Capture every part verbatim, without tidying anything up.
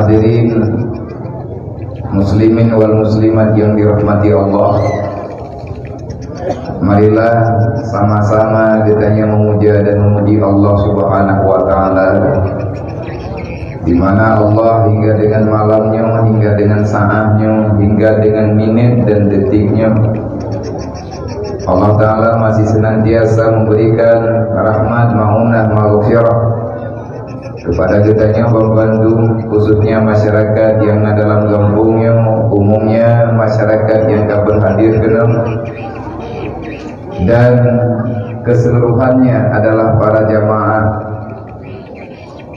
Hadirin muslimin wal muslimat yang dirahmati Allah. Marilah sama-sama geutanyoe memuja dan memuji Allah Subhanahu wa Ta'ala, di mana Allah hingga dengan malam nyoe, hingga dengan saat nyoe, hingga dengan minit dan detik nyoe, Allah Ta'ala masih senantiasa memberikan rahmat, maunah, maghfirah kepada geutanyoe bandum, khususnya masyarakat yang na dalam gampông nyoe, umumnya masyarakat yang ka berhadir keunoe, dan keseluruhannya adalah para jamaah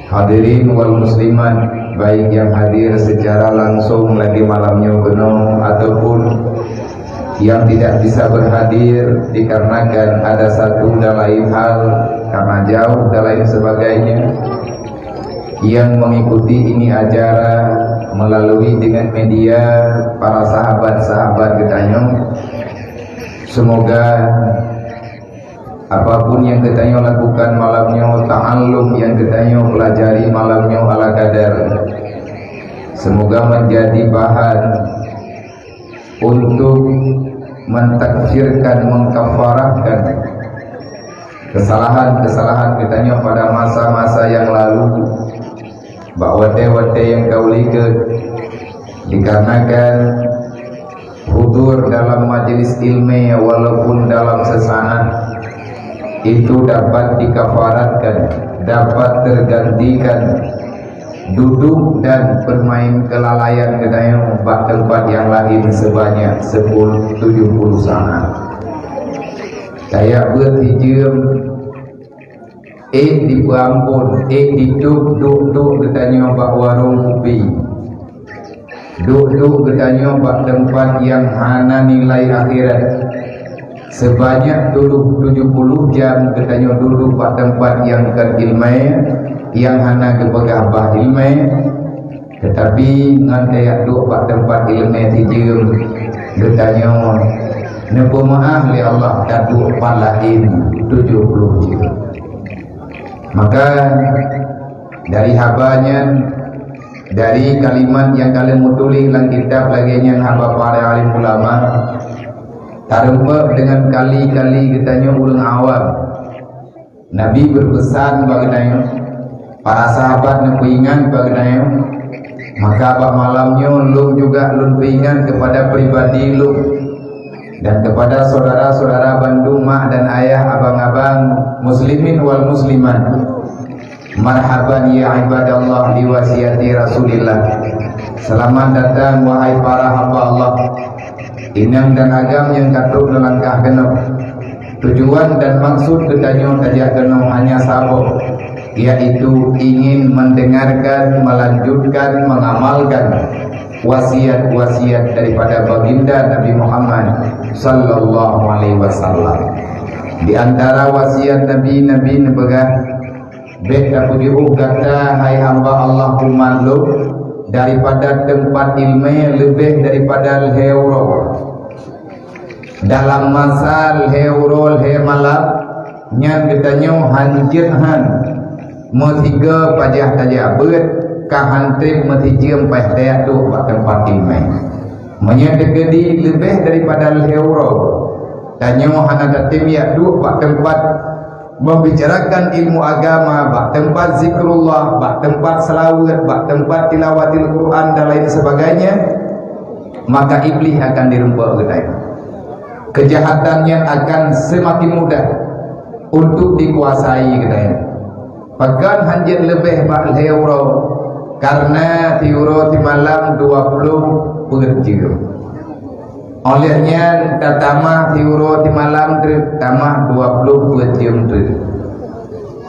hadirin wal muslimat, baik yang hadir secara langsung lagi malam nyoe keunoe ataupun yang tidak bisa berhadir dikarenakan ada satu dan lain hal, karena jauh dan lain sebagainya, yang mengikuti ini acara melalui dengan media para sahabat-sahabat geutanyoe. Semoga apapun yang geutanyoe lakukan malam nyoe, ta'allum yang geutanyoe pelajari malam nyoe ala kadar, semoga menjadi bahan untuk mentakfirkan, mengkafarahkan kesalahan-kesalahan geutanyoe pada masa-masa yang lalu, bak watée-watée nyang ka u likot, dikarenakan hudur dalam majelis ilmu walaupun dalam sesaat itu dapat dikafaratkan, dapat tergantikan duduk dan bermain kelalaian geutanyoe bak teumpat nyang laén sebanyak sepuluh, tujuh puluh saat. Tajak beuet sijeuem, ék dipeuamphon, ék ditôb duek-duek geutanyoe bak warông kupi. Duek-duek geutanyoe bak teumpat nyang hana nilai akhirat. Sebanyak tujoh, tujoh puluh jam geutanyoe duek bak teumpat nyang kon iéleumé, nyang hana geupeugah bah iéleumé, teutapi ngon tajak duek bak teumpat iéleumé sijeuem, geutanyoe neupeumeuáh lé Allah ka duek pat laén tujoh puluh jeuem. Maka, dari haba nyan, dari kalimat nyang ka lheueh meutuléh lam kitab lagée nyan haba para alim ulama, tareumpok deungon kali-kali geutanyoe ureuëng awam. Nabi beupeusan bak geutanyoe, para sahabat neupeuingat bak geutanyoe, maka bak malam nyoe lôn juga lôn peuingat keupada pribadi lôn dan keupada syedara-syedara bandum, mak dan ayah, abang-abang, muslimin wal muslimat. Marhaban ya ibadallah li wasiati Rasulillah. Selamat datang, wahai para hamba Allah. Inong dan agam nyang ka trok neulangkah keunoe. Tujuan dan maksud geutanyoe tajak keunoe hanya saboh, yaitu ingin mendengarkan, melanjutkan, mengamalkan wasiat-wasiat daripada Baginda Nabi Muhammad sallallahu alaihi wasallam. Di antara wasiat Nabi, Nabi neupeugah, "Bék tapeujiôh gata, hai hamba Allah, umat lôn, daripada teumpat iéleumé leubeh daripada lhée uroe." Dalam masa lhée uroe lhée malam nyan geutanyoe han jeuet han meusigoe pajoh tajak beuet, ka han treb meusijeuem paih tajak duek bak teumpat iéleumé. Meunyoe teukeudi leubeh daripada lhée uroe, tanyoe hana tatem jak duek bak teumpat membicarakan ilmu agama, bak teumpat zikrullah, bak teumpat seulaweuet, bak teumpat tilawatil Quran dan lain sebagainya, maka Iblih akan direumpok geutanyoe. Keujahatan nyan akan seumaken mudah untuk dikuasai geutanyoe. Pakon han jeuet leubeh bak lhée uroe, kareuna siuroe simalam dua ploh peuet jeuem. Óh lheueh nyan tatamah siuroe simalam treuk, tamah dua ploh peuet jeuem treuk.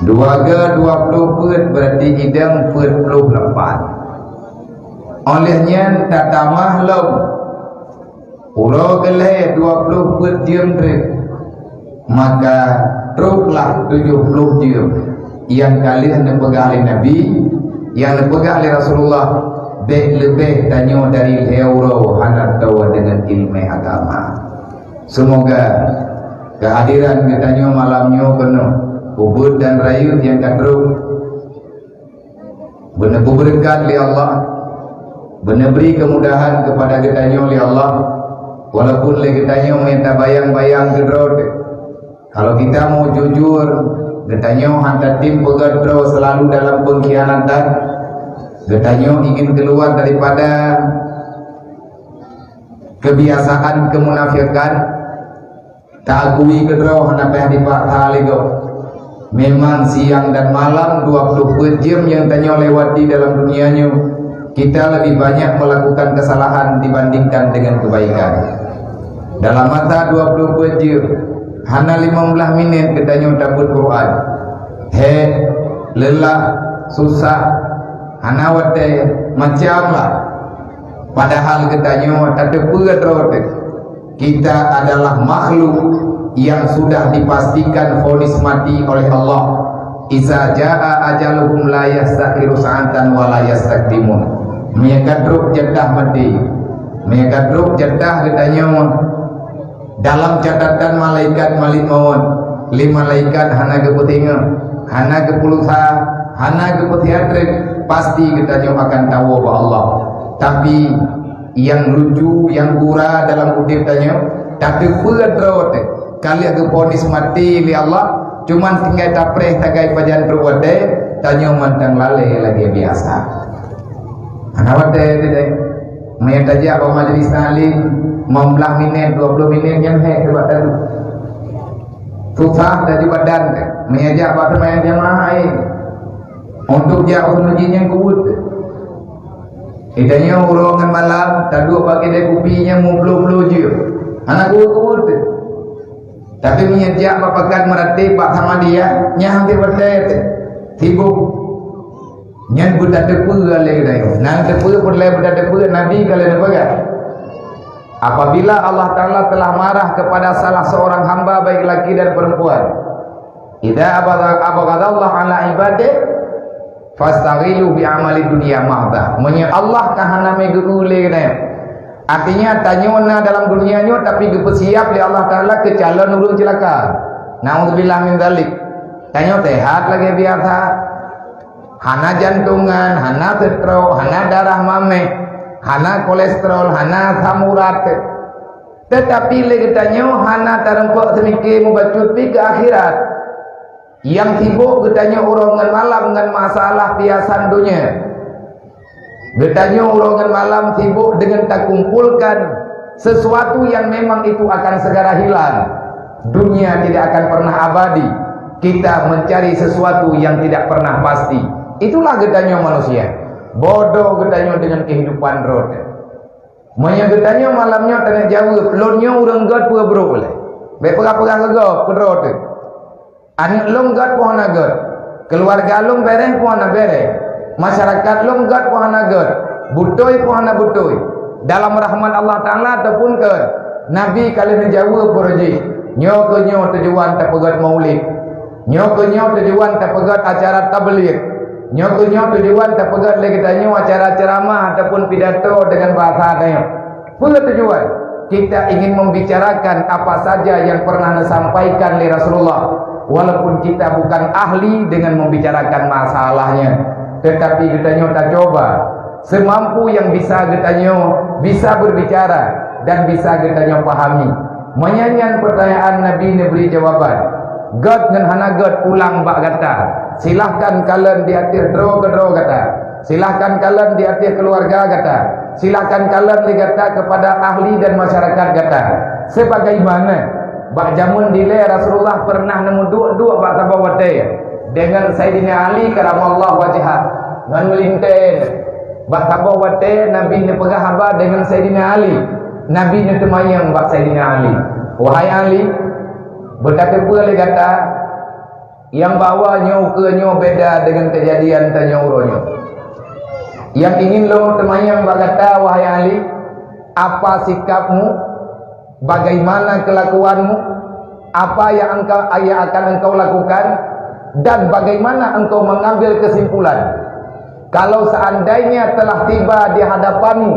Dua goe dua ploh peuet, beurati idong peuet ploh lapan. Óh lheueh nyan tatamah lom uroe keulhée dua ploh peuet jeuem treuk, maka troklah tujoh ploh jeuem nyang ka lheueh neupeugah lé Nabi, nyang neupeugah lé Rasulullah, bék leubeh tanyoe dari lhée uroe hana toe deungon iéleumé agama. Seumoga keuhadiran geutanyoe malam nyoe keunoe, ubit dan rayeuk nyang ka trok, beuneupeubeurekat lé Allah, Beuneubri keumudahan keupada geutanyoe lé Allah, walaupun lé geutanyoe meuta bayang-bayang keudroe teuh. Kalau kita mau jujur, geutanyoe hana tatem peugét droe selalu dalam pengkhianatan. Geutanyoe ingin keluar daripada kebiasaan kemunafikan. Taakui keudroe hana payah dipaksa lé gob. Memang siang dan malam dua puluh empat jam nyang tanyoe lewati dalam dunia nyoe, kita lebih banyak melakukan kesalahan dibandingkan dengan kebaikan. Dalam masa dua puluh empat jam, hana lima belas minit geutanyoe tabeuet Quran. Hek, leulah, susah, hana watée, macam lah. Padahal geutanyoe tateupeue droe teuh. Kita adalah makhluk yang sudah dipastikan vonis mati oleh Allah. "Iza jaa ajaluhum la yastakhiru sa'atan wa la yastakdimun." Meunyoe ka trok jatah maté, meunyoe ka trok jatah geutanyoe, dalam catatan malaikat malik maut, lé malaikat hana geupeutingeuh, hana geupulusa, hana geupeusiatrek, pasti geutanyoe akan tawoe bak Allah. Tapi nyang lucu, nyang gura dalam udeb tanyoe, tateupeue droe teuh ka lheueh geuvonis maté lé Allah, cuman tinggai tapreh sagai pajan trok watée, tanyoe mantong lalée lagée biasa. Hana watée teuh deh. Meunyoe tajak bak majlis taklim, lima belas minit, dua puluh minit nyan hek bak tadu. Susah laju badan teuh. Meunyoe jak bak seumayang jamaah laén, untuk jak u masjid nyan kuweuet teuh. Geutanyoe uroe ngon malam taduek bak keudée kupi nyang meubloe-bloe jeuem. Hana kuweuet-kuweuet teuh. Tapi meunyoe jak bak pakat meuratéb bak Samadiyah, nyan hampir watée teuh. Sibok. Nyan beutateupeue lé geutanyoe. Nyan teupeue peureulée beutateupeue, Nabi ka lheueh neupeugah, apabila Allah Taala telah marah kepada salah seorang hamba baik laki dan perempuan, "Idza abghadha-, abghadallahu ala ibadih, fastaghilu bi amali dunya mahdah." Meunyoe Allah ka hana mé geu-eu lé geutanyoe, artinya tanyoe na dalam dunia nyoe tapi geupeusiab lé Allah Taala keu calon ureuëng ceulaka. Naudzubillah min dzalik. Tanyoe sehat lagée biasa. Hana jantungan, hana stroke, hana darah maméh, hana kolesterol, hana asam urat. Teutapi lé geutanyoe hana tareumpok seumike mubacut pi keu akhirat. Nyang sibok geutanyoe uroe ngon malam ngon masalah piasan donya. Geutanyoe uroe ngon malam sibok deungon takumpolkan sesuatu yang memang itu akan segera hilang. Dunia tidak akan pernah abadi. Kita mencari sesuatu yang tidak pernah pasti. Itulah geutanyoe manusia. Bodoh geutanyoe deungon kehidupan droe teuh. Meunyoe geutanyoe malam nyoe taneuk jaweueb, lôn nyoe ureuëng gét peue brok lé. Bék peugah-peugah keu gob, keu droe teuh. Aneuëk lôn gét peu hana gét. Keuluwarga lôn béréh peu hana béréh. Masyarakat lôn gét peu hana gét. Beutôi peu hana beutôi. Dalam rahmat Allah Taala ataupun keu Nabi ka lheueh neujaweueb uroe jih. Nyoe keuh nyoe tujuan tapeugét maulid. Nyoe keuh nyoe tujuan tapeugét acara tabligh. Nyoe keuh nyoe tujuan tapeugét lé geutanyoe acara ceuramah ataupun pidato deungon bahasa tanyoe. Peue tujuan? Kita ingin membicarakan apa saja yang pernah disampaikan lé Rasulullah, walaupun kita bukan ahli dengan membicarakan masalahnya. Tetapi geutanyoe tacoba semampu yang bisa geutanyoe bisa berbicara dan bisa geutanyoe pahami. Meunyan nyan pertanyaan Nabi neubri jawaban. Gét ngon hana gét pulang bak gata. Silahkan kalon di ateueh droe keudroe gata. Silahkan kalon di ateueh keuluwarga gata. Silahkan kalon lé gata keupada ahli dan masyarakat gata. Sebagaimana bak jameun dilée Rasulullah pernah neumeuduek-duek bak saboh watée deungon Saidina Ali karamallahu wajhah ngon meulintée. Bak saboh watée Nabi neupeugah haba deungon Saidina Ali. Nabi neuteumanyong bak Saidina Ali, "Wahai Ali, beutateupeue lé gata, nyang bahwa nyoe ukeue nyoe beda deungon keujadian tanyoe uroe nyoe. Nyang ingin lôn teumanyong bak gata, wahai Ali, apa sikapmu, bagaimana kelakuanmu, apa yang engkau, yang akan engkau lakukan, dan bagaimana engkau mengambil kesimpulan. Kalau seandainya telah tiba di hadapanmu,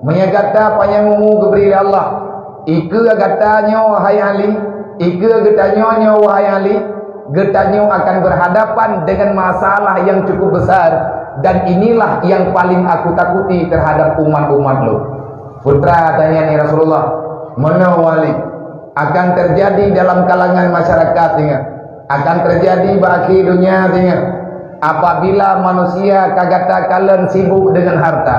meunyoe gata panyang umu geubri lé Allah, ikeue gata nyoe, wahai Ali, ikeue geutanyoe nyoe, wahai Ali, geutanyoe akan berhadapan dengan masalah yang cukup besar, Dan inilah yang paling aku takuti terhadap umat-umat Lôn. Putra tanya ni Rasulullah, meunoe wali akan terjadi dalam kalangan masyarakat singoh, akan terjadi bak akhé donya singoh, apabila manusia ka gata kalon sibuk dengan harta,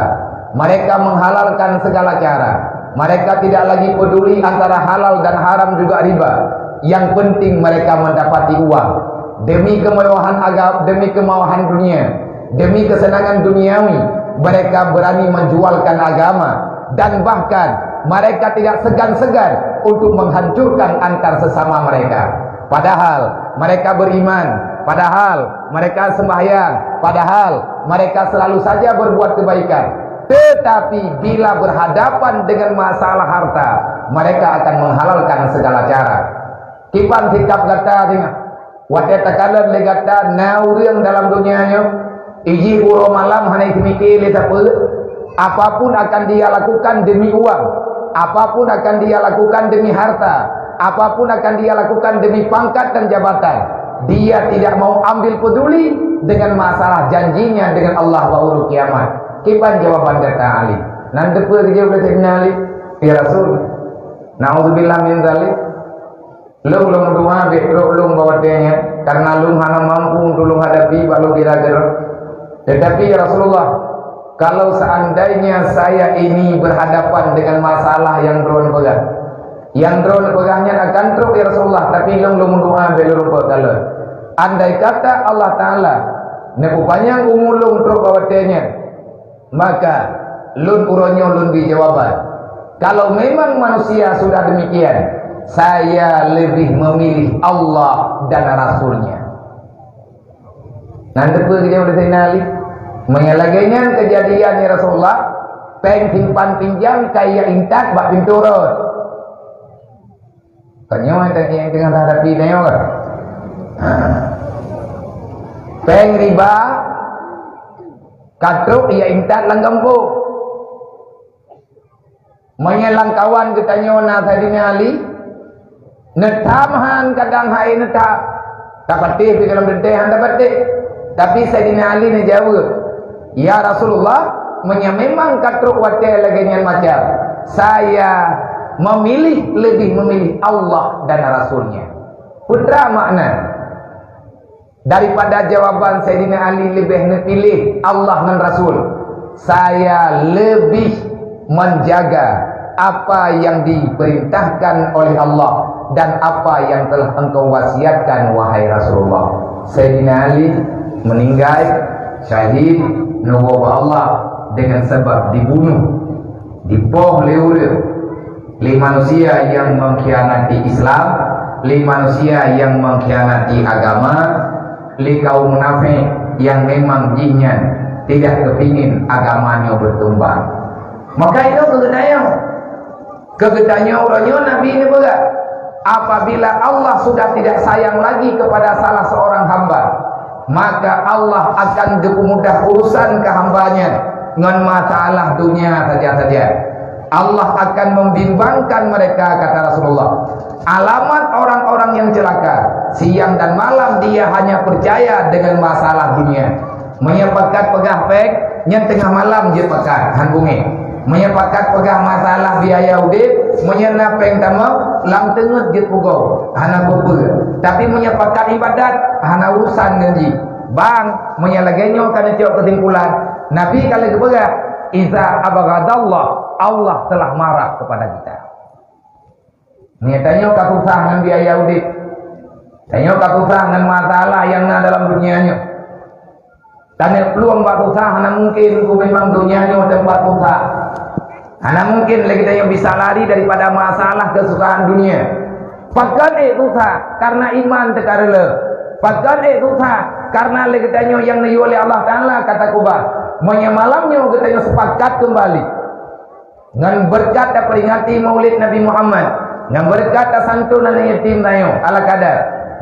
mereka menghalalkan segala cara, mereka tidak lagi peduli antara halal dan haram juga riba, yang penting mereka mendapati uang. Demi kemewahan agam-, demi kemauan dunia, demi kesenangan duniawi, mereka berani menjualkan agama, dan bahkan mereka tidak segan-segan untuk menghancurkan antar sesama mereka. Padahal mereka beriman, padahal mereka sembahyang, padahal mereka selalu saja berbuat kebaikan. Tetapi bila berhadapan dengan masalah harta, mereka akan menghalalkan segala cara. Kiban sikap gata singoh? Watée takalon lé gata na ureuëng dalam donya nyoe, ijih uroe malam hana jiseumiké lé sapeue, apapun akan dia lakukan demi uang, apapun akan dia lakukan demi harta, apapun akan dia lakukan demi pangkat dan jabatan, dia tidak mau ambil peduli dengan masalah janjinya dengan Allah bak uroe kiamat. Kiban jawaban gata Ali? Nan teupeue geujaweueb lé Saidina Ali, "Ya Rasul, naudzubillah min zalik." Lôn, lôn meudoá bék trok lôn bak watée nyan, kareuna lôn hana mampu untuk lôn hadapi bak lôn kira keudroe. Tetapi, ya Rasulullah, kalau seandainya saya ini berhadapan dengan masalah yang droe neupeugah, yang droe neupeugah nyan akan trok, ya Rasulullah, tapi lôn, lôn meudoá bék lôn rumpok kalon. Andai kata Allah Taala neupeupanyang umu lôn trok bak watée nyan, maka lôn uroe nyoe lôn bri jawaban. Kalau memang manusia sudah demikian, saya lebih memilih Allah dan Rasul-Nya. Nan teupeue geujaweueb lé Saidina Ali? Meunyoe lagée nyan keujadian, ya Rasulullah, péng simpan pinjam ka intat bak pintoe rot. Tanyoe nyang teungoh tahadapi tanyoe kan? Ha. Péng riba ka trok intat lam gampông. Meunyoe lam kawan geutanyoe na Saidina Ali, neutam han kadang hai neutam. Tapatéh pih dalam teuntée han tapatéh. Tapi Saidina Ali neujaweueb, "Ya Rasulullah, meunyoe memang ka trok watée lagée nyan macam, saya memilih, lebih memilih Allah dan Rasul-Nya." Peue treuk makna? Daripada jawaban Saidina Ali leubeh neupiléh Allah ngon Rasul, saya lebih menjaga apa yang diperintahkan oleh Allah dan apa yang telah engkau wasiatkan, wahai Rasulullah. Saidina Ali meninggai syahid neuwoe bak Allah dengan sabab dibunuh, dipoh lé ureuëng, lé manusia nyang mengkhianati Islam, lé manusia nyang mengkhianati agama, lé kaum munafék nyang memang jihnyan tidak kepingin agama nyoe berkembang. Maka itu keugeutanyong. Keugeutanyong uroe nyoe Nabi neupeugah, apabila Allah sudah tidak sayang lagi kepada salah seorang hamba, maka Allah akan geupeumudah urusan keu hamba-Nya ngon masalah dunia saja-saja. Allah akan membimbangkan mereka, kata Rasulullah. Alamat orang-orang yang celaka, siang dan malam dia hanya percaya dengan masalah dunia. Meunyoe pakat peugah péng, nyan teungoh malam jeuet pakat, han beungéh. Meunyoe pakat peugah masalah biaya udeb, meunyoe na péng tamong, lam teungeut jeuet pugoe, hana peue-peue. Tapi meunyoe pakat ibadat, hana urusan ngon jih. Bang, meunyoe lagée nyoe ka neucok keusimpulan, Nabi ka lheueh geupeugah, "Iza abghadallah, Allah telah marah kepada kita." Meunyoe tanyoe ka susah ngon biaya udeb, tanyoe ka susah ngon masalah nyang na dalam dunia nyoe, taneuk plueng bak susah, hana mungken, keu memang dunia nyoe teumpat susah. Hana mungken lé geutanyoe bisa lari daripada masalah keususahan dunia. Pakon ék susah? Karena iman teuka reuloh. Pakon ék susah? Karena lé geutanyoe nyang neuyue lé Allah Taala ka takeubah. Meunyoe malam nyoe geutanyoe sepakat keumbali, ngon beureukat taperingati Maulid Nabi Muhammad, ngon beureukat tasantu aneuk yatim tanyoe ala kadar,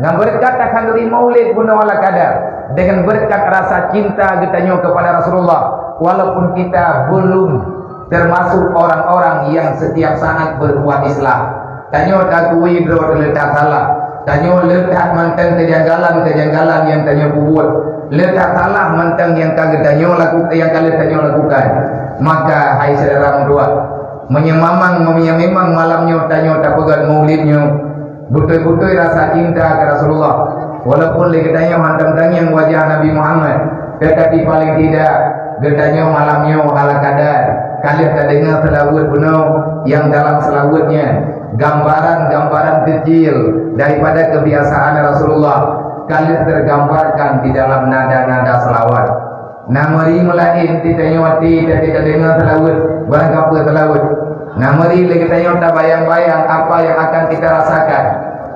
ngon beureukat takhanduri Maulid bunoe ala kadar, dengan beureukat rasa cinta geutanyoe kepada Rasulullah, walaupun kita belum termasuk orang-orang yang setiap saat berbuat islah. Tanyoe takui droe teuleutah salah, Tanyoe le that mantong kejanggalan-kejanggalan nyang tanyoe peubuet, le that salah mantong nyang ka geutanyoe laku-, nyang ka lheueh tanyoe lakukan. Maka, hai syedara meutuah, meunyoe mamang, meunyoe memang malam nyoe tanyoe tapeugét maulid nyoe, beutôi-beutôi rasa cinta keu Rasulullah. Walaupun lé geutanyoe hántom tangieng wajah Nabi Muhammad, teutapi paléng tidak geutanyoe malam nyoe ala kadar ka lheueh tadeungoe seulaweuet bunoe nyang dalam seulaweuet nyan gambaran-gambaran keucil daripada keubiasaan Rasulullah ka lheueh teugambarkan di dalam nada-nada seulaweuet. Na meuri meulaén di tanyoe até tadeungoe seulaweuet, barang kapeue seulaweuet. Na meuri lé geutanyoe tabayang-bayang apa nyang akan kita rasakan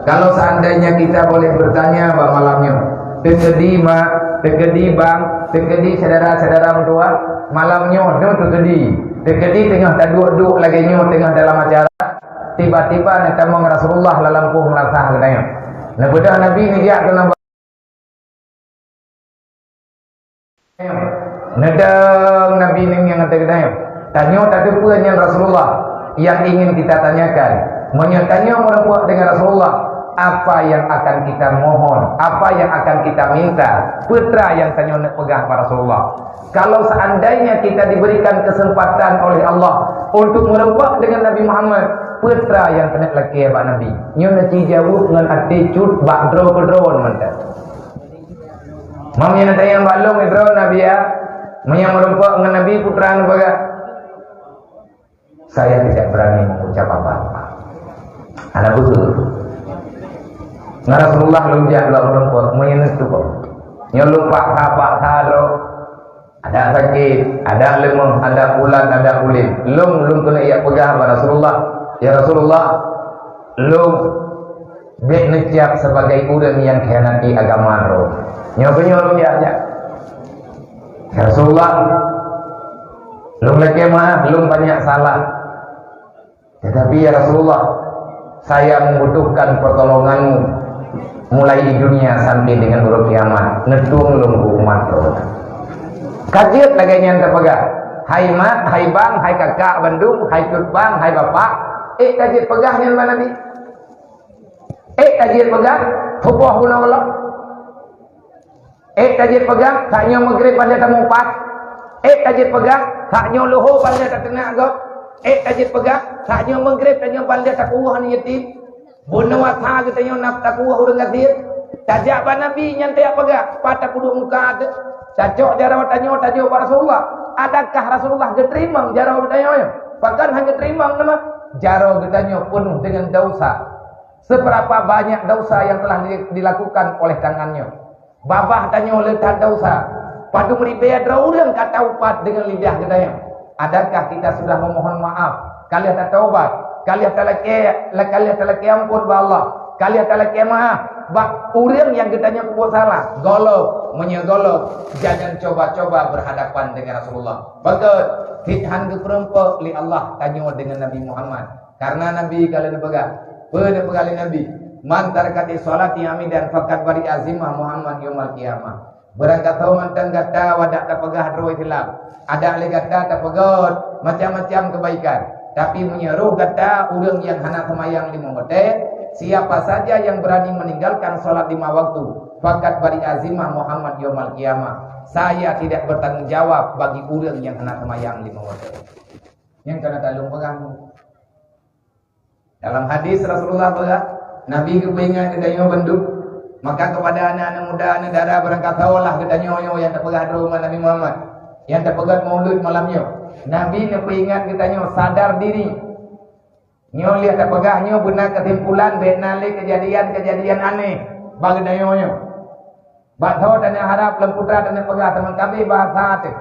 kalau seandainya kita boleh bertanya bak malam nyoe, "Teukeudi mak, teukeudi bang, teukeudi syedara-syedara meutuah, malam nyoe nyoe teukeudi, teukeudi teungoh taduek-duek lagée nyoe teungoh dalam acara, tiba-tiba neutamong Rasulullah lam lampôh meulasah geutanyoe." Neubeudôh Nabi neujak keunoe Neudong Nabi ngieng-ngieng ateueh geutanyoe. Tanyoe tateupeue nyan Rasulullah nyang ingin kita tanyakan. Meunyoe tanyoe meureumpok deungon Rasulullah, apa nyang akan kita mohon, apa nyang akan kita minta, peue teuma nyang tanyoe neuk peugah bak Rasulullah. Kalau seandainya kita diberikan kesempatan oleh Allah untuk meureumpok deungon Nabi Muhammad, peue teuma nyang keuneuk lakée bak Nabi. Nyoe neuci jaweueb ngon até cut bak droe keudroe mantong. Meunyoe neutanyong bak lôn, Ibrahim Nabi, ya, meunyoe meureumpok ngon Nabi, peue teuma neupeugah, "Saya tidak berani mengucap apa-apa." Hana beutôi. Ngon Rasulullah lôn jak lôn meureumpok, meunyoe neutupeue. Nyoe lôn paksa-paksa droe. Ada sakét, ada leumoh, ada pulan, ada ulét. Lôn, lôn keuneuk jak peugah bak Rasulullah, "Ya Rasulullah, lôn bék neucap sebagai ureuëng nyang khianati agama droe." Nyoe keuh nyoe lôn jak, jak. "Ya Rasulullah, lôn lakée meu'ah, lôn banyak salah. Tetapi, ya Rasulullah, saya membutuhkan pertolonganmu mulai di dunia sampai dengan uroe kiamat. Neutueng lôn keu umat lôn." Ka jeuet lagée nyan tapeugah, hai mak, hai bang, hai kakak bandum, hai cut bang, hai bapak, ék ka jeuet peugah nyan bak Nabi. Ék ka jeuet peugah, tuboh bunoe lom. Ék ka jeuet peugah, saat nyoe meugreb ban lheueh tamupat. Ék ka jeuet peugah, saat nyoe luho ban lheueh tateunak gob. Ék ka jeuet peugah, saat nyoe meugreb tanyoe ban lheueh takuwoh aneuk yatim. Bunoe atra geutanyoe na takuwoh ureuëng gasien. Tajak bak Nabi nyan tajak peugah, pat tapeuduek muka teuh. Tacok jaroe tanyoe tajok bak Rasulullah. Adakah Rasulullah geuteurimong jaroe geutanyoe nyoe? Pakon hana geuteurimong teuma? Jaroe geutanyoe peunoh deungon desya. Seberapa banyak desya nyang telah di-, dilakukan oleh tangan nyoe. Babah tanyoe le that desya. Padum ribée droe ureuëng ka taupat deungon lidah geutanyoe. Adakah kita sudah memohon maaf? Ka lheueh tataubat? Ka lheueh talakée, ka lheueh talakée amphon bak Allah? Ka lheueh talakée meu'ah bak ureuëng nyang geutanyoe peubuet salah? Gohlom, meunyoe gohlom, jangan coba-coba berhadapan dengan Rasulullah. Beutôi, cit hana geupeureumpok lé Allah tanyoe deungon Nabi Muhammad. Karena Nabi ka lheueh neupeugah, peue neupeugah lé Nabi, "Man taraka sholati amidan faqad bari'a zimmahu Muhammad yaumal qiyamah." Beurangkasoe mantong gata wadak tapeugah droe Islam, adak lé gata tapeugét macam-macam kebaikan, tapi meunyoe roh gata ureuëng nyang hana seumayang lima watée, siapa saja yang berani meninggalkan sholat lima waktu, faqad bari'a zimmahu Muhammad yaumal qiyamah. Saya tidak bertanggung jawab bagi ureuëng nyang hana seumayang lima watée. Nyang kana taleueng peugah. Dalam hadis Rasulullah peugah, Nabi geupeuingat geutanyoe bandum. Maka kepada aneuk-aneuk muda, aneuk dara, beurangkasoe lah geutanyoe nyoe nyang tapeugah droe umat Nabi Muhammad, nyang tapeugét maulud malam nyoe. Nabi neupeuingat geutanyoe sadar diri. Nyoe lheueh tapeugah nyoe beuna keusimpulan bék na lé keujadian-keujadian aneh bak geutanyoe nyoe. Bak tho tanyoe harab lôn putra tanyoe peugah teuma kabeh bahasa teuh.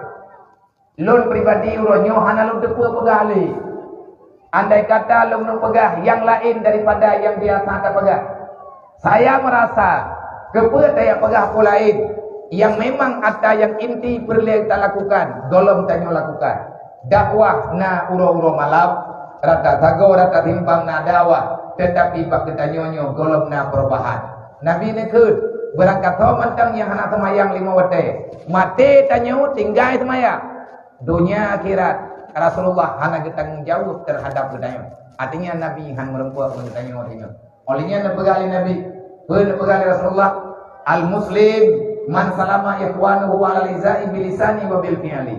Lôn pribadi uroe nyoe hana lôn teupeue peugah lé. Andai kata lôn neupeugah nyang laén daripada nyang biasa tapeugah, saya meurasa keupeue tajak peugah peue laén, nyang memang atra nyang inti peureulée talakukan, gohlom tanyoe lakukan. Dakwah na uroe-uroe malam, rata sagoe rata simpang na dakwah, teutapi bak geutanyoe nyoe gohlom na peurubahan. Nabi neukheun, beurangkasoe mantong nyang hana seumayang lima watée, maté tanyoe tinggai seumayang. Donya akhirat, Rasulullah hana geutanggong jaweueb teuhadab geutanyoe. Artinya Nabi hana meureumpok ngon geutanyoe donya. Óh lheueh nyan neupeugah lé Nabi, Peue neupeugah lé Rasulullah, "Al-muslim man salama ikhwanuhu ala liza'i bilisani wa bil fi'li."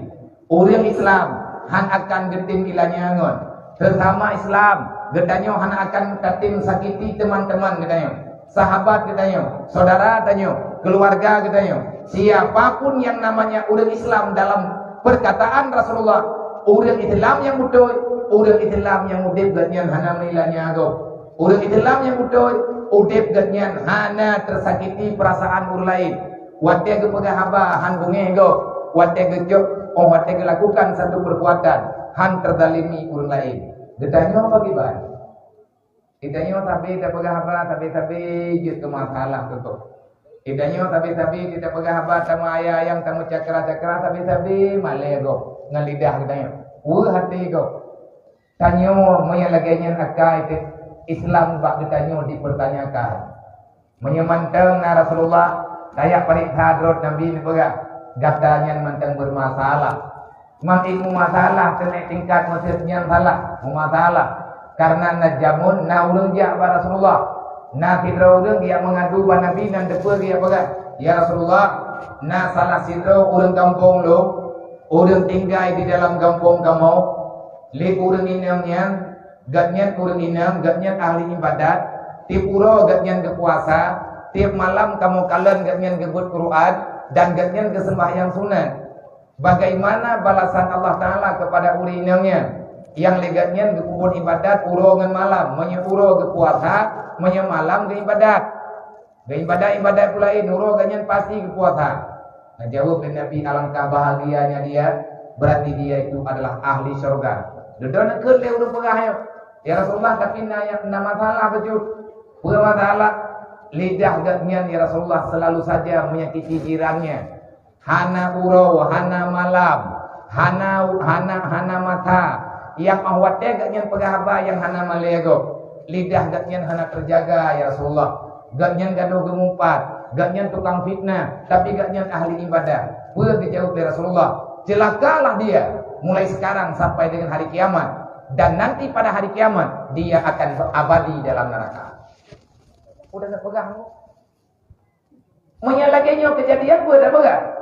Ureuëng Islam hán akan geutem ilanya ngon, sesama Islam geutanyoe hán akan tatem sakiti teman-teman geutanyoe, sahabat geutanyoe, saudara tanyoe, keluarga geutanyoe. Siapapun yang namanya ureuëng Islam dalam perkataan Rasulullah, ureuëng Islam nyang beutôi, ureuëng Islam nyang udeb geuhnyan hana meulanya gob. Ureuëng Islam nyang beutôi, udeb geuhnyan hana teusakiti peurasaan ureuëng laén. Watée geupeugah haba hán beungéh gob, watée geucok, oh watée geulakukan satu perbuatan hán teuzalimi ureuëng laén. Geutanyoe pakriban? Geutanyoe sabe tapeugah haba sabe-sabe jeuet keu masalah teuntée. Geutanyoe sabe-sabe tapeugah haba tameuayang-ayang, tameucakra-cakra sabe-sabe malée gob ngon lidah geutanyoe. Weueh até gob. Tanyoe meunyo lagée nyan akai teuh Islam bak geutanyoe dipertanyakan. Meunyo mantong na Rasulullah, tajak pareksa droe Nabi neupeugah, gata nyan mantong beumasalah. Makin meumasalah keuneuk tingkat meuseujid nyan salah, meumasalah. Karena na jameun na ureuëng jak bak Rasulullah. Na sidroe ureuëng geujak meungadu bak Nabi nan teupeue geujak peugah, "Ya Rasulullah, na salah sidroe ureuëng gampông lôn, ureuëng tinggai di dalam gampông kamoe. Lé ureuëng inong nyan, gobnyan ureuëng inong, gobnyan ahli iébadat, tiep uroe gobnyan geupuasa, tiep malam kamoe kalon gobnyan geubeuet Quran, dan gobnyan geuseumbahyang sunat. Bagaimana balasan Allah Taala kepada ureuëng inong nyan? Nyang lé gobnyan geupeubuet iébadat uroe ngon malam, meunyo uroe geupuasa, meunyo malam geuiébadat. Geuiébadat-iébadat peue laén, uroe gobnyan pasti geupuasa." Neujaweueb lé Nabi, "Alangkah bahagianya dia, berarti dia itu adalah ahli syurga." Dudoe neukheun lé ureuëng peugah nyoe, "Ya Rasulullah, tapi na, na masalah bacut." "Peue masalah?" "Lidah gobnyan, ya Rasulullah, selalu saja menyakiti jirannya. Hana uroe, hana malam, hana, hana, hana masa. Nyang óh watée gobnyan peugah haba nyang hana malée gob. Lidah gobnyan hana teujaga, ya Rasulullah. Gobnyan gadôh geumumpat, gobnyan tukang fitnah, tapi gobnyan ahli iébadat." Peue geujaweueb lé Rasulullah? "Celakalah dia mulai sekarang sampai dengan hari kiamat, dan nanti pada hari kiamat dia akan abadi dalam neraka." Udah tak peugah. Meunyo lagée nyoe keujadian, peue tapeugah?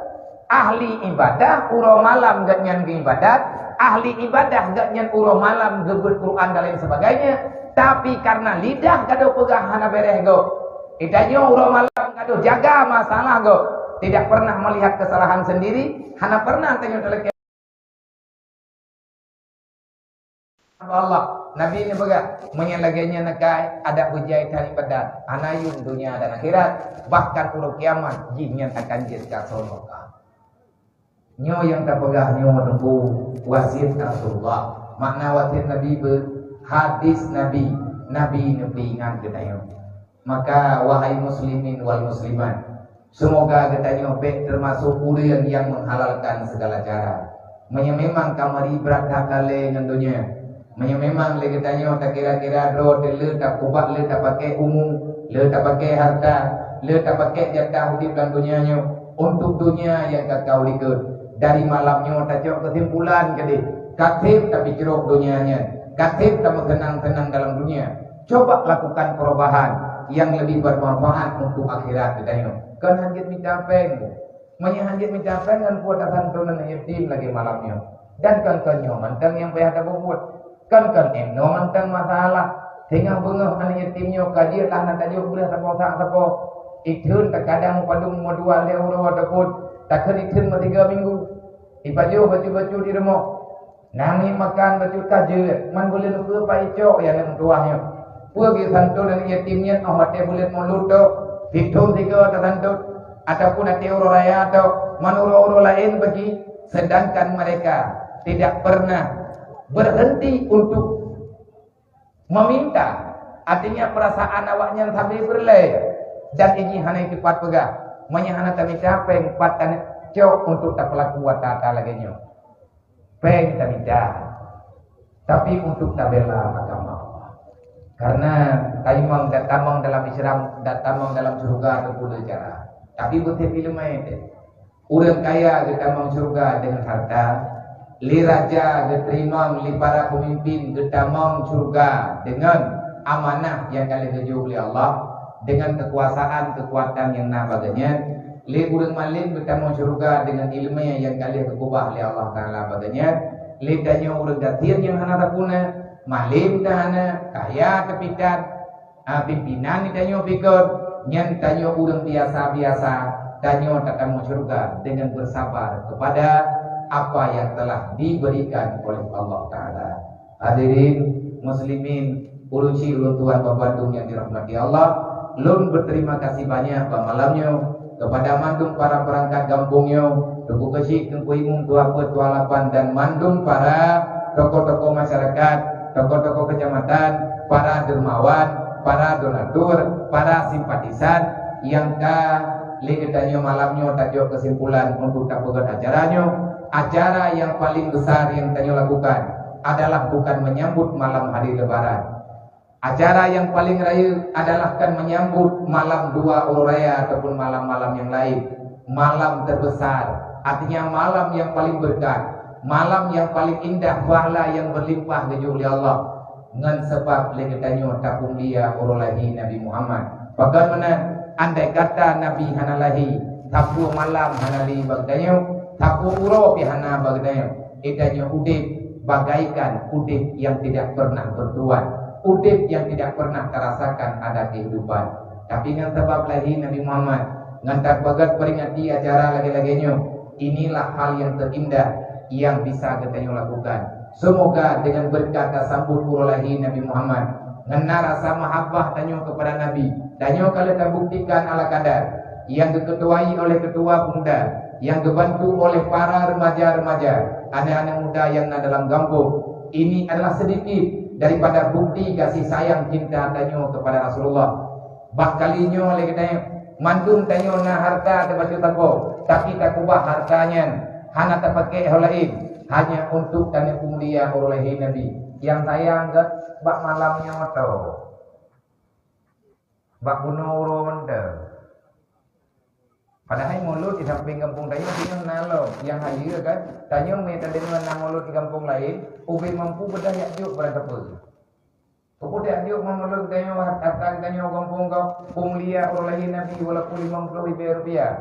Ahli iébadat, uroe malam gobnyan geuiébadat, ahli iébadat gobnyan uroe malam geubeuet Quran dan lain sebagainya, tapi karena lidah gadôh peugah hana béréh gob. Geutanyoe uroe malam gadôh jaga masalah gob, tidak pernah melihat kesalahan sendiri, hana pernah tanyoe talakée Allah. Nabi neupeugah, "Meunyo lagée nyan akai, adak beujai that iébadat, hana yum donya dan akhirat, bahkan uroe kiamat jih nyan akan jeuet keu asoe neuraka." Nyoe nyang tapeugah nyoe teungku wasiet Rasulullah. Makna wasiet Nabi beu hadis Nabi, Nabi neupeuingat geutanyoe. Maka, wahai muslimin wal muslimat, seumoga geutanyoe bék teumasok ureuëng nyang meuhalalkan segala cara. Meunyoe memang ka meuri brat that lalée ngon donya, meunyoe memang lé geutanyoe takira-kira droe teuh le takubat, le tapaké umu, le tapaké harta, le tapaké jatah udeb lam donya nyoe untuk donya nyang ka ka u likot, dari malam nyoe tacok keusimpulan keudeh, ka seb tapicrok donya nyan, ka seb tameuseunang-seunang dalam donya. Coba lakukan perubahan yang lebih bermanfaat untuk akhirat geutanyoe. Kon hanjeuet mita péng. Meunyoe hanjeuet mita péng, ngon peue tasanton aneuk yatim lagée malam nyoe? Dan kon-kon nyoe mantong nyang payah tapubuet. Kon-kon inoe mantong masalah. Singoh beungoh aneuk yatim nyoe ka jeuet hana tajok beulah sapoe sak sapoe. Itheun takadang padum meudua lhée uroe ataupun takheun itheun meusigoe minggu. Ipajoh bacut-bacut di rumoh. Namiet makan bacut ka jeuet, man buleuen ukeue pai cok ya aneuk meutuwah nyoe. Peue geusanton aneuk yatim nyan óh watée buleuen Maulud tok, sithon sigoe tasanton, ataupun watée uroe raya tok, man uroe-uroe laén bagi, sedangkan mereka tidak pernah berhenti untuk meminta, artinya perasaan awaknyan sabe peureulée, dan ini hana teumpat peugah, meunyoe hana tamita péng pat taneuk cok untuk tapeulaku ata-ata lagée nyoe. Péng tamita, tapi untuk tabela agama Allah. Karena taimong dan tamong dalam Islam dan tamong dalam syurga teupeu cara. Tapi beutôi filem teh. Ureuëng kaya geutamong syurga deungon harta, lé raja geuteurimong lé para peumimpin geutamong syurga deungon amanah nyang ka lheueh geujok lé Allah. Dengan kekuasaan, kekuatan nyang na bak geuhnyan, lé ureuëng malém geutamong syeuruga dengan iéleumé nyang ka lheueh geukeubah lé Allah Taala bak geuhnyan. Lé tanyoe ureuëng gasien nyang hana tapuna, malém tahana, kaya tapitan, ah, pimpinan di tanyoe pikon, nyan tanyoe ureuëng biasa-biasa, tanyoe tatamong syeuruga dengan bersabar kepada apa yang telah diberikan oleh Allah Taala. Hadirin muslimin, ureuëng syiek, ureuëng tuan, bandum nyang dirahmati Allah, lôn berterima kasih banyak bak malam nyoe kepada mandum para perangkat gampông nyoe, Teungku Keuchik, Teungku Imum, Tuha Peuet, Tuha Lapan, dan mandum para tokoh-tokoh masyarakat, tokoh-tokoh kecamatan, para dermawan, para donatur, para simpatisan nyang ka lé geutanyoe malam nyoe tajok kesimpulan untuk tapeugét acara nyoe. Acara yang paling besar yang tanyoe lakukan adalah bukan menyambut malam hari Lebaran. Acara yang paling rayeuk adalah kan menyambut malam dua uroe raya ataupun malam-malam yang lain. Malam terbesar, artinya malam yang paling berkat, malam yang paling indah, pahala yang berlimpah geujok lé Allah. Ngon sabab lé geutanyoe tapeumulia uroe lahé Nabi Muhammad. Pakon meunan, andai kata Nabi hana lahé, sapeue malam hana lé bak geutanyoe, sapeue uroe pih hana bak geutanyoe. Geutanyoe udeb bagaikan udeb nyang tidak pernah bertuan, udeb nyang tidak pernah tarasakan ada kehidupan. Tapi ngon sabab lahé Nabi Muhammad, ngon tapeugét peringati acara lagée-lagée nyoe, inilah hal yang terindah yang bisa geutanyoe lakukan. Semoga dengan berkat tasambut uroe lahé Nabi Muhammad, ngon na rasa mahabbah tanyoe kepada Nabi, tanyoe ka lheueh tabuktikan ala kadar, nyang geuketuai oleh ketua pemuda, nyang geubantu oleh para remaja-remaja, aneuk-aneuk muda nyang na dalam gampông. Ini adalah sedikit daripada bukti kasih sayang cinta tanyoe kepada Rasulullah. Bak kali nyoe lé geutanyoe, mandum tanyoe na hareuta teuh bacut sampoe, tapi takeubah hareuta nyan hana tapakék ho laén, hanya untuk tanyoe peumulia uroe lahé Nabi. Nyang sayang keu bak malam nyoe toh, bak bunoe uroe mantong. Padahai mulod di sampéng gampông tanyoe singoh na lom, nyang hayeue kan. Tanyoe mé tadeungoe na mulod di gampông laén, ubé mampu beudah jak jok barang sapeue. Peue teuh jok meunurot geutanyoe, hareuta geutanyoe gampông gob, peumulia uroe lahé Nabi walaupun limong ploh ribée rupiah.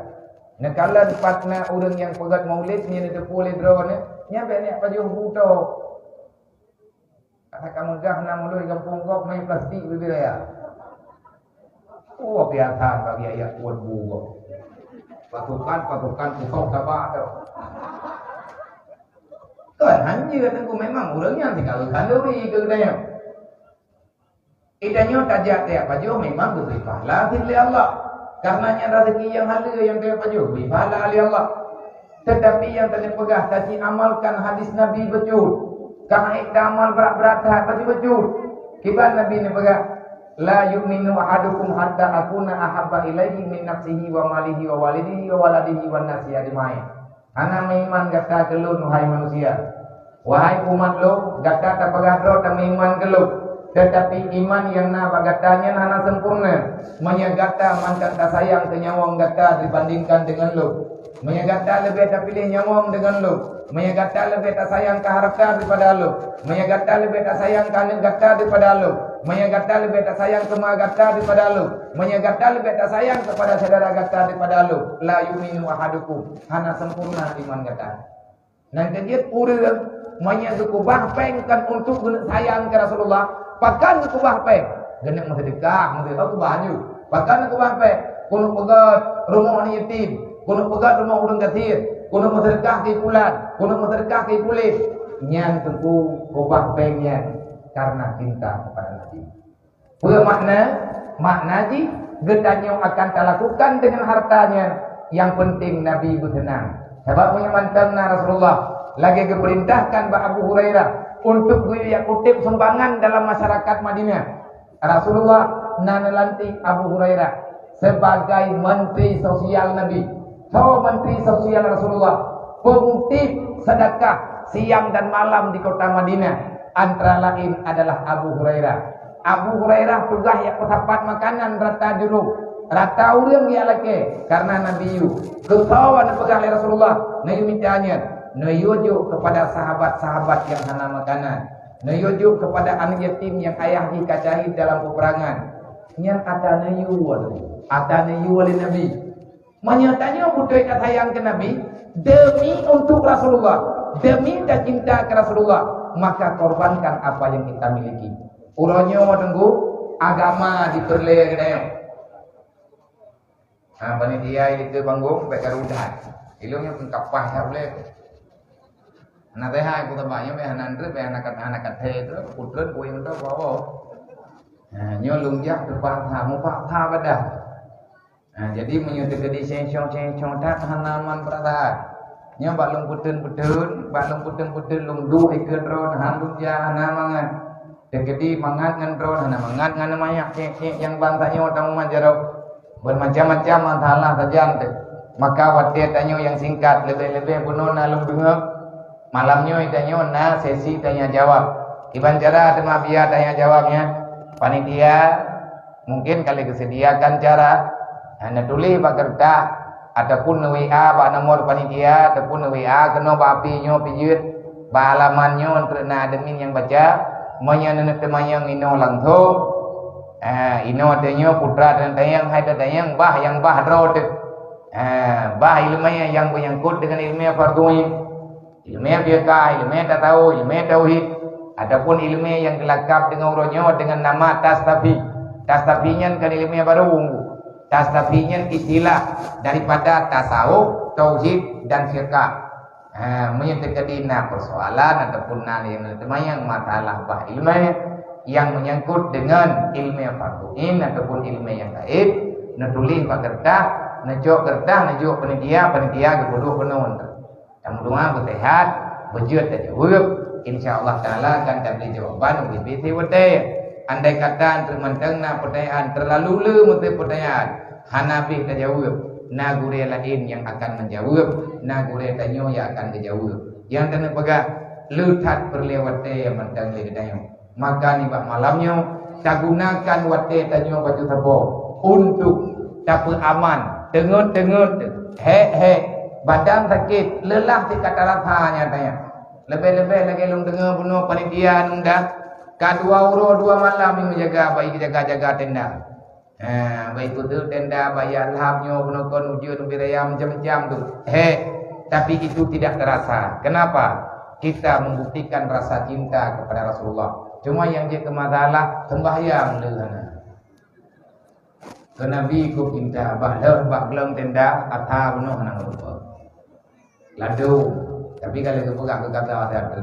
Neukalon pat na ureuëng nyang peugét maulid nyan neuteupeue lé droeneuh, nyan bék neujak pajoh bu tok. Ata ka meugah na mulod gampông gob, mé plastik bibir raya. Oh, biasa bagi ayah kuat bu gob. Pasukan, pasukan, pusok sabak tu. Kan hanya teungku memang ureuëng nyan tinggal khanduri keu geutanyoe. Geutanyoe tajak tajak pajoh memang geubri pahala cit lé Allah. Karena nyan rezeki nyang haleue nyang tajak pajoh geubri pahala lé Allah. Tetapi nyang tanyoe peugah, taci amalkan hadis Nabi bacut. Ka hana amal brat-brat that bacut-bacut. Kiban Nabi neupeugah, "La yu'minu ahadukum hatta akuna ahabba ilaihi min nafsihi wa malihi wa walidihi wa waladihi wan nasi ajmain." Hana meuiman gata keu Lôn, wahai manusia. Wahai umat Lôn, gata tapeugah droe tameuiman keu Lôn, teutapi iman nyang na bak gata nyan hana sempurna, meunyoe gata mantong tasayang keu nyawöng gata dibandingkan deungon Lôn. Meunyoe gata leubeh tapiléh nyawöng deungon Lôn, meunyoe gata leubeh tasayang keu hareuta daripada Lôn, meunyoe gata leubeh tasayang keu aneuk gata daripada Lôn, meunyoe gata leubeh tasayang keu ma gata daripada Lôn, meunyoe gata leubeh tasayang keupada syedara gata daripada Lôn, la yu'minu ahadukum, hana sempurna iman gata. Nyang keujeuet ureuëng meunyoe geukeubah péng kon untuk geuneuk sayang keu Rasulullah, pakon geukeubah péng? Geuneuk meuseudeukah, meuseudeukah keubah nyoe. Pakon geukeubah péng? Keuneuk peugöt rumoh aneuk yatim, keuneuk peugöt rumoh ureuëng gasien, keuneuk meuseudeukah keu pulan, keuneuk meuseudeukah keu pulen. Nyan teungku keubah péng nyan karena cinta kepada Nabi. Peue makna? Makna jih, geutanyoe akan talakukan deungon hareuta nyan, nyang peunteng Nabi beuseunang. Sabab meunyoe mantong na Rasulullah, lagée geupeurintahkan bak Abu Hurairah untuk geuyue jak kutéb sumbangan dalam masyarakat Madinah. Rasulullah na neulantik Abu Hurairah sebagai menteri sosial Nabi. Soe menteri sosial Rasulullah? Peumutéb seudeukah siang dan malam di kota Madinah, antara laén adalah Abu Hurairah. Abu Hurairah tugaih jak peusapat makanan rata jurông, rata ureuëng jak lakée, karena Nabi yue. Keu soe neupeugah lé Rasulullah, neuyue mita nyan, neuyue jok keupada sahabat-sahabat nyang hana makanan, neuyue jok keupada aneuk yatim nyang ayah jih ka syahid dalam peupeurangan. Nyan ata neuyue, ata neuyue lé Nabi. Meunyoe tanyoe beutôi tasayang keu Nabi, demi untuk Rasulullah, demi tacinta keu Rasulullah, maka korbankan apa yang kita miliki. Uroe nyoe teungku, agama dipeureulée keu tanyoe. Ha, panitia di keu banggong bèk garu that. Ilong nyang kapah that ulée. Naseuhat ku teuba nyoe bèk hana ndeuet, bèk hana kat, hana kat he tu, putreun kueh mantong bawa. Ha, nyoe lôn jak teupaksa, mupaksa badah. Ha, jadi meunyoe teukeudi sengcong-sengcong that hana man peurasaan. Nyoe bak lôn peuteun-peuteun, bak lôn peuteun-peuteun lôn duek ikeue droe, hana lôn jak, hana mangat. Teukeudi mangat ngon droe, hana mangat ngon manyak, cék-cék nyang ban tanyoe tamumat jaroe. Bermacam-macam masalah sajan teuh. Maka watée tanyoe nyang singkat, leubeh-leubeh bunoe na lôn deungoe. Malam nyoe tanyoe na sesi tanya jawab. Kiban cara teuma biya tanya jawab nyan? Panitia mungkin ka lheueh geuseudiakan cara, ha, neutuléh bak keureutah ataupun neu-W A bak nomor panitia ataupun neu-W A keunoe bak api nyoe pijeuet bak alamat nyoe treuk na admin nyang baca. Meunyoe neuneuk teumanyong inoe langsong, ha, inoe tanyoe putra dan tayang hai tatanyong bah nyang bah droe teuh. Ha, bah ileumèe nyang meunyangkot deungon ileumèe fardhu ain. Ileumèe fiqah, ileumèe tasawuf, ileumèe tauhid, ataupun ileumèe nyang geulakab deungon uroe nyoe deungon nama tastafi. Tastafi nyan kon ileumèe barô. Tastafi nyan istilah daripada tasawuf, tauhid, dan fiqah. Ha, meunyoe teukeudi na persoalan ataupun na nyang teumanyong masalah bah ileumèe nyang meunyangkot deungon ileumèe fardhu ain ataupun ileumèe nyang gaib, neutuléh bak keureutah, neucok keureutah, neujok panitia, panitia geupeuduek keunoe. Tameudoa beuseuhat, beujeuet tajaweueb, insya Allah Taala akan tabri jawaban ubit-ubit watée. Andai kata treuk mantong na peutanyaan, teulalu le meuteupeutanyaat, hana beh tajaweueb, na gurée laén nyang akan meujaweueb, na gurée tanyoe nyang akan geujaweueb. Nyang taneuk peugah, le that peureulée watée nyang mantong lé geutanyoe. Maka nibak malam nyoe, tagunakan watée tanyoe baju sapo untuk tapeuaman, teungeut-teungeut, hék-hék, badan sakét, leulah sit ka tarasa nyang tanyoe. Leubeh-leubeh lagée lôn deungoe bunoe panitia nunda, ka dua uroe dua malam nyang jaga, bak jaga-jaga tenda. Ha, bak ipeuteuk tenda, bak jak lhab nyoe bunoe kon ujeuen ubit raya macam-macam tu. Hék, tapi itu tidak terasa. Kenapa? Kita membuktikan rasa cinta kepada Rasulullah. Cuma nyang jeuet keu masalah, sembahyang le hana. Keu Nabi keu cinta, bah lheueh bak gleueng tenda, ata bunoe hana meurumpok. Ladôm, tapi ka lheueh geupeugah keu gata watée tu.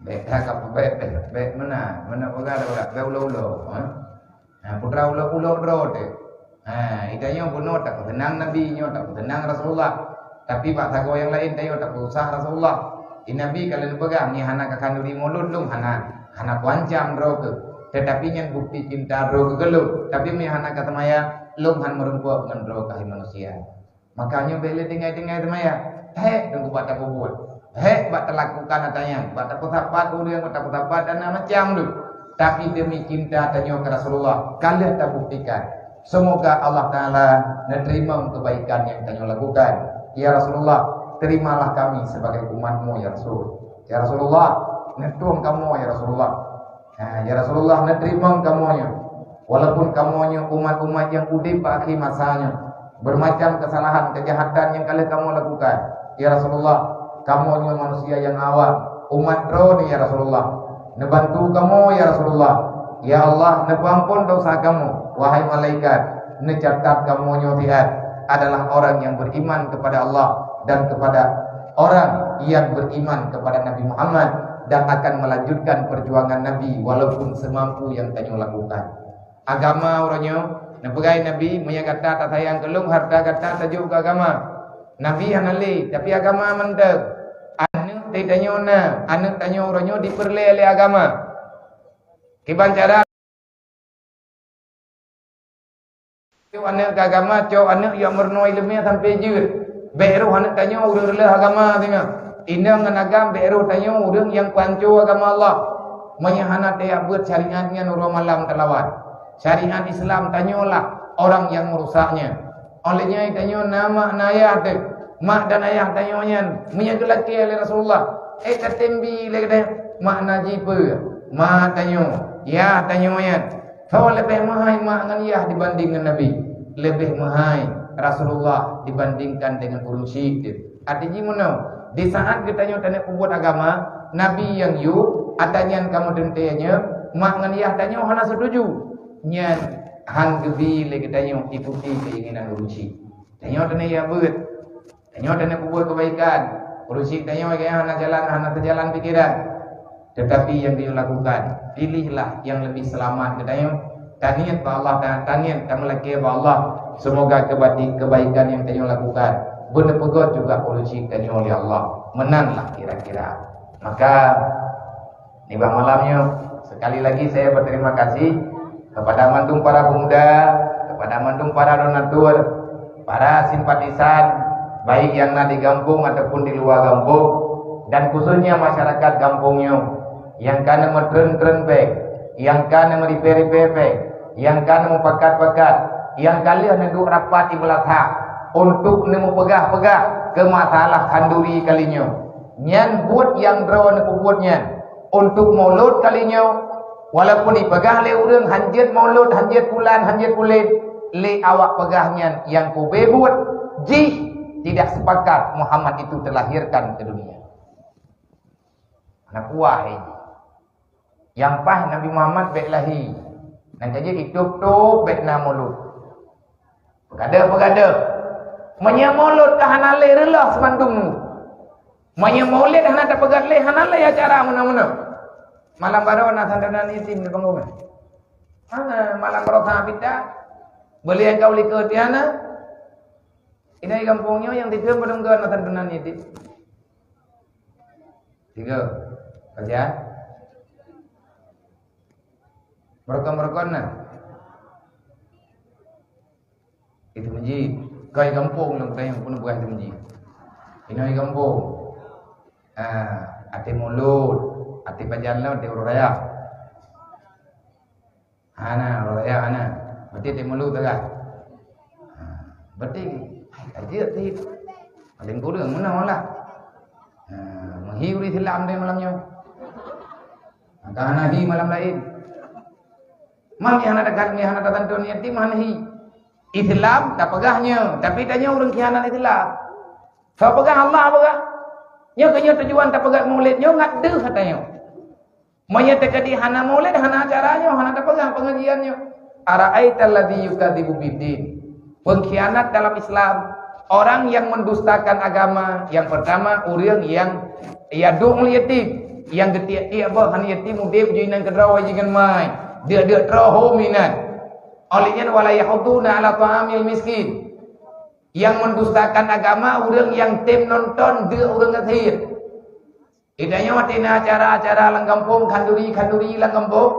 Bèk that ka peubèk, bèk, bèk meunan, meunan peugah dah, bèk ulo-ulo, ha? Ha, putra ulo-ulo droe teuh. Ha, geutanyoe bunoe tapeuseunang Nabi, nyoe tapeuseunang Rasulullah. Tapi bak sagoe nyang laén tanyoe tapeusah Rasulullah. Di Nabi ka lheueh neupeugah, "Meunyo hana ka khanduri mulod lôn hana, hana kuancam droe keuh. Teutapi nyan bukti cinta droe keuh keu lôn. Tapi meunyo hana ka seumaya, lôn han meurumpok ngon droe keuh hai manusia." Makanya bèk lé tinggai-tinggai seumaya. Hék teungku bak tapeubuet. Hék bak talakukan ata nyan. Bak tapeusapat ureueng, bak tapeusapat dan macam tu. Tapi demi cinta tanyoe keu Rasulullah, ka lheueh tabuktikan. Semoga Allah Taala neuteurimong keubaikan nyang tanyoe lakukan. Ya Rasulullah, terimalah kami sebagai umat-Mu, ya Rasul. Ya Rasulullah, neutueng kamoe, ya Rasulullah. Ha, ya Rasulullah, neuteurimong kamoe nyoe. Walaupun kamoe nyoe umat-umat nyang udeb bak akhé masa nyoe, beumacam keusalahan, keujahatan nyang ka lheueh kamoe lakukan. Ya Rasulullah, kamoe nyoe manusia nyang awam, umat Droeneuh, ya Rasulullah. Neubantu kamoe, ya Rasulullah. Ya Allah, neupeuamphon desya kamoe. Wahai malaikat, neucatat kamoe nyoe siat adalah orang yang beriman kepada Allah dan kepada orang yang beriman kepada Nabi Muhammad dan akan melanjutkan perjuangan Nabi walaupun semampu yang tanyoe lakukan. Agama uroe nyoe, neupeugah Nabi, "Meunyo gata tasayang keu lôn, hareuta gata tajok keu agama." Nabi hana lé, tapi agama mantong. Aneuk tanyoe na, aneuk tanyoe uroe nyoe dipeureulée lé agama. Kiban cara Cok aneuk keu agama, cok aneuk jak meurunoe ileumèe sampoe jeuet. Bèk roh aneuk tanyoe ureueng reuloh agama singoh. Inong ngon agam bèk roh tanyoe ureueng nyang peuhanco agama Allah. Meunyo hana tajak beuet syariat nyan uroe malam talawan. Syariat Islam tanyoe lah orang nyang meurusaknya. Óh lheueh nyan tanyoe na mak na ayah teuh. Mak dan ayah tanyoe nyan meunyo geulakèe lé Rasulullah, Eh, tatem bi lé geutanyoe. Makna jih peue? Ma tanyoe, yah tanyoe nyan. Soe leubeh meuhai ma ngon yah dibanding ngon Nabi? Leubeh meuhai Rasulullah dibandingkan dengan ureuëng syiek teuh. Arti jih meunoe, di saat geutanyoe taneuk peubuet agama, Nabi nyang yue, ata nyan kamoe teuntée nyoe, ma ngon yah tanyoe hana setuju. Nyan han geubi lé geutanyoe ikuti keinginan ureuëng syiek. Tanyoe taneuk yah beuet. Tanyoe taneuk peubuet keubaikan, ureuëng syiek tanyoe gaya hana jalan, hana teujalan pikiran. Tetapi nyang geutanyoe lakukan, pilihlah nyang leubeh seulamat geutanyoe. Taniet bak Allah, ta-, taniet tameulakée bak Allah, seumoga keubati-, keubaikan nyang tanyoe lakukan beuneupeugét juga ureuëng syiek tanyoe lé Allah. Meunanlah kira-kira. Maka, nibak malam nyoe, sekali lagi saya berterima kasih kepada mandum para pemuda, kepada mandum para donatur, para simpatisan, baik nyang na di gampông ataupun di luwa gampông, dan khususnya masyarakat gampông nyoe, nyang ka neumeutrön-trön péng, nyang ka neumeuripée-ripée péng, nyang ka neumeupakat-pakat, nyang ka lheueh neuduek rapat di Meulathah untuk neumeupeugah-peugah keu masalah khanduri kali nyoe. Nyan buet nyang droe neupeubuet nyan. Untuk mulod kali nyoe, walaupun ipeugah lé ureuëng hanjeuet mulod, hanjeuet pulan, hanjeuet pulen, lé awak peugah nyan nyang kube buet, jih tidak sepakat Muhammad itu terlahirkan ke dunia. Hana puah hai jih. Nyang paih Nabi Muhammad bék lahé. Nyang ka jeuet itôb-tôb bék na mulod. Peugadôh-peugadôh. Meunyoe mulod ka hana lé reuloh seumandum. Meunyoe mulod hana tapeugét lé, hana lé acara meunan-meunan. Malam baroe na santunan yatim di panggong. Hana, malam baroe ka pita. Beulian kau likot di hana. Inai gampông nyoe nyang dikeue meunungga na santunan yatim. Tiga. Kerja. Meurokon-meurokon na. Itu menji. Kai gampông nyang tayang pun bukan itu menji. Inai gampông. Ah, até mulod, até pajan lom, até uroe raya. Hana, uroe raya hana. Berarti até mulod tagah. Ha, berarti, hai, ka jeuet cit. Paling kureueng meunoe lah. Ha, meuhi ureuëng Islam deh malam nyoe. Maka hana hi malam laén. Mam nyang hana takat, nyang hana tatantu niat ti, meuhan hi. Islam tapeugah nyoe, tapi tanyoe ureuëng khianat Islam. Soe peugah? Allah peugah. Nyoe keu nyoe tujuan tapeugah mulod nyoe ngat deuh ata nyoe. Meunyoe teukeudi hana mulod, hana acara nyoe, hana tapeugah pengajian nyoe. Ara'aital ladzi yukadzibu biddin. Pengkhianat dalam Islam, orang yang mendustakan agama, yang pertama ureuëng nyang ya dum yatim, nyang geutiek-tiek boh hana yatim udeb jih nan keudroe jih ngon mai, deuk-deuk troh hom inan. Oleh nyan wala yahudduna ala ta'amil miskin. Yang mendustakan agama ureuëng nyang tem nonton deuk ureuëng gasien. Di tanyoe watée na acara-acara lam gampông, khanduri-khanduri lam gampông,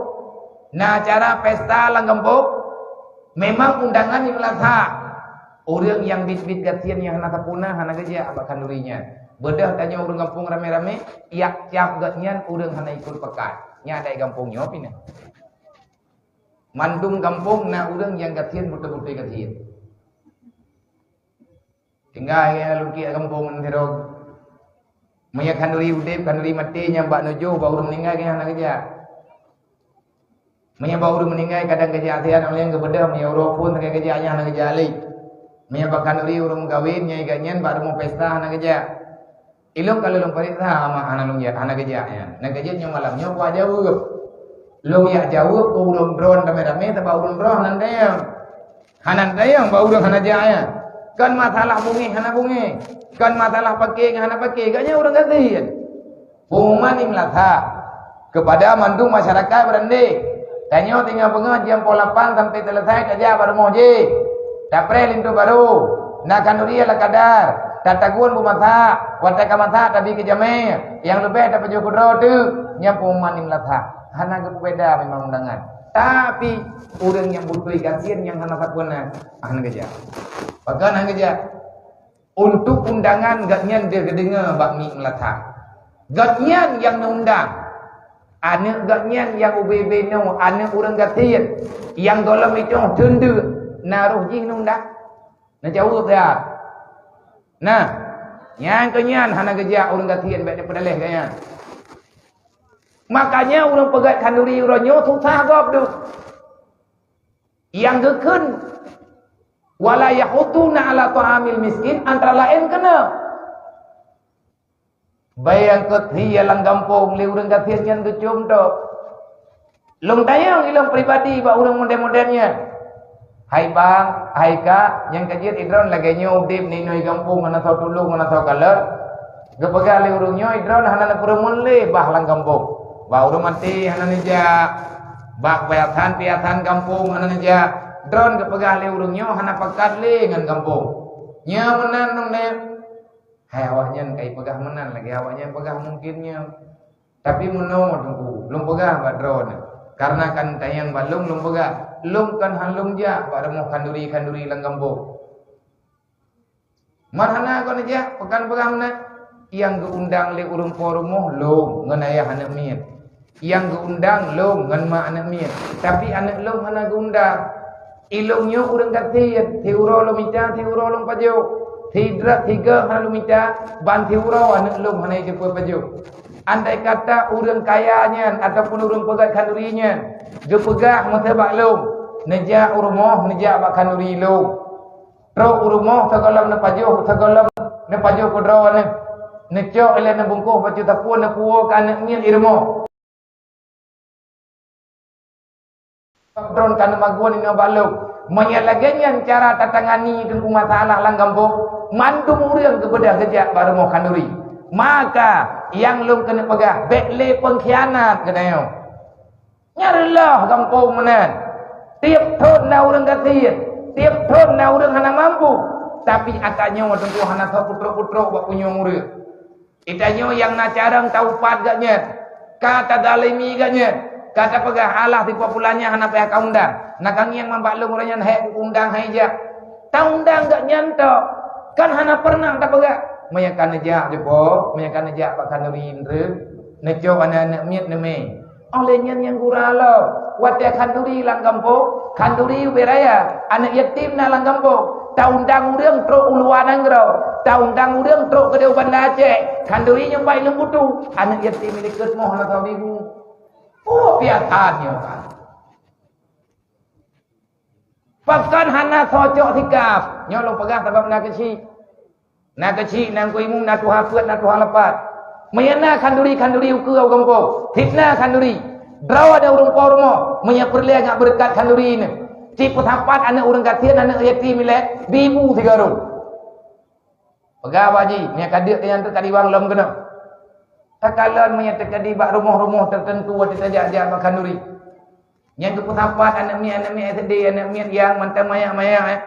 na acara pesta lam gampông, memang undangan nyang lasa. Ureuëng nyang biet-biet gasien nyang hana sapeue na hana geujak bak khanduri nyan. Beudôh tanyoe ureuëng gampông ramé-ramé, jak cap geuhnyan ureuëng hana ikot pakat. Nyan adat gampông nyoe pih na. Mandum gampông na ureuëng nyang gasien beutôi-beutôi gasien. Tinggai gaya lukik gampông ngon sidroe. Meunyoe khanduri udeb, khanduri maté nyang bak nujoh bak ureuëng meuninggai gaya hana geujak. Meunyoe bak ureuëng meuninggai kadang geujak siat, nyang laén geubeudôh, meunyoe uroe phon sagai geujak nyan hana geujak lé. Meunyoe bak khanduri ureuëng meukawen, nyang igat nyan bak rumoh pesta hana geujak. Ilong ka lôn pareksa ama hana lôn jak, hana geujak nyan. Nyang ka jeuet nyoe malam nyoe kuajaweueb. Lôn jak jaweueb keu ureuëng droe ramé-ramé, sabab ureuëng droe hana tayang. Hana tayang bak ureuëng hana jak nyan. Kon masalah bungéh hana bungéh. Kon masalah paké ngon hana paké. Gobnyan ureuëng gasien. Pengumuman di meulasa kepada mandum masyarakat Beurandé. Tanyoe tinggai beungoh jam poh lapan sampai seuleusai tajak bak rumoh jih. Tapreh linto barô, na khanduri ala kadar, tatagun beumasak, watée ka masak tabi keu jamé, nyang leubeh tapajoh keudroe teuk, nyan pengumuman di meulasa. Hana geupeubeda memang undangan. Tapi, ureuëng nyang beutôi gasien nyang hana sapeue na, hana geujak. Pakon hana geujak? Untuk undangan gobnyan deuh geudeungoe bak miet meulasa. Gobnyan nyang neuundang. Aneuëk gobnyan nyang ubé-bé nyoe, aneuëk ureuëng gasien, nyang gohlom itong teundeuk, na roh jih neuundang. Neujaweueb ya. Nah, Nyang keunyan hana geujak ureuëng gasien, bék neupeudaléh gaya. Makanya ureuëng peugét khanduri uroe nyoe susah gob deuh. Nyang geukheun, "Wala yahudduna ala ta'amil miskin," antara laén keunoe. Bayang keuh hi lam gampông lé ureuëng gasien nyan geucom tok. Lôn tanyong ilôn pribadi bak ureuëng modern-modern nyan. Hai bang, hai kak, nyang ka jeuet idroen lagée nyoe udeb ninoe gampông hana soe tulông, hana soe kalon. Geupeugah lé ureuëng nyoe idroen hana neupeurumoh lé bah lam gampông. Bak ureuëng maté hana neujak, bak piasan-piasan gampông hana neujak. Droen geupeugah lé ureuëng nyoe hana pakat lé ngon gampông. Nyoe meunan nong neh. Hai awaknyan kai peugah meunan lagée awaknyan peugah mungkin nyoe. Tapi meunoe teungku, lôn peugah bak droeneuh. Karena kan tanyong bak lôn, lôn peugah, lôn kan han lôn jak bak rumoh khanduri-khanduri lam gampông. Man hana kon jak, peugah meunan, nyang geuundang lé ureuëng po rumoh lôn ngon ayah aneuëk miet. Nyang geuundang lôn ngon mak aneuëk miet, tapi aneuëk lôn hana geuundang. Ilôn nyoe ureuëng gasien, siuroe lôn mita, siuroe lôn pajoh. Sidroe sigoe hana lôn mita, ban siuroe aneuëk lôn hana jipeupajoh. Andai kata ureuëng kaya nyan ataupun ureuëng peugét khanduri nyan geupeugah meuteubak lôn, neujak u rumoh, neujak bak khanduri lôn. Trok u rumoh sigohlom neupajoh, sigohlom neupajoh keu droeneuh. Neucok ilée neubungkôh bacut sapeue neupuwoe keu aneuëk miet i rumoh. Droen ka neumagun inoe bak lôn. Meunyoe lagée nyan cara tatangani teungku masalah lam gampông, mandum ureuëng geubeudôh geujak bak rumoh khanduri. Maka nyang lôn keuneuk peugah, bék lé peungkhianat geutanyoe. Nyan reuloh gampông meunan. Tieb thon na ureuëng gasien, tieb thon na ureuëng hana mampu. Tapi ata nyoe teungku hana soe peutrok-peutrok bak punyueng ureuëng. Geutanyoe nyang na carông taupat geuh nyan, ka tazalimi geuh nyan, ka tapeugah alah sipa pulan nyan hana payah ka undang. Na ka ngieng man bak lôn ureuëng nyan hék undang hai jak. Taundang geuh nyan tok, kan hana peureunah tapeugah, "Meunyoe ka neujak dipo, meunyoe ka neujak bak khanduri indreuk, neucok aneuëk-aneuëk miet neumé." Óh lheueh nyan nyang gura lom, watée khanduri lam gampông, khanduri ubé raya, aneuëk yatim na lam gampông, taundang ureuëng trok u luwa nanggroe, taundang ureuëng trok keudéh u Banda Aceh, khanduri nyoe pai lôn butu, aneuëk yatim likot moh na sabibu. Oh, piatan nyoe kan. Pakon hana cocok sikap? Nyoe lôn peugah sabab na keuchik. Na keuchik, na Teungku Imum, na tuha peuet, na tuha lapat. Meunyoe na khanduri-khanduri ukeue u gampông, fitnah khanduri. Droe ada ureuëng po rumoh, meunyoe peureulée ngat beureukat khanduri nyoe. Cit peusapat aneuëk ureuëng gasien, aneuëk yatim ilée, bibu sigoe rhot. Peugah bak jih, meunyoe ka deuk nyan teuka di wang lom keunoe. Takalon meunyoe teuka di bak rumoh-rumoh teuteuntu watée tajak-jak bak khanduri. Nyang geupeusapat aneuëk miet, aneuëk miet S D, aneuëk miet nyang mantong manyak-manyak, eh.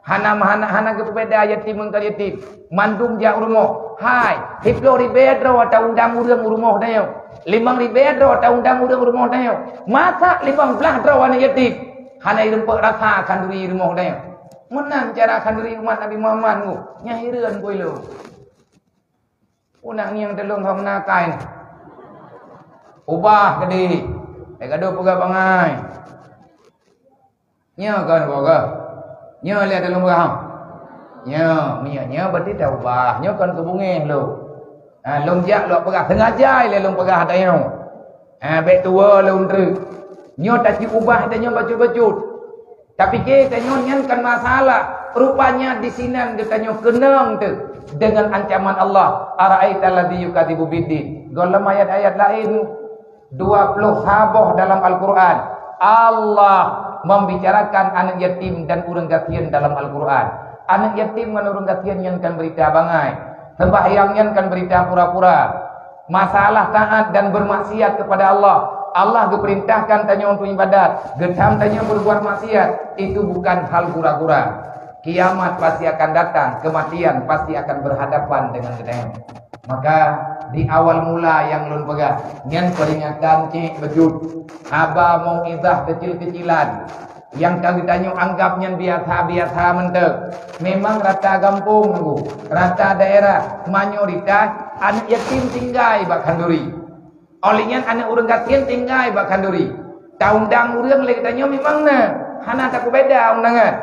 Hana, hana, hana geupeubeda yatim ngon ka yatim. Mandum jak u rumoh. Hai, siploh ribée droe taundang ureuëng u rumoh tanyoe. Limong ribée droe taundang ureuëng u rumoh tanyoe. Masa limong blaih droe aneuëk yatim hana jirumpok rasa khanduri rumoh tanyoe. Meunan cara khanduri umat Nabi Muhammad nyoe. Nyan hireuen peue lôn. Unang ngieng teulông hom na kai. Ubah keudeh. Eh, gadoh peugah bangai. Nyoe kon peugah. Nyoe lé teulông peugah. Nyoe, meunyoe nyoe berarti dah ubah. Nyoe kon keu beungéh lôn. Ha, lôn jak lôn peugah sengaja lé lôn peugah ata nyoe. Ha, bék tuwoe lôn treuk. Nyoe taci ubah ata nyoe bacut-bacut. Tapike tanyoe nyan kan masalah. Rupanya di sinan geutanyoe keunong teuh dengan ancaman Allah, "Ara'aital ladzi yukadzibu biddin." Gohlom ayat-ayat laén, dua puluh saboh dalam Al-Quran, Allah membicarakan anak yatim dan ureuëng gasien dalam Al-Quran. Anak yatim ngon ureuëng gasien nyan kan berita bangai. Sembahyang nyan kan berita pura-pura. Masalah taat dan bermaksiat kepada Allah, Allah geuperintahkan tanyoe untuk ibadat, geutam tanyoe berbuat maksiat, itu bukan hal gura-gura. Kiamat pasti akan datang, kematian pasti akan berhadapan dengan geutanyoe. Maka di awal mula nyang lôn peugah, nyan peringatan cit beujeuet, haba mauizah keucil-keucilan. Nyang ka geutanyoe anggab nyan biasa-biasa mantong. Memang rata gampông, rata daerah, mayoritas aneuk yatim tinggai bak khanduri. Óh lheueh nyan aneuk ureuëng gasien tinggai bak khanduri. Taundang ureuëng lé geutanyoe memang na, hana tapeubeda undangan.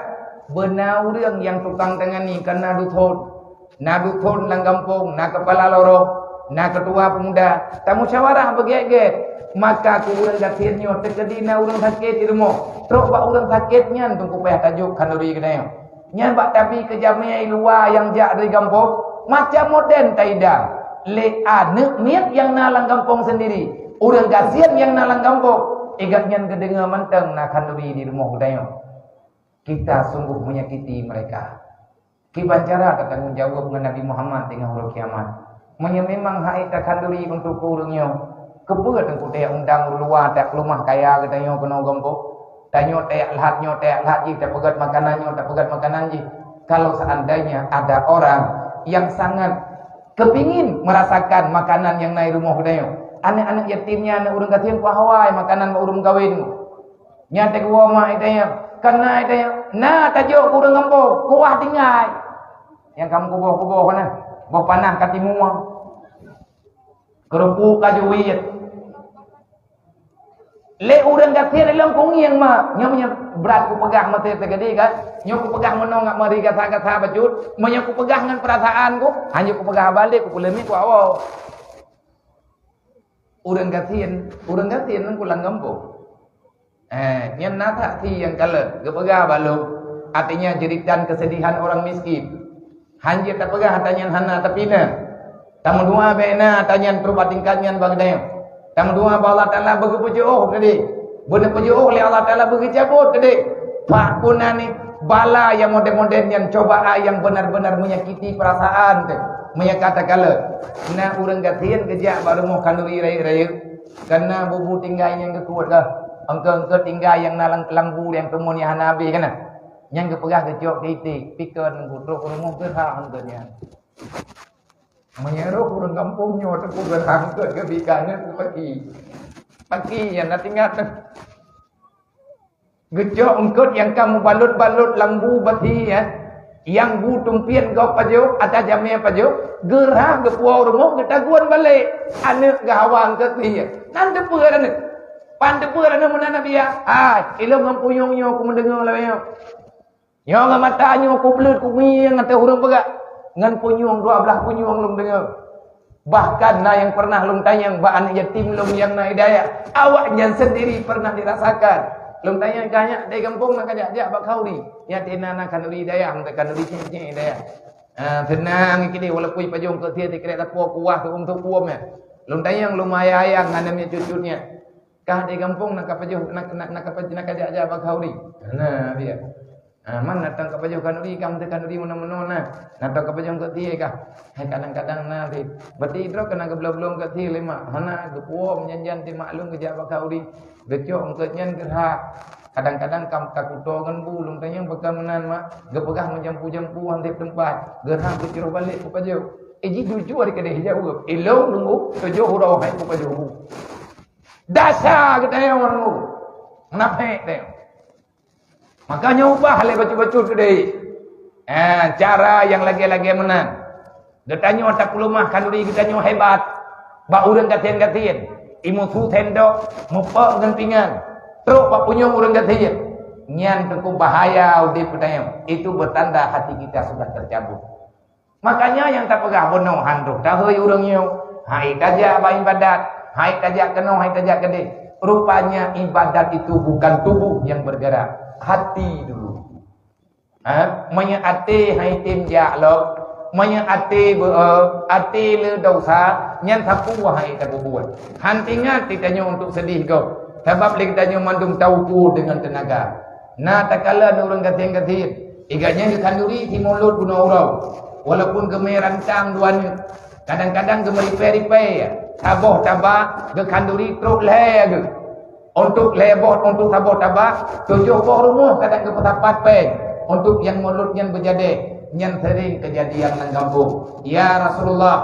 Beuna ureuëng nyang tukang tangani kana duthon. Na dusun lam gampông, na keupala lorong, na keutua peumuda, tamusyawarah beugét-gét. Maka keu ureuëng gasien nyoe teukeudi na ureuëng sakét di rumoh, trok bak ureuëng sakét nyan teungku payah tajok khanduri geutanyoe. Nyan bak tabi keu jamé luwa nyang jak dari gampông, macam moden taidang lé aneuëk miet nyang na lam gampông sendiri, ureuëng gasien nyang na lam gampông. Igat nyan geudeungoe mantong na khanduri di rumoh geutanyoe. Kita sungguh menyakiti mereka. Kiban cara tatanggong jaweueb ngon Nabi Muhammad teungoh uroe kiamat? Meunyoe memang hai takhanduri untuk keu ureuëng nyoe, keupeue teungku tajak undang ureuëng luwa tajak peulumah kaya geutanyoe keunoe gampông? Tanyoe tajak lhat, nyoe tajak lhat jih, tapeugét makanan, nyoe tapeugét makanan jih. Kalau seandainya ada orang yang sangat kepingin merasakan makanan nyang na i rumoh geutanyoe, aneuëk-aneuëk yatim nyan, aneuëk ureuëng gasien, peue hawa makanan bak ureuëng meukawen. Nyan teuk woe mak itanya, kana itanya, na tajok keu ureuëng gampông, kuah tinggai. Nyang kamu kuboh-kuboh na, boh panah ka timu. Keurupuk ka juwit. Lé ureuëng gasien ilong kungieng mak, nyoe meunyoe brat kupeugah meuteugah teukeudi kan, nyoe kupeugah meunoe ngat mari gasa-gasa bacut, meunyoe kupeugah ngon peurasaan ku, hana kupeugah balek, kupeuleumiek ku awak. Ureuëng gasien, ureuëng gasien ngon kulang gampông. Eh, nyan na that si nyang kalon, geupeugah bak lôn, artinya jeritan kesedihan orang miskin. Hanjeuet tapeugah ata nyan hana, tapi na. Tameudoa bék na ata nyan trok bak tingkat nyan bak geutanyoe. Tameudoa bak Allah Taala beugeupeujiôh keudeh. Beuneupeujiôh lé Allah Taala beugeucabot keudeh. Pak pun na ni bala nyang model-model nyan, cobaan nyang benar-benar menyakiti perasaan teuh. Meunyoe ka takalon, na ureuëng gasien geujak bak rumoh khanduri rayeuk-rayeuk. Kana bubu tinggai nyang geukuet kah? Eungkôt-eungkôt tinggai nyang na lam, lam bu nyang teumon nyang hana habéh kana? Nyang geupeugah geucok titik, pikon butrok rumoh geurhah eungkôt nyan. Meunyoe roh ureuëng gampông nyoe teupeu geurhah eungkôt geubi kana paki. Paki nyang na tinggai. Geucok eungkôt nyang ka mubalot-balot lam bu bathi, ya. Nyang bu tumpian gob pajoh, ata jamé pajoh, geurhah geupuwoe rumoh geutagun balek. Aneuëk geuhawa eungkôt pih, ya. Nan teupeue aneuëk. Pan teupeue aneuëk meunan Nabi, ya. Hai, ilong ngon punyueng nyoe kumeudeungoe lawée nyoe. Nyoe ngon mata nyoe kubleuet kumieng ateueh ureuëng peugah, ngon punyueng dua blaih punyueng lôn deungoe. Bahkan na nyang pernah lôn tanyong bak aneuëk yatim lôn nyang na hidayah, awaknyan sendiri pernah dirasakan. Lôn tanyong, "Kah nyak dari gampông na kajak jak bak khanduri?" Nyan teuh na, na khanduri hidayah, meunan khanduri cék-cék hidayah. Ah, seunang kideh walaupun pajoh eungkôt sie teukrek lakoe kuah teuuem-teuuem nyan. Lôn tanyong lôn meuayang-ayang ngon aneuk miet cut-cut nyan. Kah di gampông na ka pajoh, na, na, na ka pajoh, na ka jak-jak bak khanduri. Nah, dia. Ha, man na tang ka pajoh khanduri, ka meuteuk khanduri meunoe-meunoe na. Na tang ka pajoh eungkôt sie kah. Hai kadang-kadang na di. Berarti droe keunan geubloe-bloe eungkôt sie lé mak. Hana geupuwoe meunyan-nyan di maklum geujak bak khanduri. Geucok eungkôt nyan geurhah. Kadang-kadang kam ka kuto ngon bu, lôn tanyong pakon meunan mak. Geupeugah meujampu-jampu han tieb teumpat. Geurhah geucroh balek kupajoh. Eh, ji jujur keudeh jaweueb. Ilong lôn bu, tujoh uroe hai kupajoh bu. Dasar geutanyoe ureuëng nyoe. Munafék tanyoe. Maka nyoe ubah lé bacut-bacut keudeh. Eh, cara nyang lagée-lagée meunan. Geutanyoe tapeuleumah khanduri geutanyoe hebat. Bak ureuëng gasien-gasien. Imusu sendok, mupok ngon pingan. Trok bak punyueng ureuëng gasien. Nyan teungku bahaya udeb geutanyoe. Itu bertanda hati kita sudah tercabut. Makanya nyang tapeugah bunoe han troh tahôi ureuëng nyoe, hai tajak bak ibadat, hai tajak keunoe, hai tajak keudeh. Rupanya ibadat itu bukan tubuh yang bergerak, hati dulu. Ha? Meunyoe até hai tem jak lom, meunyoe até beu, até le dosa, nyan sapeue hai tapeubuet. Han teuingat geutanyoe untuk seudeh gob, sabab lé geutanyoe mandum taupeue deungon teunaga. Na takalon ureuëng gasien-gasien, igat nyan geukhanduri simulot bunoe uroe, walaupun geumé rantang dua neuk, kadang-kadang geumeuripée-ripée, saboh taba geukhanduri trok lhée geuh. Untuk lhée boh, untuk saboh taba, tujoh boh rumoh kadang geupeusapat péng. Untuk nyang mulot nyan beujadeh, nyan sering keujadian lam gampông. Ya Rasulullah,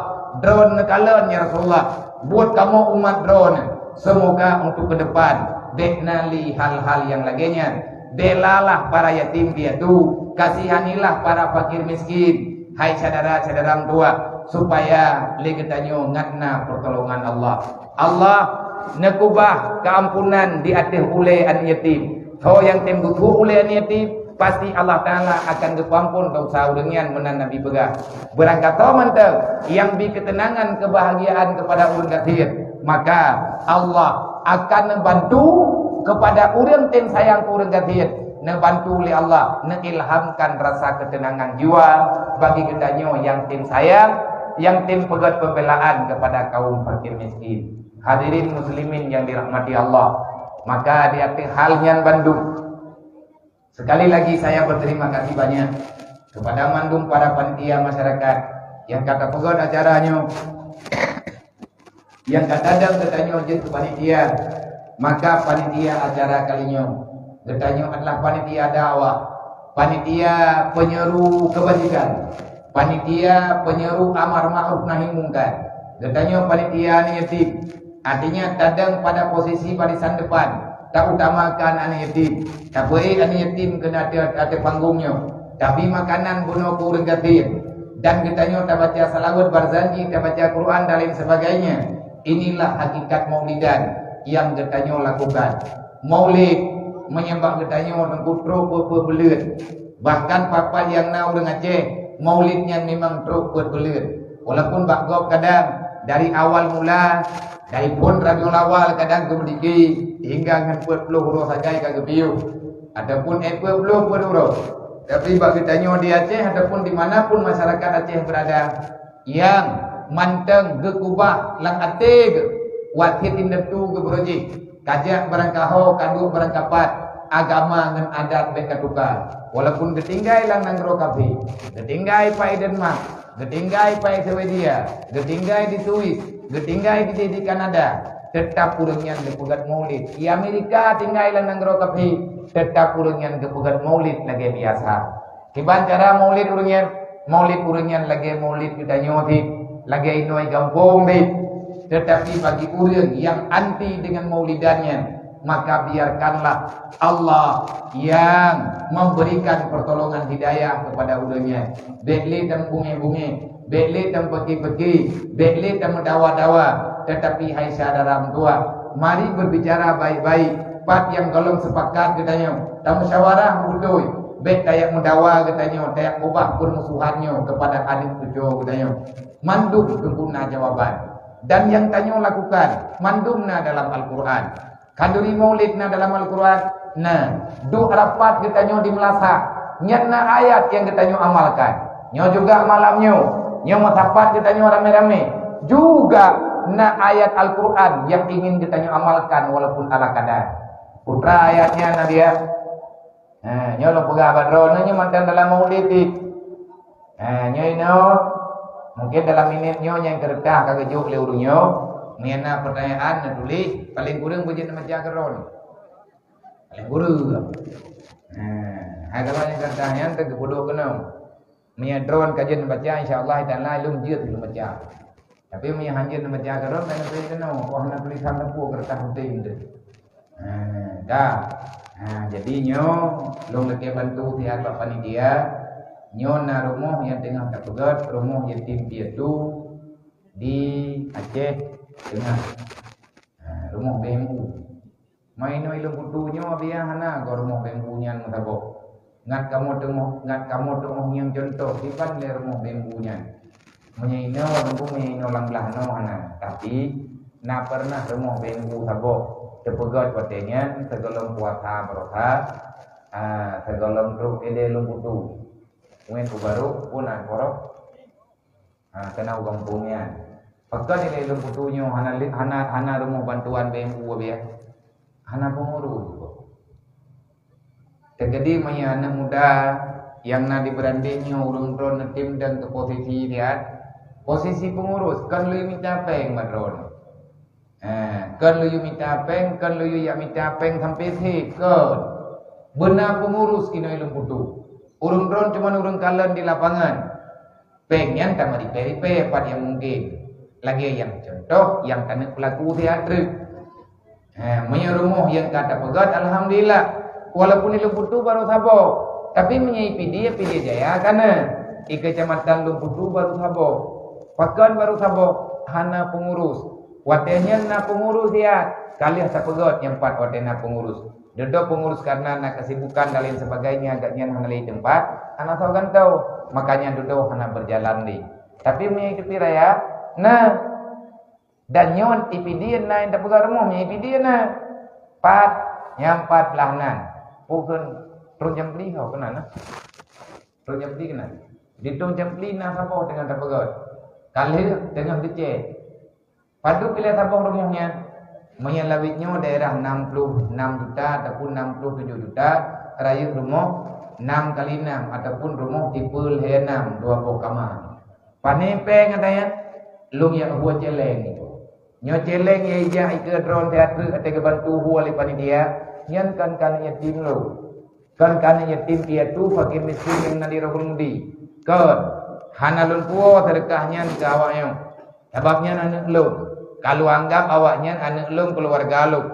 droeneuh neukalon, ya Rasulullah, buet kamoe umat droeneuh. Semoga untuk ke depan, bék na lé hal-hal nyang lagée nyan. Belalah para yatim piatu, kasihanilah para fakir miskin. Hai syedara-syedara meutuwah, supaya lé geutanyoe ngat na pertolongan Allah. Allah neukubah keuampunan di ateueh ulée aneuëk yatim. Soe nyang tem geutuek ulée aneuëk yatim, Pasti Allah Ta'ala akan geupeuampôn desya ureuëng nyan, meunan Nabi peugah. Beurangkasoe mantong nyang bi keuteunangan, keubahagiaan keupada ureuëng gasien, maka Allah akan neubantu keupada ureuëng tem sayang keu ureuëng gasien, neubantu lé Allah, neuilhamkan rasa keuteunangan jiwa bagi geutanyoe nyang tem sayang, nyang tem peugét peubelaan keupada kaum fakir miskin. Hadirin muslimin nyang dirahmati Allah, maka di ateueh hal nyan bandum, sekali lagi saya berterima kasih banyak kepada mandum para panitia masyarakat nyang ka tapeugét acara nyoe, nyang ka tadong geutanyoe jeuet keu panitia. Maka panitia acara kali nyoe, geutanyoe adalah panitia dakwah, panitia penyeru kebajikan, panitia penyeru amar ma'ruf nahi mungkar. Geutanyoe panitia aneuk yatim, artinya tadong pada posisi barisan depan, tautamakan aneuk yatim, tapeuék aneuk yatim keunan ateueh, ateueh panggong nyoe, tabri makanan bunoe keu ureuëng gasien, dan geutanyoe tabaca salawat, barzanji, tabaca Quran dan lain sebagainya. Inilah hakikat maulidan nyang geutanyoe lakukan. Maulid meunyoe bak geutanyoe teungku trok peuet-peuet buleuen. Bahkan pat-pat nyang na ureuëng Aceh, maulid nyan memang trok peuet buleuen. Walaupun bak gob kadang dari awal mula, dari phon Rabiul Awal kadang geumeudiki hingga ngon peuet ploh uroe sagai ka geupiôh, ataupun ék peuet ploh peuet uroe. Tapi bak geutanyoe di Aceh ataupun di mana pun masyarakat Aceh berada, nyang mantong geukubah lam até geuh, watée indatu geuh beurojih, kajak barangkaho, kaduek barangkapat, agama ngon adat bék katuka. Walaupun geutinggai lam nanggroe kafé, geutinggai pai Denmark, geutinggai pai Swedia, geutinggai di Swiss, geutinggai di, di Kanada, teutap ureuëng nyan geupeugét maulid. Di Amerika tinggai lam nanggroe kafé, teutap ureuëng nyan geupeugét maulid lagée biasa. Kiban cara maulid ureuëng nyan? Maulid ureuëng nyan lagée maulid geutanyoe cit, lagée inong gampông cit. Tetapi bagi ureuëng nyang anti dengan maulidan nyan, maka biarkanlah Allah yang memberikan pertolongan hidayah kepada ureuëng nyan. Bék lé tameubungée-bungée, bék lé tameupeugét-peugét, bék lé tameudawa-dawa, tetapi hai syedara meutuwah, mari berbicara baik-baik. Pat nyang gohlom sepakat geutanyoe, tamusyawarah beutôi. Bék tajak meudawa geutanyoe, tajak ubah peurmusuhan nyoe keupada aneuk cucoe geutanyoe. Mandum teungku na jawaban. Dan nyang tanyoe lakukan, mandum na dalam Al-Qur'an. Khanduri maulid na dalam Al-Qur'an? Na. Duek rapat geutanyoe di meulasah, nyan na ayat nyang geutanyoe amalkan. Nyoe juga malam nyoe, nyoe meusapat geutanyoe ramé-ramé, juga na ayat Al-Qur'an nyang ingin geutanyoe amalkan walaupun ala kadar. Peue ayat nyan, Nadia? Ha, nyoe lôn peugah bak droeneuh, nyoe mantong dalam maulid cit. Ha, nyoe inoe, mungkin dalam minét nyoe nyang keureutah ka geujok lé ureuëng nyoe. Meunyo na peutanyaan, neutuléh, paleng kureueng beujeuet neubaca keudroe. Paleng kureueng. Ha, hai, kalau nyang keureutah nyan teugeupeuduek keunoe. Meunyo droen ka jeuet neubaca, insya Allah taala lôn jeuet lôn baca. Tapi meunyo han jeuet neubaca keudroe, hana tuléh keunoe, oh, hana tulésan teupeu keureutah putéh teuh. Ha, ka. Ha, jadi nyoe lôn lakée bantu siat bak panitia. Nyoe na rumoh nyang teungoh tapeugét, rumoh yatim piatu di Aceh Teungoh. Ha, rumoh B M U. Meunyo ilôn putu nyoe biasa hana goe rumoh B M U nyan meusaboh. Ngat kamoe teungoh, ngat kamoe teungoh ngieng cuntoh, kiban lé rumoh B M U nyan. Meunyo inoe, teungku, meunyo inoe lam blah noe hana. Tapi, na pernah rumoh B M U saboh teupeugét watée nyan sigohlom puasa baroesa, ah, sigohlom trok idéh lôn putu. Ngon ku barô, pun na koroh. Ha, keunan u gampông nyan. Pakon ilée lôn putu nyoe hana li-, hana, hana rumoh bantuan B M U biasa? Hana peungurus. Teujadi meunyo aneuk muda nyang na di Beurandeng nyoe ureuëng droen neutem dan keu posisi siat, posisi peungurus, kon lôn mita péng bak droen. Ha, kon lôn mita péng, kon lôn jak mita péng sampai sép, kon. Beuna peungurus inoe lôn putu. Ureuëng droen cuma ureuëng kalon di lapangan. Péng nyan tameurepe-repe pat nyang mungken. Lagée nyang cuntoh nyang taneuk peulaku siat treuk. Ha, meunyoe rumoh nyang ka tapeugét, alhamdulillah. Walaupun ilôn putu barô saboh, tapi meunyoe i Pidie, Pidie Jaya kana. I keucamatan lôn putu barô saboh. Pakon barô saboh? Hana peungurus. Watée nyan na peungurus siat, ka lheueh tapeugét nyang pat watée na peungurus. Dudoe peungurus karena na kesibukan dan lain sebagainya, agaknya hana lé teumpat, hana soe gantoe, makanya dudoe hana berjalan lé. Tapi meunyoe cuti raya, nah, dan nyoe ipidien na nyang tapeugah rumoh, meunyoe ipidien na. Pat, nyang pat blah nan. Pukon rhot jam pli ho keunan na. Rhot jam pli keunan. Di rhot jam pli na saboh teungoh tapeugah. Ka lheueh teungoh geucet. Padub ilée saboh rumoh nyan? Meunyoe lawét nyoe daerah enam puluh enam juta ataupun enam puluh tujuh juta, rayeuk rumoh enam kali enam ataupun rumoh tipe lhée enam, dua boh kama. Pane péng gata nyan? Lôn jak hue céléng. Nyoe céléng nyang ijak ikeue droeneuh siat treuk ateueh geubantu hue lé panitia, nyan kon keu aneuk yatim lôn. Kon keu aneuk yatim piatu, fakir miskin nyang na di Rohong Di. Kon, hana lôn puwoe seudeukah nyan keu awaknyoe. Sabab nyan aneuk lôn. Ka lôn anggab awaknyan aneuk lôn, keuluwarga lôn.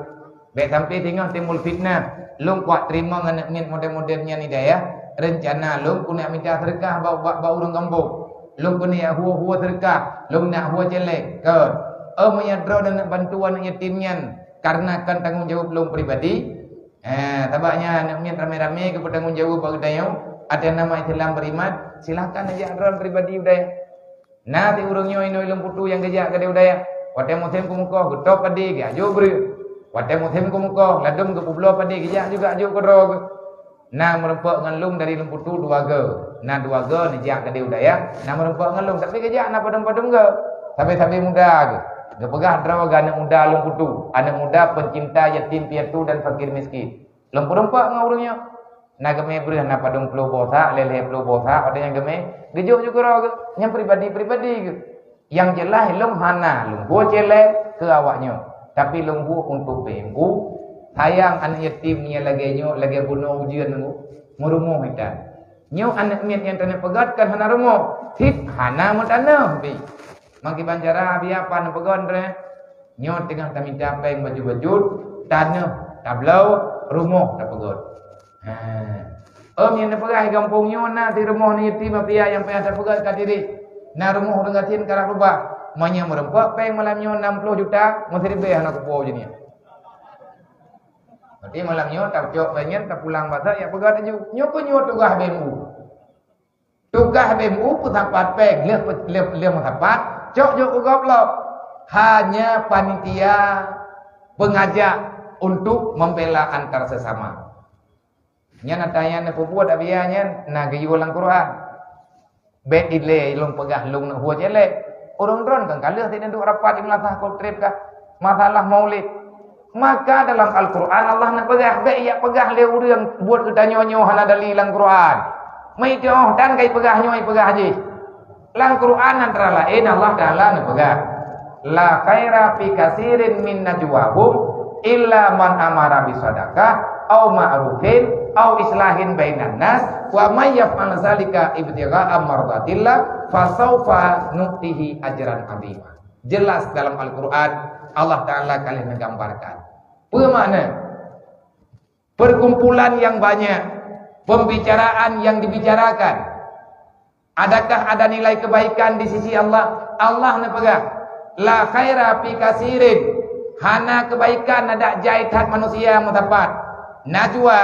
Bék sampai singoh timbul fitnah. Lôn kuat teurimong aneuk miet model-model nyan di dayah. Reuncana lôn keuneuk mita seudeukah bak, bak, bak ureuëng gampông. Lôn keuneuk hue-hue seudeukah. Lôn nak hue céléng. Kon. Oh, meunyoe droeneuh bantu aneuk yatim nyan karena kon tanggong jaweueb lôn pribadi, Eh, sabab nyan aneuk miet ramé-ramé geupeutanggong jaweueb bak geutanyoe, atas nama Islam beriman, silahkan neujak droe pribadi u dayah. Na di ureuëng nyoe inoe lôn putu nyang geujak keudeh u dayah. Watée musém keumeukoh, geutôb padé, geujak jok breueh. Watée musém keumeukoh, ladôm geupubloe padé, geujak juga jok keudroe geuh. Na meurumpok ngon lôn dari lôn putu dua goe. Na dua goe neujak keudeh u dayah, na meurumpok ngon lôn, tapi geujak na padum-padum goe. Sabe-sabe muda geuh. Geupeugah droe geuh aneuk muda lôn putu, aneuk muda pencinta yatim piatu dan fakir miskin. Lôn peurumpok ngon ureuëng nyoe. Na geumé breueh na padum ploh boh sak, lhée-lhée ploh boh sak, watée nyan geumé, geujok ju keudroe geuh, nyan pribadi-pribadi geuh. Nyang jeulaih lôn hana lôn hue céléng keu awaknyoe, tapi lôn hue untuk P M U. Sayang aneuk yatim nyang lagée nyoe, lagée bunoe ujeuen nyoe, meurumoh itan. Nyoe aneuk miet nyang taneuk peugét kan hana rumoh, cit hana meutaneuh pih. Meukiban cara biar pan peugét reh. Nyoe teungoh tamita péng bajut-bajut, taneuh tabloe, rumoh tapeugét. Ha. Ôm nyang neupeugah gampông nyoe na di rumoh ni yatim piatu nyang payah tapeugét ka diri. Na rumoh ureuëng gasien karab rubah. Meunyoe meurumpok péng malam nyoe enam puluh juta, meusiribée hana kupo jeuneuh. Berarti malam nyoe tacok péng nyan tapulang basa ya peugét laju. Nyoe keuh nyoe tugaih B M U. Tugaih B M U peusapat péng, lheueh, lheueh, lheueh meusapat, cok jok u gob lom. Hanya panitia pengajak untuk membela antar sesama. Nyan ata nyang neupeubuet Abiya nyan na geuyue lam Quran. Bék ilée lôn peugah lôn neuk hue célék. Ureuëng droen kan ka lheueh sideh duek rapat di meulasah keu treb kah masalah maulid. Maka dalam Al-Quran Allah neupeugah, bék jak peugah lé ureuëng buet geutanyoe nyoe hana dalil lam Quran. Meuidong dan kai peugah nyoe peugah jih. Lam Quran antara laén Allah Taala neupeugah, "La khaira fi katsirin min najwahum illa man amara bisadaqah au ma'rufin au islahin bainan nas wa may yaf'al zalika ibtigha'a mardatillah fasaufa nu'tihi ajran 'azima." Jelas dalam Al-Quran Allah Taala ka lheueh menggambarkan. Peue makna? Perkumpulan yang banyak, pembicaraan yang dibicarakan. Adakah ada nilai kebaikan di sisi Allah? Allah neupeugah, "La khaira fi katsirin." Hana kebaikan adak jai that manusia meusapat. Najwa,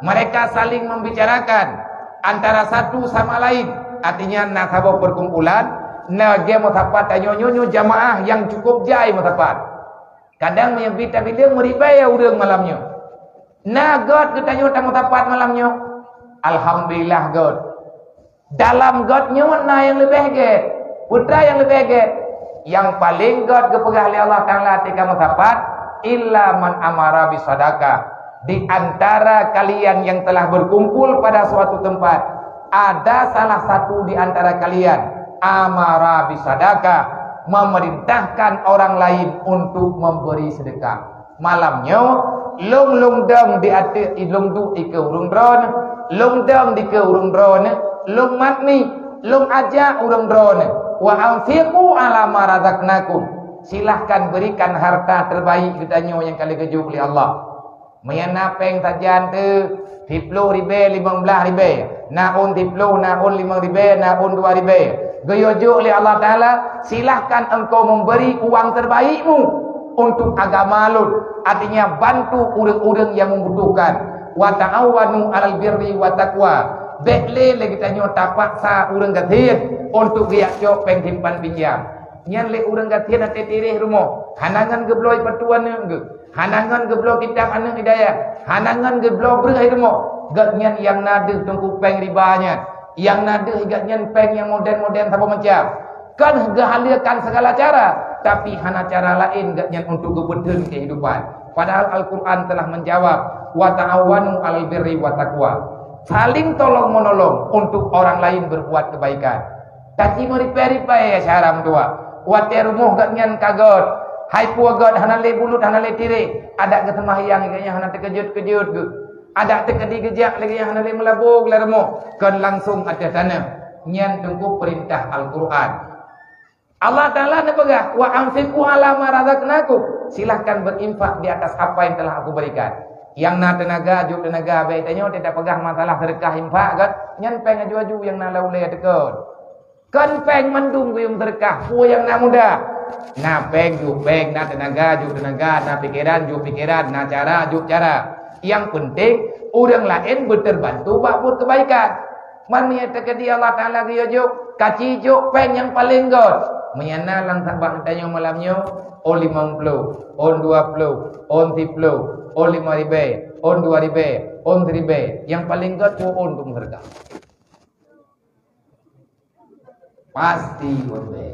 mereka saling membicarakan antara satu sama lain. Artinya na saboh perkumpulan, na ge meusapat tanyoe nyoe jamaah yang cukup jai meusapat. Kadang meunyoe bit tabileueng meuribée ureuëng malam nyoe. Na gét geutanyoe tameusapat malam nyoe? Alhamdulillah gét. Dalam gét nyoe na nyang leubeh gét. Peue nyang leubeh gét? Nyang paleng gét geupeugah lé Allah Taala tika meusapat, "Illa man amara bisadaqah." Di antara kalian yang telah berkumpul pada suatu tempat, ada salah satu di antara kalian amara bisadaqah, memerintahkan orang lain untuk memberi sedekah. Malam nyoe, lôn lôn dong di ateueh lôn duek dikeue ureuëng droeneuh, lôn dong dikeue ureuëng droeneuh, lôn mat mi, lôn ajak ureuëng droeneuh, "Wa anfiqu ala ma razaqnakum." Silahkan berikan harta terbaik geutanyoe nyang ka lheueh geujok lé Allah. Meunyoe na péng sajan teuh, siploh ribée, limong blaih ribée, na ôn siploh, na ôn limong ribée, na ôn dua ribée, geuyue jok lé Allah Taala, "Silahkan engkau memberi uang terbaikmu." untuk agama lôn, artinya bantu ureuëng-ureuëng nyang membutuhkan. Wa ta'awanu 'alal birri wa taqwa. Bék lé lé geutanyoe tapaksa ureuëng gasien untuk geujak cok péng simpan pinjam. Nyan lé ureuëng gasien até tiréh rumoh, hana ngon geubloe peutuan geuh, hana ngon geubloe kitab aneuëk hidayah, hana ngon geubloe breueh rumoh. Gobnyan nyang na deuh teungku péng riba nyan, nyang na deuh gobnyan péng nyang modern-modern saboh macam. Kan geuhaliekan segala cara, tapi hana cara laén gobnyan untuk geupeutheun kehidupan. Padahal Al-Quran telah menjawab, "Wa ta'awanu 'alal birri wa taqwa." Saling tolong-menolong untuk orang lain berbuat kebaikan. Taci meuripai-ripai ya syara meutuah. Watée rumoh gobnyan ka gét, hai pue gét hana lé bulut hana lé tiréh, adak geuseumahyang gobnyan hana teukeujot-keujot geuh. Adak teukeudi geujak lagée nyang hana lé meulabô lam rumoh, kon langsong ateueh tanoh. Nyan teungku peurintah Al-Quran. Allah Taala neupeugah, "Wa anfiqu 'ala ma razaqnakum." Silahkan berinfak di atas apa yang telah Aku berikan. Nyang na teunaga, jok teunaga, bék tanyoe teupeugah masalah seudeukah infak kan, nyan péng aju-aju nyang na lam ulée teukeuen. Kon péng mandum geuyue meuseudeukah, peue nyang na mudah. Na péng, jok péng, na teunaga, jok teunaga, na pikeran, jok pikeran, na cara, jok cara. Nyang peunteng, ureuëng laén beuteubantu bak buet keubaikan. Man meunyoe teukeudi Allah Taala geuyue jok, kaci jok péng nyang paleng gét. Meunyoe na lam sabak geutanyoe malam nyoe, oh limong ploh, oh dua ploh, oh siploh, oh lima ribée, oh dua ribée, oh siribée, nyang paleng gét peuôn untuk meuseudeukah. Pasti beutôi.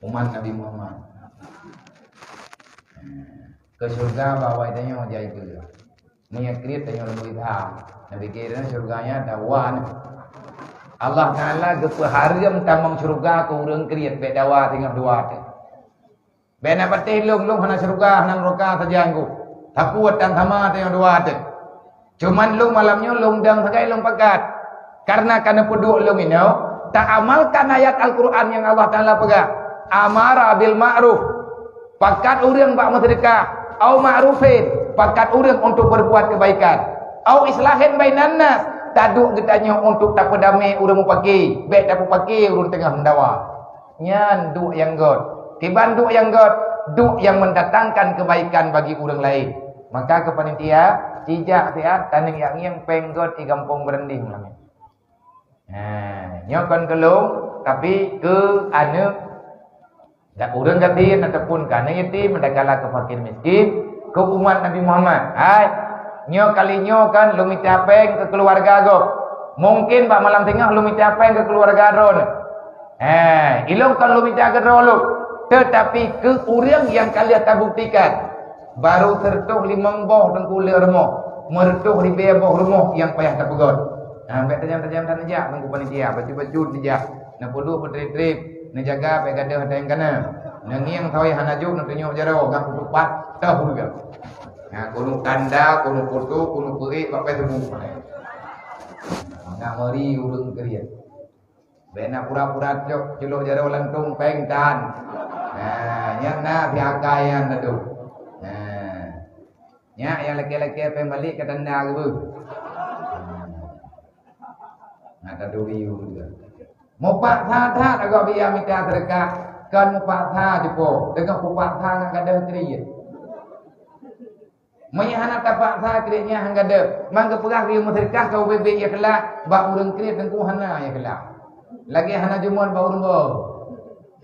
Umat Nabi Muhammad. Ke syurga ba awai tanyoe jai keu. Meunyoe kriet tanyoe leumboi tham. Nabi kira syurga nyan dawa. Allah Taala geupeuhareuem tamong syurga keu ureuëng kriet bék dawa singoh dua teuh. Bék na patéh lôn, lôn hana syeuruga, hana neuraka sajan ku. Takot dan sama teuh nyang dua teuh. Cuman lôn malam nyoe lôn dang sagai lôn pakat. Karena ka neupeuduek lôn inoe, taamalkan ayat Al-Quran nyang Allah Taala peugah, "Amara bil ma'ruf," pakat ureuëng bak meuseudeukah, "au ma'rufin," pakat ureuëng untuk berbuat kebaikan, "au islahin bainan nas," taduek geutanyoe untuk tapeudamé ureuëng mupaki, bék tapeupaki ureuëng teungoh meudawa. Nyan duek nyang gét. Kiban duek nyang gét, duek nyang mendatangkan kebaikan bagi ureuëng laén. Maka keu panitia, sijak siat tanyoe jak ngieng péng gét di gampông Beuranding malam nyoe. Ha, nyoe kon keu lôn, tapi keu aneuëk, ureuëng gasien ataupun keu aneuëk yatim, manakala keu fakir miskin, keu umat Nabi Muhammad. Hai, nyoe kali nyoe kan lôn mita péng keu keuluwarga gob. Mungken bak malam singoh lôn mita péng keu keuluwarga droeneuh. Eh, ilôn kon lôn mita keudroe lôn, teutapi keu ureuëng nyang ka lheueh tabuktikan, barô sireutôh limong boh teungku le rumoh, meureutôh ribée boh rumoh nyang payah tapeugöt. Nah, bék tajam-tajam that neujak teungku panitia, bacut-bacut neujak, neupeuduek beutrép-trép, neujaga bék gadôh ata nyang kana. Neungieng sawi hana jok, neutunyok jaroe, gak peutupat, toh juga. Nah, keuneuk tanda, keuneuk foto, keuneuk peuék, bak Facebook. Nah, ngeri ureuëng kriet. Bék na pura-pura cok culok jaroe lantong péng tan. Nah, nyan na pihak nyan na tu. Nah. Nyak nyang lakée-lakée péng balek ka tanda geuh. Nah, taduri juga. Mupaksa that agak biya mita seudeukah, kon mupaksa jipo, deungon mupaksa ngon gadôh kriet. Meunyo hana tapaksa kriet nyan han gadôh, man geupeugah geuyue meuseudeukah ka ubé-bé ikhlas, bak ureuëng kriet teungku hana ikhlas. Lagée hana jumon bak ureuëng boh.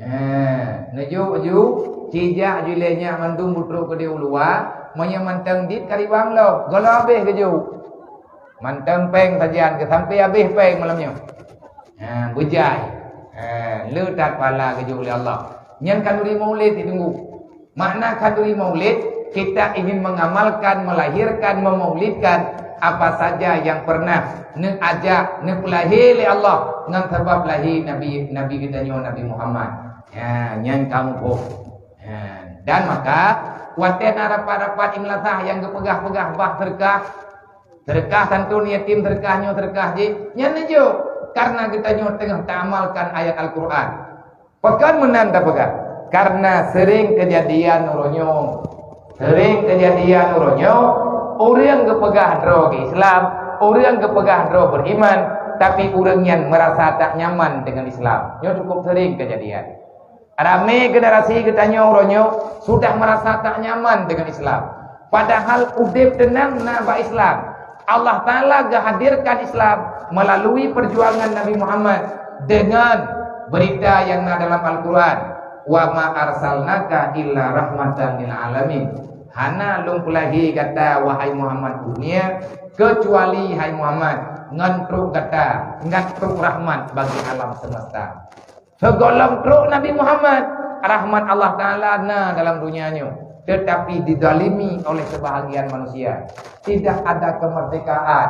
Eh, neujok ju, cijak ju lé nyak mandum beutrok keudeh u luwa, meunyo mantong dit ka riwang lom, gohlom habéh geujok. Mantong péng sajan geuh sampai habéh péng malam nyoe. Ha, beujai. Ha, le that pahala geujok lé Allah. Nyan khanduri maulid ditunggu. Makna khanduri maulid, kita ingin mengamalkan, melahirkan, memaulidkan apa saja yang pernah neuajak, neupeulahé lé Allah ngon sabab lahé Nabi, Nabi geutanyoe Nabi Muhammad. Ha, nyan kamoe poh. Ha, dan maka watée na rapat-rapat imlasah nyang geupeugah-peugah bah seudeukah, seudeukah santun yatim, seudeukah nyoe, seudeukah jih, nyan neujok, karena geutanyoe teungoh taamalkan ayat Al-Quran. Pakon meunan tapeugah? Karena sering kejadian uroe nyoe. Sering kejadian uroe nyoe, ureuëng geupeugah droe geu Islam, ureuëng geupeugah droe beriman, tapi ureuëng nyan merasa tak nyaman dengan Islam. Nyoe cukup sering kejadian. Ramé generasi geutanyoe uroe nyoe sudah merasa tak nyaman dengan Islam. Padahal udeb teunang na bak Islam. Allah Taala geuhadirkan Islam melalui perjuangan Nabi Muhammad dengan berita yang na dalam Al-Quran, "Wa ma arsalnaka illa rahmatan lil alamin." Hana lôn peulahé gata, wahai Muhammad, dunia, kecuali, hai Muhammad, ngon trok gata, ngon trok rahmat bagi alam semesta. Sigohlom trok Nabi Muhammad, rahmat Allah Taala na dalam dunia nyoe, tetapi didalimi oleh sebahagian manusia. Tidak ada kemerdekaan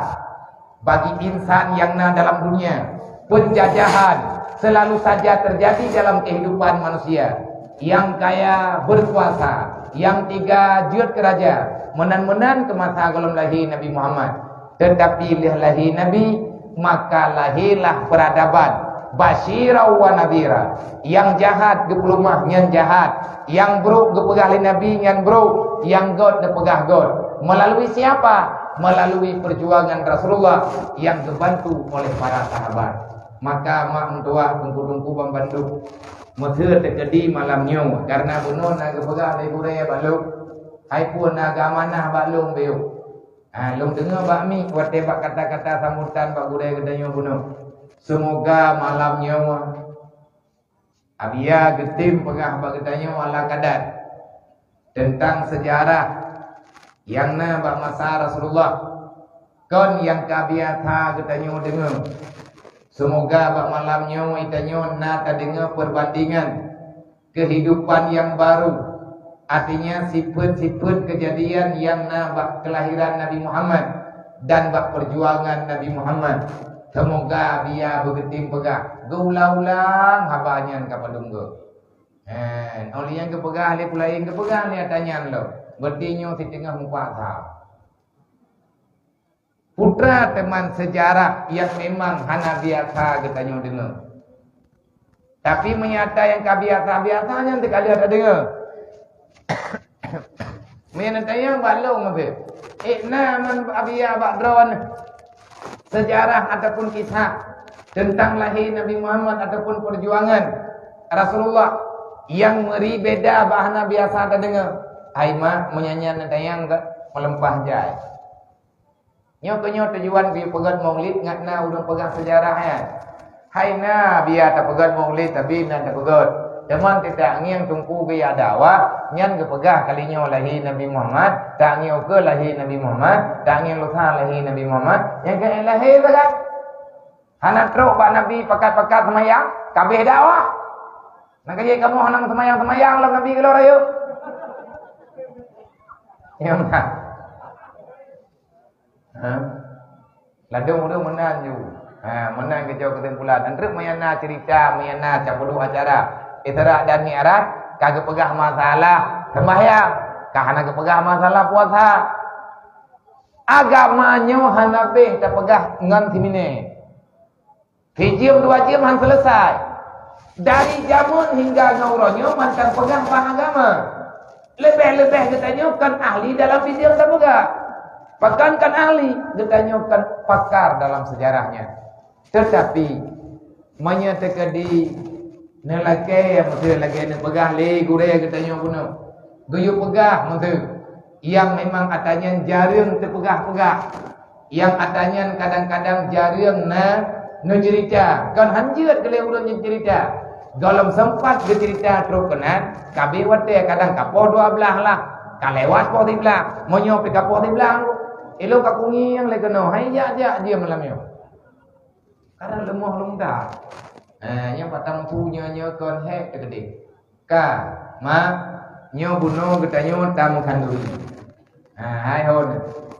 bagi insan yang na dalam dunia. Penjajahan selalu saja terjadi dalam kehidupan manusia. Yang kaya berkuasa, yang tiga jeuet keu raja, meunan-meunan keu masa gohlom lahé Nabi Muhammad. Tetapi lheueh lahé Nabi, maka lahélah peradaban, basyira wa nadhira. Nyang jahat geupeulumah nyan jahat, nyang brok geupeugah lé Nabi nyan brok, nyang gét geupeugah gét. Melalui siapa? Melalui perjuangan Rasulullah yang dibantu oleh para sahabat. Maka mak mentua, teungku-teungku banmandum, meuseu teukeudi malam nyoe, karena bunoe na geupeugah lé gurée bak lôn, hai peue na geuamanah bak lôn beuh. Ha, lôn deungoe bak mic watée bak kata-kata sambutan bak gurée geutanyoe bunoe. Semoga malam nyoe Abiya geutem peugah bak geutanyoe ala kadat teuntang seujarah nyang na bak masa Rasulullah, kon nyang ka biasa geutanyoe deungoe. Seumoga bak malam nyoe geutanyoe na tadeungoe perbandingan kehidupan nyang baru, artinya sifeuet-sifeuet keujadian nyang na bak keulahiran Nabi Muhammad dan bak peujuangan Nabi Muhammad. Seumoga Abiya beugeutem peugah, geuulang-ulang haba nyan ka padum goe. Hen, óh lheueh nyan geupeugah lé peulaén, geupeugah lé ata nyan lom, berarti nyoe siteungoh mupaksa. Putra teuma seujarah nyang memang hana biasa geutanyoe deungoe. Tapi meunyo ata nyang ka biasa-biasa nyan teuka lheueh tadeungoe. Meunyo neutanyong bak lôn meuseue, ék na man Abiya bak droeneuh seujarah ataupun kisah teuntang lahé Nabi Muhammad ataupun peujuangan Rasulullah nyang meuri beda bak hana biasa tadeungoe? Hai mak, meunyo nyan neutanyong keu, meuleumpah jai. Nyoe keuh nyoe tujuan keu peugét Maulid, ngat na ulôn peugah seujarah nyan. Hai na Abiya tapeugét Maulid, tapi na tapeugét. Teuma teutangieng Teungku Abiya dakwah, nyan geupeugah kali nyoe lahé Nabi Muhammad, tangieng ukeue lahé Nabi Muhammad, tangieng lusa lahé Nabi Muhammad, nyang keuneuk lahé sagai. Hana trok bak Nabi pakat-pakat seumayang, ka abéh dakwah. Na ka jeuet kamoe hana seumayang-seumayang lom Nabi keulheueh rayeuk. Ya, meunan. Ha? Ladôm ureueng meunan ju. Ha, meunan geucok keusimpulan. Treuk meunyo na cerita, meunyo na campur acara Isra dan Mi'raj, ka geupeugah masalah sembahyang, ka hana geupeugah masalah puasa. Agama nyoe hana béh tapeugah ngon simine. Sijeuem dua jeuem han seuleusoe. Dari jameun hingga ngon uroe nyoe mantong peugah bak agama. Leubeh-leubeh geutanyoe kon ahli dalam bidang tapeugah. Pakon kon ahli, geutanyoe kon pakar dalam seujarah nyan. Teutapi, meunyoe teukeudi neulakée, meuseu lagée neupeugah lé gurée geutanyoe bunoe, geuyue peugah meuseu, nyang memang ata nyan jareueng teupeugah-peugah. Nyang ata nyan kadang-kadang jareueng na neuceurita, kon han jeuet keu lé ureueng nyang ceurita. Gohlom seumpat geuceurita trok keunan, ka abéh watée kadang ka poh dua blaih lah, ka lewat poh siblaih. Meunyoe pih ka poh siblaih, ilong ka kungieng lé keunoe, hai jak-jak jeuem malam nyoe. Karena leumoh lom that. Eh, nyang patang pu nyoe-nyoe kon hék teukeudeh. Ka, ma, nyoe bunoe geutanyoe tameukhanduri. Ha, hai hon,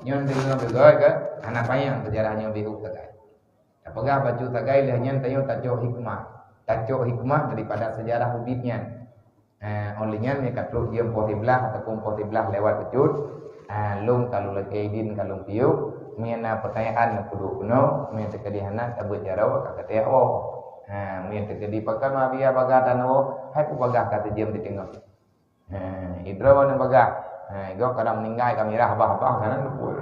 nyoe deungoe beugöt keu, hana panyang seujarah nyoe beuh sagai. Tapeugah bacut sagai lheueh nyan tanyoe tacok hikmah. Tacok hikmah daripada seujarah ubit nyan. Eh, óh lheueh nyan meunyo ka trok jeuem poh siblaih ataupun poh siblaih lewat bacut, eh, lôn ka lôn lakée idin ka lôn piôh, meunyo na peutanyaan neupeuduek keunoe, meunyo teukeudi hana ka beuet jaroe ka kateuh woe. Eh, meunyo teukeudi pakon ma biya bagah tanoh, hai peue bagah ka teujeuem di teungoh. Eh, idroe nyoe bagah. Eh, gob kadang meuninggai ka mirah bah-bah, kadang luput.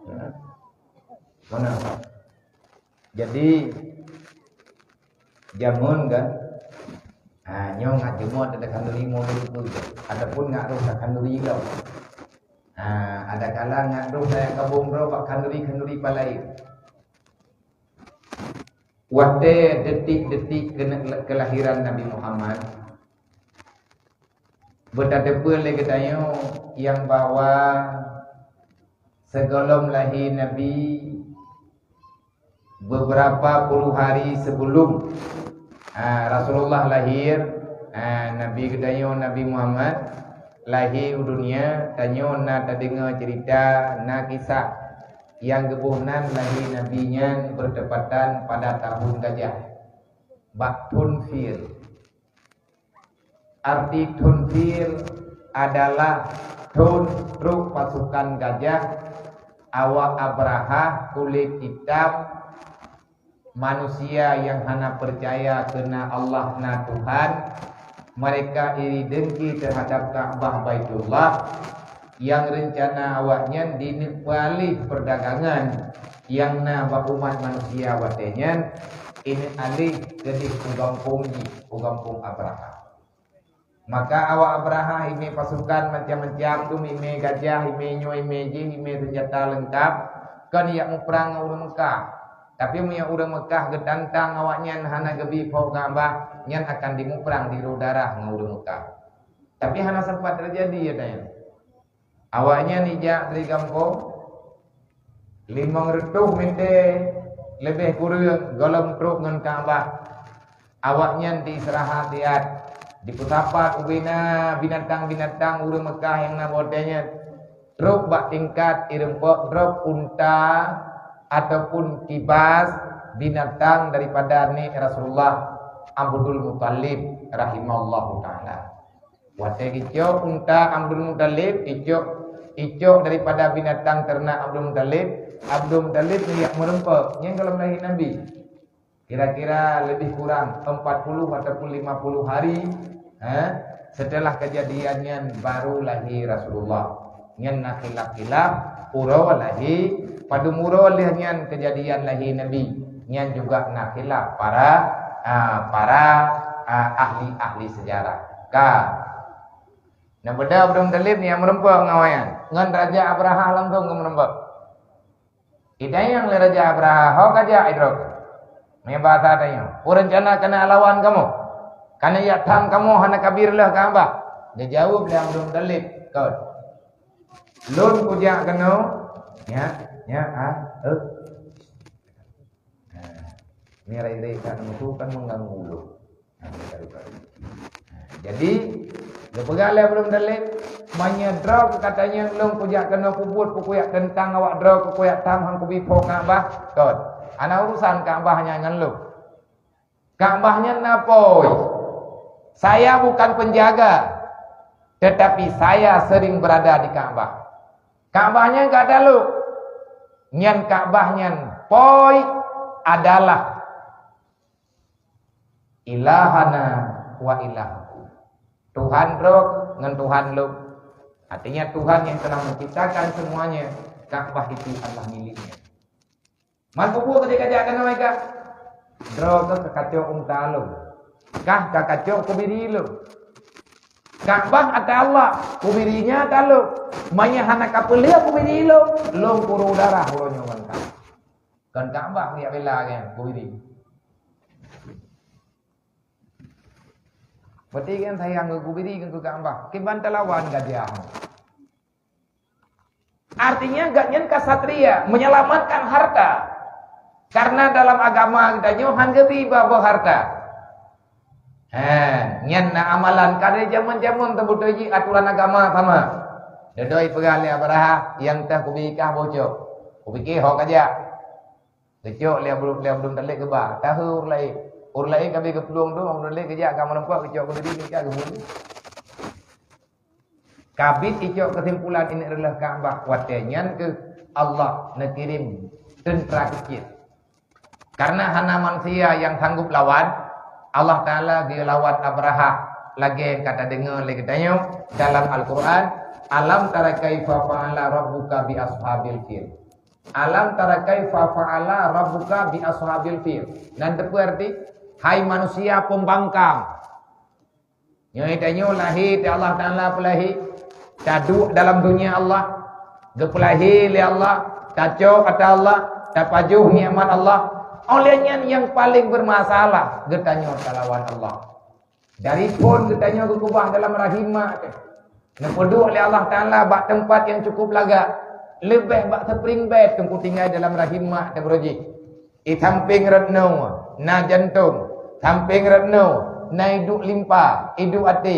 Eh. Mana? Jadi, jameun kan, Ha, nyoe ngat jeumot ada khanduri molod tu je. Ataupun ngat roh ada khanduri lom. Ha, ada kala ngat roh saya kabong droe bak khanduri-khanduri palai. Watée detik-detik kena-, kelahiran Nabi Muhammad, beutateupeu lé geutanyoe nyang bahwa sigohlom lahé Nabi, beberapa puluh hari sebelum, ah, Rasulullah lahir, ah, Nabi geutanyoe Nabi Muhammad lahé u dunia, tanyoe na tadeungoe cerita, na kisah nyang geuboh nan lahé Nabi nyan bertepatan pada tahun gajah, bak thon Fil. Arti thon Fil adalah thon trok pasukan gajah, awak Abrahah kulét itam, manusia nyang hana peucaya keu na Allah na Tuhan, mereka iri dengki terhadap Ka'bah Baitullah, nyang reuncana awaknyan dineuk peualih perdagangan nyang na bak umat manusia watée nyan, ineuk alih keudeh u gampông jih, u gampông Abrahah. Maka awak Abrahah imé pasukan macam-macam tu, imé gajah, imé nyoe, imé jih, imé seunjata leungkap, kon jak muprang ngon ureuëng Meukah. Tapi meunyoe ureuëng Meukah geutantang awaknyan hana geubi phon Ka'bah, nyan akan dimuprang diru darah ngon ureuëng Meukah. Tapi hana sempat terjadi, ya, tanya. Awaknyan ijak dari gampông, limong reutôh meter leubeh kureueng gohlom trok ngon Ka'bah. Awaknyan diistirahat siat, dipeusapat ubena binatang-binatang ureuëng Meukah nyang na bak watée nyan. Trok bak tingkat ireumpok drob unta ataupun kibas binatang daripada nek Rasulullah Abdul Muthalib rahimahullahu taala. Watée geucok unta Abdul Muthalib, icok, icok daripada binatang ternak Abdul Muthalib, Abdul Muthalib neujak meureumpok, nyan gohlom lahé Nabi. Kira-kira lebih kurang empat puluh ataupun lima puluh hari, eh, setelah kejadian nyan baru lahé Rasulullah. Nyan na khilaf-khilaf uroe lahé, padum uroe lheueh nyan kejadian lahé Nabi. Nyan juga na khilaf para, ah, para, ah, ahli-ahli sejarah. Ka. Nah, beda Abdul Muthalib ni nyang meureumpok ngon awaknyan. Ngon Raja Abrahah langsung geumeureumpok. Idayang lé Raja Abrahah, "Ho kajak droe?" Meunyoe bahasa tanyoe, "Peue reuncana keuneuk lawan kamoe? Keuneuk jak tham kamoe hana kabi reuloh Ka'bah?" Geujaweueb lé Abdul Muthalib, "Kon. Lôn kujak keunoe, nyak, nyak, ah, eh." Nah, ni rai-rai ka musuh kan mengganggu lôn. Nah, jadi, geupeugah lé Abdul Muthalib, "Meunyoe droe keu katanya lôn kujak keunoe peubuet peue kujak teuntang awak droe keu kujak tham han kubi phon Ka'bah, kon. Hana urusan Ka'bah nyan ngon lôn. Ka'bah nyan na pôi. Saya bukan penjaga, tetapi saya sering berada di Ka'bah. Ka'bah nyan ka talok. Nyan Ka'bah nyan pôi adalah ilahana wa ilahakum. Tuhan droe ngon Tuhan lôn." Artinya Tuhan yang telah menciptakan semuanya, Ka'bah itu adalah miliknya. Man peue-peue keuneuk kajak keunoe ka? Droe ka kacok unta lôn. Kah ka kacok kubiri lôn. Ka'bah ata Allah, kubirinya ata lôn. Meunyoe hana kapeulheueh kubiri lôn, lôn kuru darah uroe nyoe ngon kah. Kon Ka'bah geujak bela nyan, kubiri. Berarti kan sayang keu kubiri ngon keu Ka'bah. Kiban talawan gajah. Artinya gobnyan ka satria, menyelamatkan harta. Karena dalam agama geutanyoe han geubi babah harta. Ha, nyan na amalan ka dari jameun-jameun teubeutôi jih aturan agama sama. Dodoi peugah lé Abrahah, "Nyang teuh kubi kah boh cok. Kupike ho kajak." Geucok lé Abdul, lé Abdul Muthalib geuba. Tahu ureuëng laén. Ureuëng laén ka bi geuplueng tu, Abdul Muthalib geujak ka meureumpok, geucok keu diri, geucok keu bunoe. Kabit icok keusimpulan ineuk reuloh Ka'bah watée nyan keuh Allah neukirém teuntra keucil. Karena hana manusia nyang sanggup lawan, Allah Taala geulawan Abrahah lagée nyang ka tadeungoe lé geutanyoe dalam Al-Qur'an, "Alam tara kaifa fa'ala rabbuka bi ashabil fil." "Alam tara kaifa fa'ala rabbuka bi ashabil fil." Nan teupeue arti, "Hai manusia pembangkang, Nyoe tanyoe lahé teuh Allah Taala peulahé, taduek dalam donya Allah, geupeulahé lé Allah, tacok ata Allah, tapajoh nikmat Allah. Oleh nyan nyang paleng beumasalah geutanyoe talawan Allah. Dari phon geutanyoe geukeubah dalam rahim mak teuh. Neupeuduek lé Allah Taala bak teumpat nyang cukup lagak, leubeh bak spring bed teungku tinggai dalam rahim mak teuh beurojih. Di sampéng rot nyoe na jantong, sampéng rot nyoe na iduek limpa, iduek até.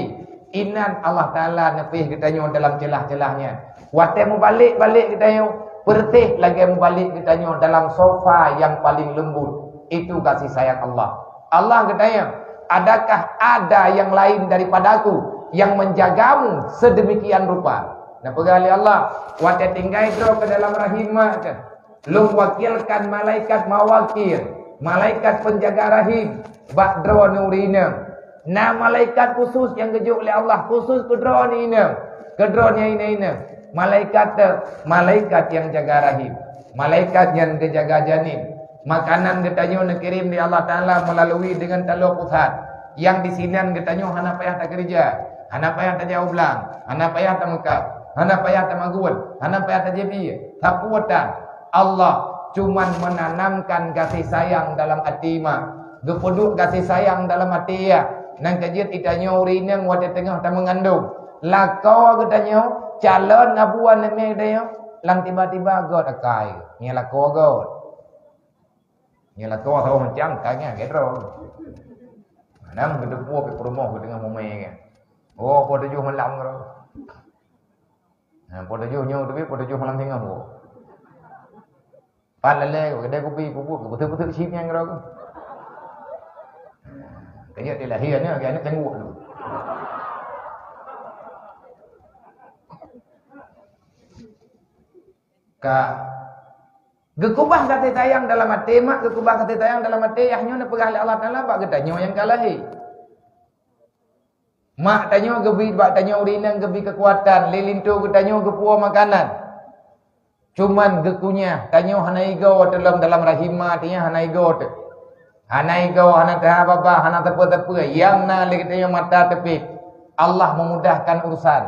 Inan Allah Taala neupéh geutanyoe dalam ceulah-ceulah nyan. Watée mubalek-balek geutanyoe, peureutéh lagée mubalek geutanyoe dalam sofa nyang paleng leumbut. Itu kasih sayang Allah. Allah geutanyoe, "Adakah ada yang lain daripada-Ku yang menjagamu sedemikian rupa?" Neupeugah lé Allah, watée tinggai droe keu dalam rahim mak teuh, Lôn wakilkan malaikat mawakil, malaikat penjaga rahim, bak droeneuh ureuëng inong. Na malaikat khusus nyang geujok lé Allah khusus keu droeneuh inong, keu droeneuh inong-inong. Malaikat teuh, malaikat nyang jaga rahim. Malaikat nyan geujaga janin. Makanan geutanyoe neukirém lé Allah Taala meulalu deungon taloe pusat. Nyang disinan geutanyoe hana payah takeureuja, hana payah tajak u blang, hana payah tameukab, hana payah tamaguen, hana payah tajép ié. Sapeue tan? Allah cuman menanamkan kasih sayang dalam até mak. Geupeuduek kasih sayang dalam até yah. Nyang ka jeuet geutanyoe ureuëng inong watée teungoh tameungandong. Lakoe geutanyoe, calon abu aneuëk miet geutanyoe, lam tiba-tiba göt akai. Nyan lakoe göt. Nyan lakoe saboh macam, ka nyan, keudroe. Kadang geuteupue pih peurumoh geuteungoh mumé nyan. Oh, poh tujoh malam keudroe. Nah, poh tujoh nyoe teubiet, poh tujoh malam singoh. Pat lalé, kedai kupi, pupuk, beutôi-beutôi cit nyan keudroe. Keuneuk dilahé nyan, keuneuk tengok dulu. Ka geukubah kasih sayang dalam até mak, geukubah kasih sayang dalam até yah nyoe neupeugah lé Allah Taala bak geutanyoe nyang ka lahé. Mak tanyoe geubri bak tanyoe ureuëng inong geubri keukuatan, lé linto geutanyoe geupuwoe makanan. Cuman geukunyah, tanyoe hana igoe teuh lom dalam rahim mak teuh nyan hana igoe teuh. Hana igoe, hana teuhah babah, hana teupeu-teupeu, nyang na lé geutanyoe mata teupéb. Allah memudahkan urusan.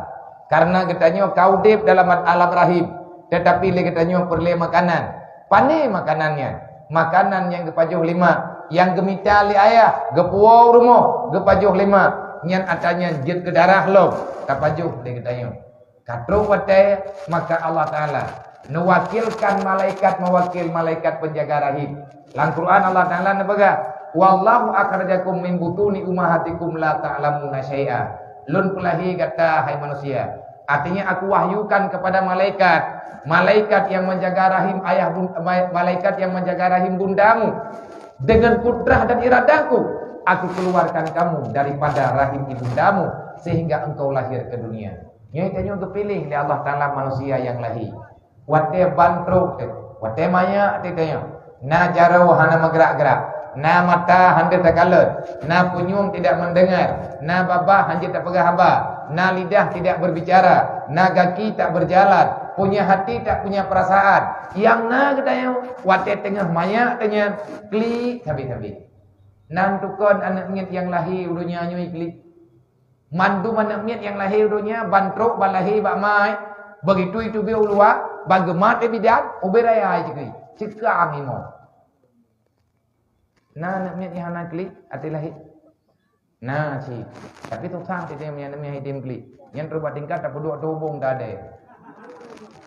Karena geutanyoe ka udeb dalam alam rahim, teutapi lé geutanyoe peureulée makanan. Pané makanan nyan? Makanan nyang geupajoh lé mak, nyang geumita lé ayah, geupuwoe u rumoh, geupajoh lé mak, nyan atra nyan jeuet keu darah lom, tapajoh lé geutanyoe. Ka trok watée, maka Allah Taala neuwakilkan malaikat mawakil, malaikat penjaga rahim. Lam Quran Allah Taala neupeugah, "Wallahu akhrajakum min butuni ummahatikum la ta'lamuna syai'a." Lôn peulahé gata, hai manusia. Artinya, Aku wahyukan kepada malaikat, malaikat yang menjaga rahim ayah bun-, ma-, malaikat yang menjaga rahim bundamu, dengan kudrah dan iradah-Ku, Aku keluarkan kamu daripada rahim ibundamu sehingga engkau lahir ke dunia. Nyoe tanyoe geupiléh lé Allah Taala manusia nyang lahé. Watée ban trok teuh, watée manyak teuh tanyoe, na jaroe hana meugrak-grak, na mata hana takalon, na punyueng tidak mendengar, na babah hana tapeugah haba, na lidah tidak berbicara, na gaki tak berjalan, punya hati tak punya perasaan. Nyang na geutanyoe, watée teungoh manyak teuh nyan, klik sabe-sabe. Nan tukon aneuëk miet nyang lahé u donya nyoe klik. Mandum aneuëk miet nyang lahé u donya, ban trok ban lahé bak ma, begitu iteubiet u luwa, ban geumat lé bidan, ubé raya ai ceukeue, ceuka mimo. Na aneuëk miet nyang hana klik até lahé? Na cit. Tapi susah teuh meunyoe aneuëk miet hidem klik. Nyan trok bak tingkat tapeuduek tubong tak ada.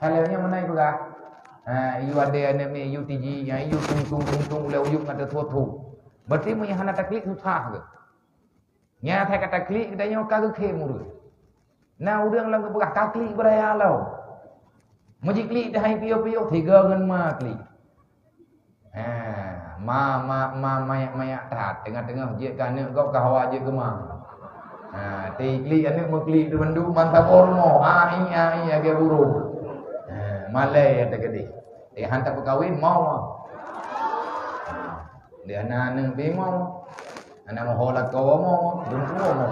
Kalau nyan meunan peugah. Ha, yue ada aneuëk miet yue tiji, nyang yue tung tung tung tung ulée uyueb ngon teuthueh-thueh. Berarti meunyoe hana taklik susah ke? Nyan asai ka taklik geutanyoe ka geukhém ureuëng. Na ureuëng lom geupeugah taklik beuraya lom. Meujiklik teuhai piôh-piôh tiga ngon ma klik. Ha, ma ma ma mayak-mayak that teungoh-teungoh jeuet keu aneuëk gob ka hawa jeuet keu ma. Ha, tiklik aneuëk meuklik teuh bandum ban saboh rumoh. Ai ai lagée burông. Ha, malée ata keudeh. Eh, han tapeukawen mau. Ha, dia na aneuëk bimong. Anak moho lakoe mo, dumpeue mo.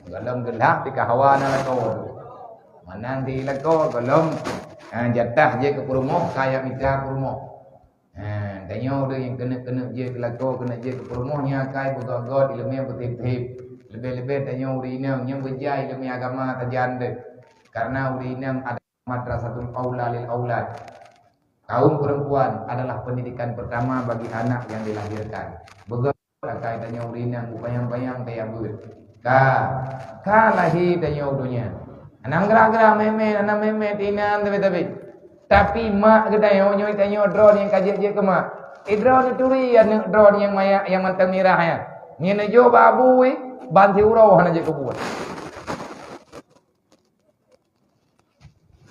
Golom geulah di kahawa na lakoe. Manang di lakoe golom, ha, jatah jeuet keu peurumoh, kaya mita peurumoh. Ha, tanyoe ureuëng nyang keuneuk-keuneuk jeuet keu lakoe, keuneuk jeuet keu peurumoh nyan akai beugöt-göt, ileumé beutép-tép. Leubeh-leubeh tanyoe ureueng inong nyang beujai ileumèe agama sajan deuh. Karena ureueng inong ada madrasatul aula lil aulad. Kaum perempuan adalah pendidikan pertama bagi anak yang dilahirkan. Beugöt akai tanyoe ureueng inong, beupanyang-panyang kaya beuet. Ka, ka lahé tanyoe u dônya. Hana meugeura-geura mè-mè, hana mè-mè teuinan sabé-sabé. Tapi mak geutanyoe nyoe tanyoe droeneuh nyang ka jeuet-jeuet keu mak. Eh, droeneuh turi aneuk droeneuh nyang manyang nyang mantong mirah nyan. Nyan neujok bak abu, ban siuroe hana jeuet keu buet.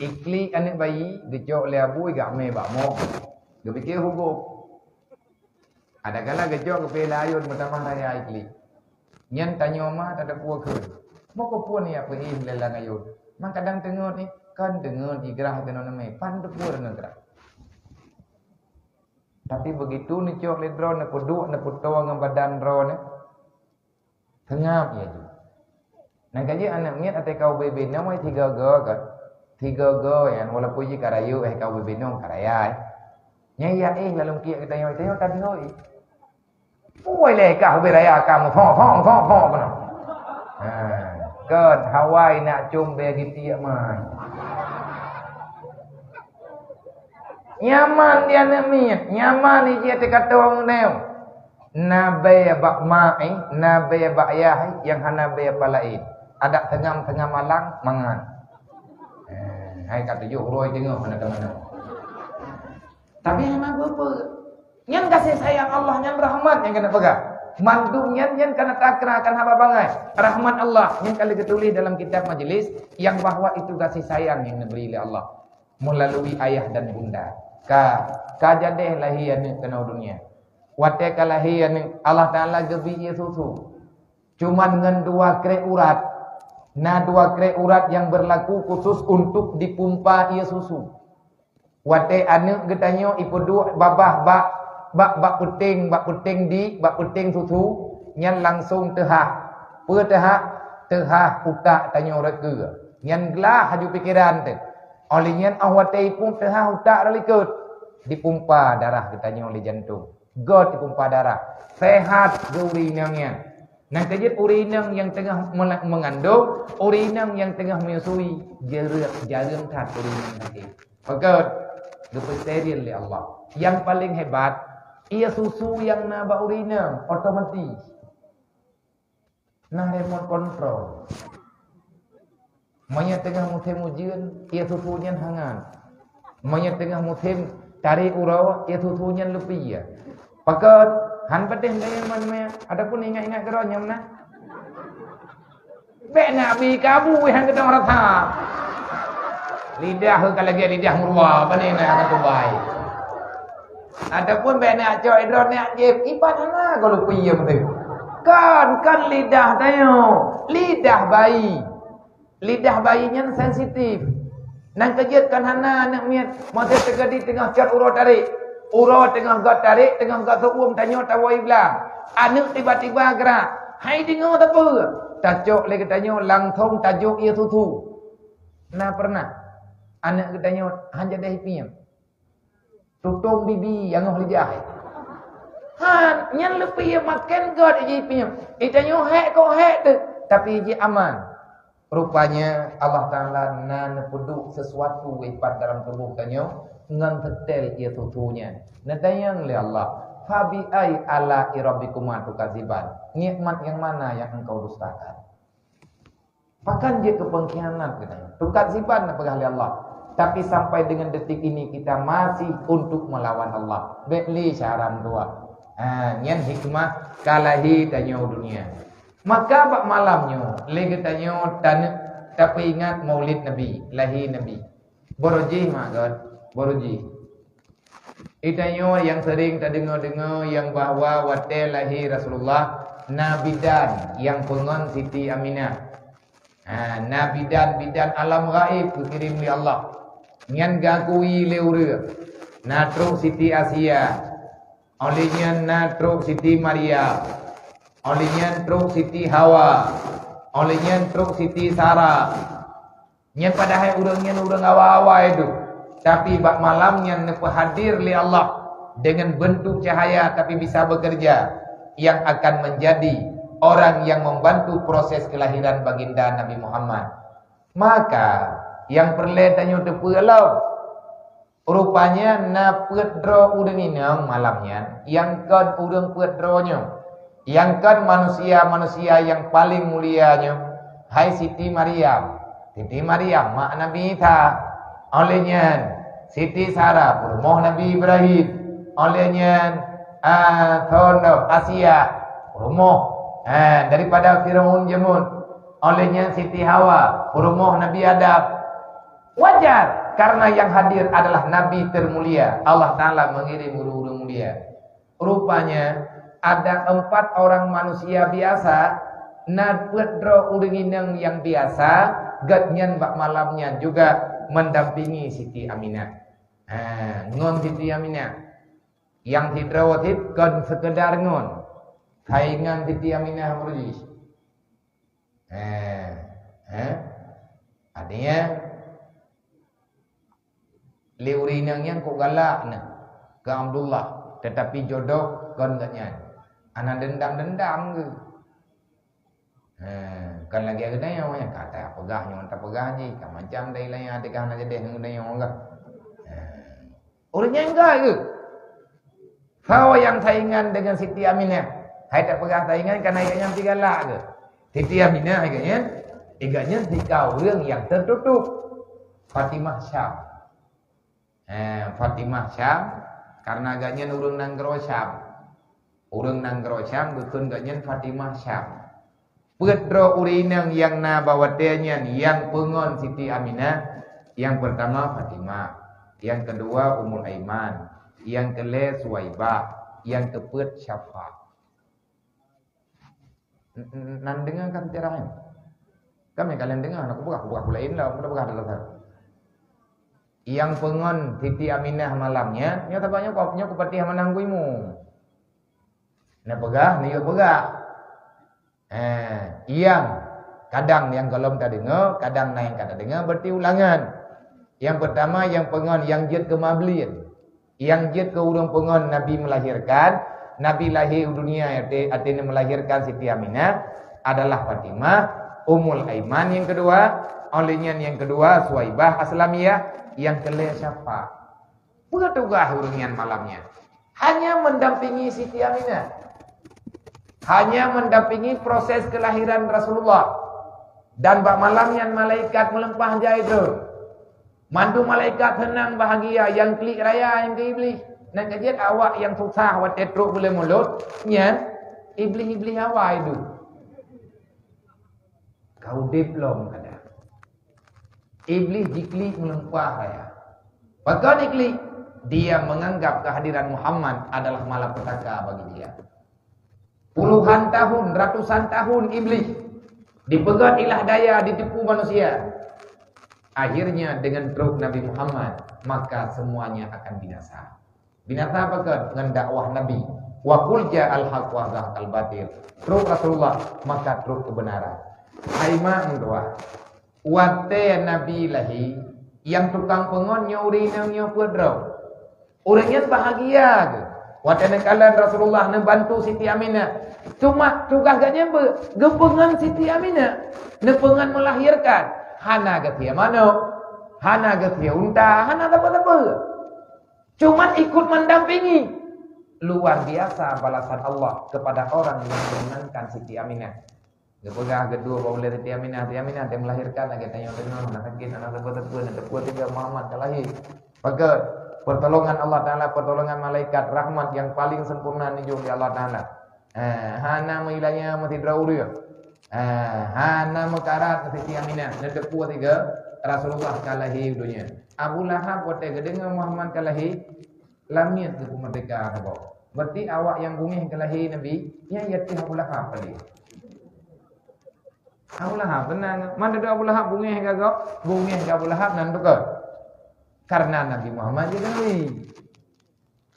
Iklik aneuk bayi, geucok lé abu, geuamé bak moh. Geupike hugop. Ada kala geucok geupike lé ayôn meutamah raya iklik. Nyan tanyoe ma tateupeue kheun. Meukeupue nyan peuéh lé lam ayôn. Mangkadang teungeut nyan, kon teungeut jigrah keunoe neumè, pan teupeue ngon grah. Tapi begitu neucok lé droeneuh, neupeuduek, neupeutoe ngon badan droeneuh, teungab ia ju. Nyan ka jeuet aneuk miet até ka ubé-bé nong, wai tiga go kan. Tiga go nyan, walaupun jih ka rayeuk, eh, ka ubé-bé nong, ka raya, eh. Nyan ya, eh, lalu kiek geutanyoe, geutanyoe ka deungoe, eh. Puai lé kah ubé raya ka meuphok-phok, phok-phok keunoe. Ha, kon hawai nak com bèe gitiek mai. Nyaman di aneuk miet, nyaman di jih teuka tueng neu. Na bèe bak ma, eh, na bèe bak yah, eh, nyang hana bèe palaén. Adak seungam-seungam alang mangat. Eh, hai ka tujoh uroe teungoh hana teumanoe. Tapi hana peue-peue. Nyan gaséh sayang Allah, nyan rahmat nyang keuneuk peugah. Mandum nyan, nyan kana takra, kana haba bangai. Rahmat Allah nyang ka lheueh geutuléh dalam kitab majlis, nyang bahwa itu gaséh sayang nyang neubri lé Allah meulalu ayah dan bunda. Ka, ka jadeh lahé aneuk keunoe dônya. Watèe ka lahé aneuk, Allah Taala geubri ie susu. Cuman ngon dua krek urat. Na dua krek urat nyang beurlaku khusus untuk dipumpa ie susu. Watèe aneuk geutanyoe ipeuduek babah bak, bak, bak peuténg, bak peuténg di, bak peuténg susu, nyan langsong teuhah. Peue teuhah? Teuhah utak tanyoe rot keue. Nyan glah laju pikeran teuh. Óh lheueh nyan óh watèe ipueng teuhah utak rot likot, dipumpa darah geutanyoe lé jantong. Göt ipumpa darah. Sehat geu ureueng inong nyan. Nyan ka jeuet ureueng inong nyang teungoh meula-, meungandong, ureueng inong nyang teungoh menyusui, jareueng, jareueng that ureueng inong sakét. Pakon? Geupeusteril lé Allah. Nyang paleng hebat, ie susu nyang na bak ureueng inong otomatis na remote control. Meunyoe teungoh musém ujeuen, ie susu nyan hangat. Meunyoe teungoh musém tarek uroe, ie susu nyan leupie. Pakon? Han patéh gaya man mè, ataupun ingat-ingat keudroe nyang meunan. Bèk na bi kabu han keudroe rasa. Lidah ka lagèe lidah meuruwa, pane na ka tubai. Ataupun bèk na cok idroe na jép, ipat hana goh leupie meunan. Kan, kan lidah tanyoe, lidah bayi. Lidah bayi nyan sensitif. Nyan ka jeuet kan hana aneuk miet, masa teukeudi teungoh cot uroe tarek. Uroe teungoh göt tarek, teungoh göt seuuem tanyoe tawoe i blang. Aneuk tiba-tiba geurak. Hai deungoe teupeu. Tacok lé geutanyoe langsong tajok ie susu. Na pernah aneuk geutanyoe han jadeh ipiep. Tutong bibi nyang ngoh lidah. Han, nyan leupie maken göt jih ipiep. Itanyoe hék kok hék teuh, tapi jih aman. Rupanya Allah Taala na neupeuduek sesuatu ipat dalam tuboh tanyoe ngon seutèl ie susu nyan. Neutanyong lé Allah, "Fabi ai ala rabbikuma tukadziban?" Nikmat nyang mana nyang engkau dustakan? Pakon jeuet keu pengkhianat geutanyoe? Tukadziban neupeugah lé Allah. Tapi sampai dengan detik ini kita masih untuk melawan Allah. Bèk lé cara meutuah. Ha, nyan hikmah ka lahé tanyoe u dunia. Maka bak malam nyoe, lé geutanyoe taneuk tapeuingat Maulid Nabi, lahé Nabi. Baroe jih mak gét, baroe jih. Geutanyoe nyang sering tadeungoe-deungoe nyang bahwa watèe lahé Rasulullah, na bidan nyang peungon Siti Aminah. Ha, na bidan-bidan alam gaib geukirém lé Allah. Nyan geuakui lé ureueng. Na trok Siti Asia. Óh lheueh nyan na trok Siti Maryam. Óh lheueh nyan trok Siti Hawa. Óh lheueh nyan trok Siti Sara. Nyan padahai ureueng nyan ureueng awai-awai tu. Tapi bak malam nyan neupeuhadir lé Allah dengan bentuk cahaya tapi bisa bekerja yang akan menjadi orang yang membantu proses kelahiran baginda Nabi Muhammad. Maka, nyang peureulée tanyoe teupeue lom, rupanya na peuet droe ureuëng inong malam nyan, nyang kon ureuëng peuet droe nyoe, nyang kon manusia-manusia nyang paleng mulia nyoe, hai Siti Maryam. Siti Maryam, mak Nabi Isa. Óh lheueh nyan, Siti Sarah, peurumoh Nabi Ibrahim. Óh lheueh nyan, ah, thon Asia, peurumoh, ah, daripada Firaun jameun. Óh lheueh nyan Siti Hawa, peurumoh Nabi Adam. Wajar, karena yang hadir adalah Nabi termulia. Allah Taala mengirim ureuëng-ureuëng mulia. Rupanya, ada empat orang manusia biasa, na peuet droe ureuëng inong nyang biasa, gobnyan bak malam nyan juga mendampingi Siti Aminah. Ha, ngon Siti Aminah. Nyang sidroe cit kon sekedar ngon. Saingan Siti Aminah Murjis. Eh, eh. Artinya, lé ureuëng inong nyan kok galak na keu Abdullah, tetapi jodoh kon gobnyan. Hana dendam-dendam geuh. Eh, kon lagée geutanyoe nyan, ka tapeugah nyoe, tapeugah jih, ka macam dai laén, até ka hana jadeh ngon geutanyoe gah. Eh. Ureuëng nyan enggak geuh. Soe nyang saingan dengan Siti Aminah? Hai tapeugah saingan, karena gobnyan pi galak geuh. Siti Aminah gobnyan, gobnyan tika ureuëng nyang tertutup. Fatimah Syam. Eh, Fatimah Syam, karena gobnyan ureuëng nanggroe Syam. Ureuëng nanggroe Syam geukheun gobnyan Fatimah Syam. Peuet droe ureuëng inong nyang na bak watée nyan, nyang peungon Siti Aminah, nyang peurtama Fatimah, nyang keudua Ummul Aiman, nyang keulhée Suwaibah, nyang keupeuet Syafa. N-, n-, nan deungoe ka seujarah nyan? Kami kalian deungoe, na kupeugah, kupeugah pula laén lah, kupeugah dalam satu. Nyang peungon Siti Aminah malam nyan, nyoe tabak nyoe, nyoe kupatéh manang guimu. Na peugah, na yue peugah. Eh, nyang kadang nyang gohlom tadeungoe, kadang na nyang ka tadeungoe, berarti ulangan. Nyang peurtama, nyang peungon, nyang jeuet keu mablien. Nyang jeuet keu ureuëng peungon Nabi melahirkan, Nabi lahé u dunia, até, até melahirkan Siti Aminah adalah Fatimah, Ummul Aiman nyang keudua, óh lheueh nyan nyang keudua Suwaibah Aslamiyah, nyang keulhée Syafa. Peue tugaih ureuëng nyan malam nyan? Hanya mendampingi Siti Aminah. Hanya mendampingi proses kelahiran Rasulullah. Dan bak malam nyan malaikat meuleumpah jai droe. Mandum malaikat seunang bahagia, nyang klik raya nyang keu Iblih. Nyang ka jeuet awak nyang susah watée trok buleuen mulod, nyan Iblih-iblih awai duek. Ka udeb lom kada. Iblih jiklik meuleumpah raya. Pakon jiklik? Dia menganggap kehadiran Muhammad adalah malapetaka bagi dia. Puluhan tahun, ratusan tahun Iblih dipeugét ilah daya, ditipu manusia. Akhirnya dengan trok Nabi Muhammad, maka semuanya akan binasa. Binasa pakon? Ngon dakwah Nabi. Wa qul ja'al haq wa zahaqal batil. Trok Rasulullah, maka trok kebenaran. Hai mak meutuah. Watée Nabi lahé, nyang tukang peungon nyoe ureuëng inong nyoe peuet droe. Ureuëng nyan bahagia geuh. Watée neukalon Rasulullah neubantu Siti Aminah. Cuma tugaih geuhnyan beu-, geupeungon Siti Aminah. Neupeungon melahirkan. Hana geusie manok. Hana geusie unta. Hana sapeue-sapeue. Cuma ikut mendampingi. Luar biasa balasan Allah kepada orang yang menenangkan Siti Aminah. Geupeugah geuduek bak ulée Siti Aminah, Siti Aminah, dia melahirkan lagée tanyoe deungoe, hana sakét, hana sapeue-sapeue, na teupeue tinggai Muhammad ka lahé. Pakon? Pertolongan Allah Taala, pertolongan malaikat, rahmat yang paling sempurna neujok lé Allah Taala. Eh, hana meuilanya meusidroe ureuëng. Eh, hana meukarat Siti Aminah, na teupeue tinggai Rasulullah ka lahé u donya. Abu Lahab watée geudeungoe Muhammad ka lahé, lamiet geupeumeurdeka saboh. Berarti awak nyang beungéh keu lahé Nabi, nyan yatim Abu Lahab paléng. Abu Lahab, beuna. Man dudoe Abu Lahab beungéh keu gob, beungéh keu Abu Lahab nan teuka. Karena Nabi Muhammad jeuet keu Nabi.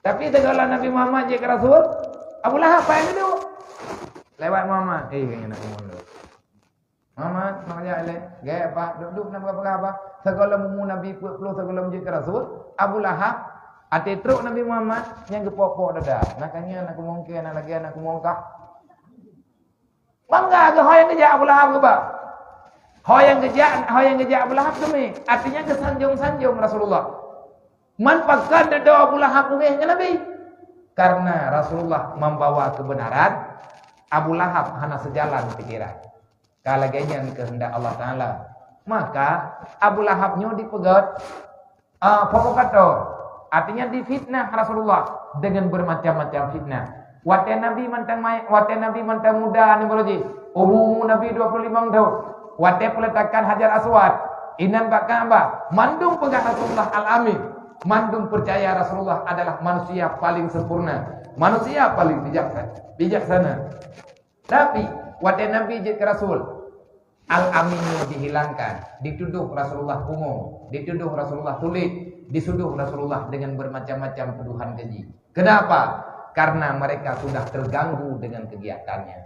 Tapi sigohlom Nabi Muhammad jeuet keu Rasul, Abu Lahab paih dudoe. Lewat Muhammad, eh, kayaknya nak mundur. Muhammad, mak jak ilée. Gaya apa? Duduk na peugah-peugah apa? Sigohlom umu Nabi peuet ploh sigohlom jeuet keu Rasul, Abu Lahab, até trok Nabi Muhammad, nyan geupok-pok dada. Na kanya, na kumongke, na lagée, na kumongkah. Bangga geuh ho nyang geujak Abu Lahab geuba. Ho nyang geujak, ho nyang geujak Abu Lahab teumé. Artinya geusanjong-sanjong Rasulullah. Man pakon dudoe Abu Lahab beungéh ngon Nabi? Karena Rasulullah membawa kebenaran, Abu Lahab hana sejalan pikiran. Ka lagée nyan keuheundak Allah Taala. Maka Abu Lahab nyoe dipeugét, ah, provokator. Artinya difitnah Rasulullah dengan bermacam-macam fitnah. Watée Nabi mantong mai-, watée Nabi mantong muda ni baroe jih, umu-umu Nabi dua puluh lima thon. Watée peuletakan Hajar Aswad, inan bak Ka'bah, mandum peugah Rasulullah Al-Amin. Mandum percaya Rasulullah adalah manusia paling sempurna, manusia paling bijaksa-, bijaksana. Tapi, watée Nabi jeuet keu Rasul, Al-Amin nyoe dihilangkan, dituduh Rasulullah pungo, dituduh Rasulullah tuléh, disuduh Rasulullah dengan bermacam-macam tuduhan keji. Kenapa? Karena mereka sudah terganggu dengan kegiatannya.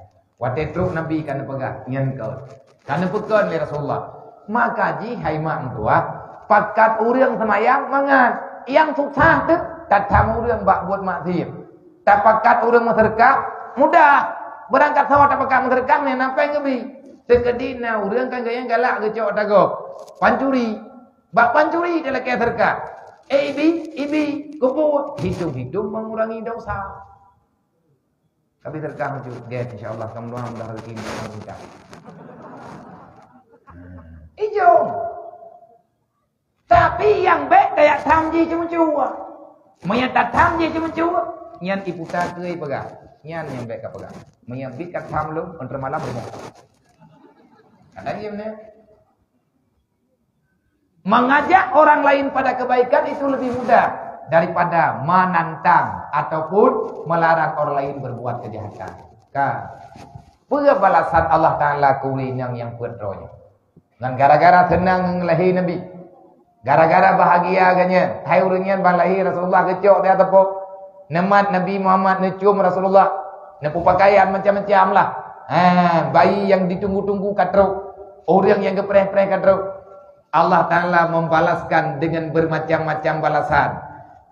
Watée trok Nabi ka neupeugah, "Nyan kon." Ka neupeukon lé Rasulullah. Maka jih hai mak meutuah, pakat ureuëng seumayang mangat, nyang susah teuk tatham ureuëng bak buet maksiet. Tapakat ureuëng meuseudeukah mudah. Beurangkat saboh tapakat meuseudeukah nyan na péng geubi. Teukeudi na ureuëng kan geuh nyang galak geucok tagob. Pancuri. Bak pancuri talakée seudeukah. Eh, ibi, ibi, kubu, hitung-hitung mengurangi dosa. Tapi seudeukah meucut, gét, insya Allah, kamu doa mudah rezeki, mudah. Ijong. Tapi nyang bék tajak tham jih ceumeucue. Meunyoe tatham jih ceumeucue, nyan iputa keu ipeugah. Nyan nyang bék kapeugah. Meunyoe bit ka tham lom, untuk malam rumoh. Kadang iya beuna. Mengajak orang lain pada kebaikan itu lebih mudah daripada menantang ataupun melarang orang lain berbuat kejahatan. Ka. Peue balasan Allah Taala keu ureuëng nyang, nyang peuet droe nyoe? Ngon gara-gara seunang ngon lahé Nabi. Gara-gara bahagia geuh nyan, hai ureuëng nyan ban lahé Rasulullah geucok di ateueh po. Neumat Nabi Muhammad, neucium Rasulullah, neupeupakean macam-macam lah. Ha, bayi nyang ditunggu-tunggu ka trok, ureuëng nyang geupreh-preh ka trok. Allah Taala membalaskan dengan bermacam-macam balasan.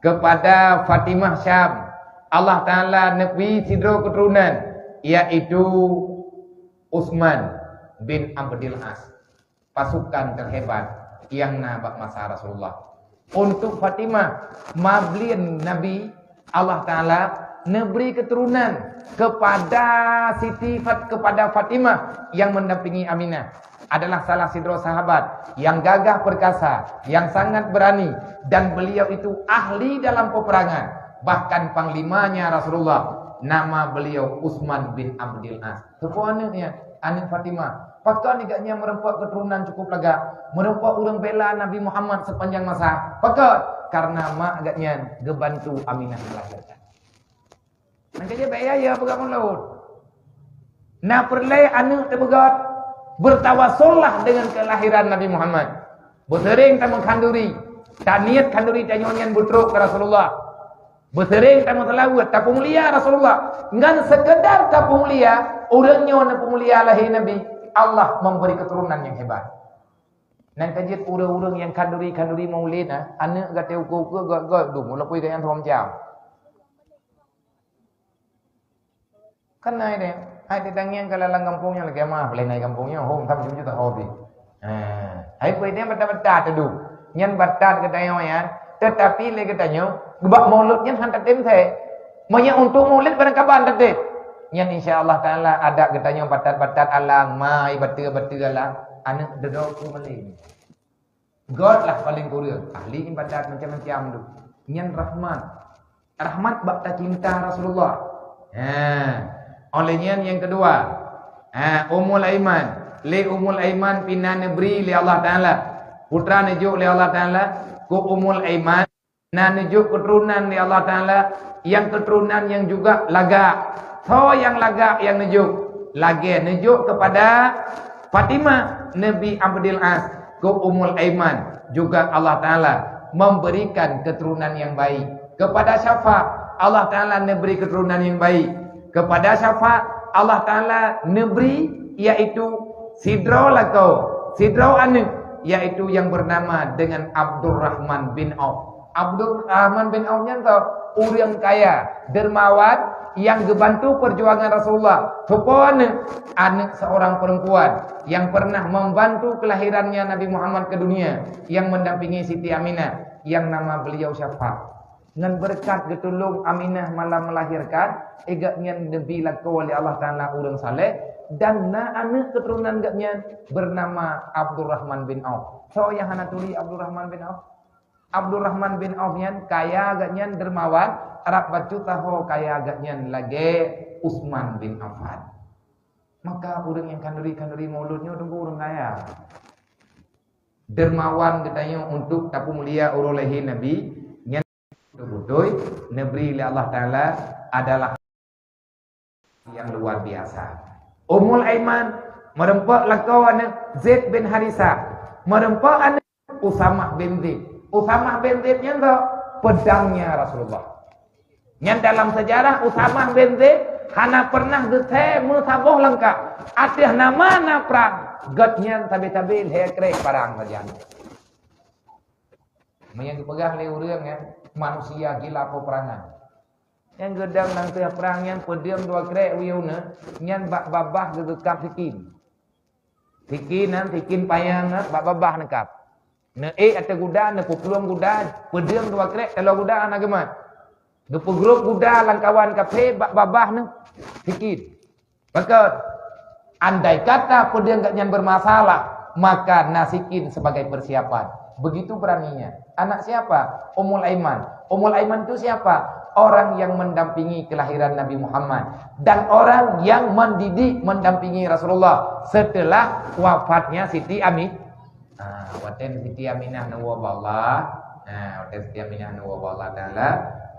Kepada Fatimah Syam, Allah Taala neubri sidroe keuturonan, yaitu Utsman bin Abdul As. Pasukan terhebat nyang na bak masa Rasulullah. Untuk Fatimah, mablien Nabi, Allah Taala neubri keuturonan kepada Siti Fat-, kepada Fatimah yang mendampingi Aminah. Adalah salah sidroe sahabat yang gagah perkasa, yang sangat berani, dan beliau itu ahli dalam peperangan. Bahkan panglimanya Rasulullah, nama beliau Utsman bin Abdul As. Soe aneuëk nyan? Aneuëk Fatimah. Pakon gobnyan meureumpok keuturonan cukup lagak, meureumpok ureuëng bela Nabi Muhammad sepanjang masa? Pakon? Karena mak gobnyan geubantu Aminah melahirkan. Nyang keujeuet bak yah, ya, peugah mulod. Na peureulée aneuëk teupeugah, bertawassullah dengan kelahiran Nabi Muhammad. Beuseuring tameukhanduri, taniet khanduri tanyoe nyan beutrok keu Rasulullah. Beuseuring tameuseulaweuet, tapeumulia Rasulullah. Ngon seukeudar tapeumulia, ureuëng nyoe neupeumulia lahé Nabi, Allah memberi keturunan yang hebat. Nyang keujeuet ureuëng-ureuëng nyang khanduri-khanduri maulid, ah, aneuëk gata ukeue-ukeue gét-gét dum, walaupun gobnyan thom jam. Kan na idéh, hai teutangieng ka lam gampông nyoe lagée mah, paleng na i gampông nyoe, hom tham jeuet taho pih. Ha, hai peue idéh batat-batat teuduek. Nyan batat geutanyoe nyan, teutapi lé geutanyoe, bak mulod nyan han tatem sée. Meunyoe untuk mulod barangkaban tatem. Nyan insya Allah Taala adat geutanyoe batat-batat alang, mai bateue-bateue alang, aneuëk dudoe keu maleng. Gét lah paléng kureueng, ahli ibadat macam-macam tu. Nyan rahmat. Rahmat bak tacinta Rasulullah. Ha. Oleh nyan nyang keudua, ha, Ummul Aiman. Lé Ummul Aiman pih na neubri lé Allah Taala. Putra neujok lé Allah Taala keu Ummul Aiman. Na neujok keuturonan lé Allah Taala, nyang keuturonan nyang juga lagak. Soe nyang lagak nyang neujok? Lagée neujok keupada Fatimah, Nabi Abdul As, keu Ummul Aiman, juga Allah Taala memberikan keturunan yang baik. Kepada Syafa, Allah Taala neubri keturunan yang baik. Kepada Syafa, Allah Taala neubri, yaitu sidroe lakoe, sidroe aneuëk, yaitu yang bernama dengan Abdurrahman bin Auf. Abdurrahman bin Auf nyan soe? Ureuëng kaya, dermawan, Yang geubantu perjuangan Rasulullah. Soe po aneuëk? Aneuëk seorang perempuan yang pernah membantu kelahirannya Nabi Muhammad ke dunia, yang mendampingi Siti Aminah, yang nama beliau Syafa. Ngon beureukat geutulông Aminah malam melahirkan, eh, gobnyan neubi lakoe lé Allah Taala ureuëng saleh, dan na aneuëk keuturonan gobnyan beunama Abdurrahman bin Auf. Soe nyang hana turi Abdurrahman bin Auf? Abdurrahman bin Auf nyan kaya gobnyan, dermawan, rab bacut saho kaya gobnyan lagée Utsman bin Affan. Maka ureuëng nyang khanduri-khanduri maulud nyoe teungku ureuëng kaya. Dermawan geutanyoe untuk tapumulia uroe lahé Nabi, nyan beutôi-beutôi neubri lé Allah Taala adalah yang luar biasa. Ummul Aiman meureumpok lakoe aneuëk Zaid bin Harisah, meureumpok aneuëk Usamah bin Zaid. Usamah bin Zaid nyan soe? Peudangnya Rasulullah. Nyan dalam sejarah Usamah bin Zaid hana pernah geusé meusaboh langkah. Ateueh nama na prang, gobnyan sabe-sabe lhée krek parang sajan. Meunyoe geupeugah lé ureuëng nyan manusia gila peperangan. Nyang geudong lam teuh prang nyan peudeueng dua krek wieuna, nyan bak babah geugeukab sikin. Sikin nyan, sikin panyang nyan, bak babah neukab. Neuék ateueh guda, neupeuplueng guda, peudeueng dua krek taloe guda hana geumat. Geupeugrôp guda lam kawan kafé bak babah neuh sikin. Pakon? Andai kata peudeueng gobnyan bermasalah, maka na sikin sebagai persiapan. Begitu beraninya. Anak siapa? Ummul Aiman. Ummul Aiman itu siapa? Orang yang mendampingi kelahiran Nabi Muhammad dan orang yang mendidik, mendampingi Rasulullah setelah wafatnya Siti Ami-, Ha, watée Siti Aminah neuwoe bak Allah, ha, watée Siti Aminah neuwoe bak Allah Taala,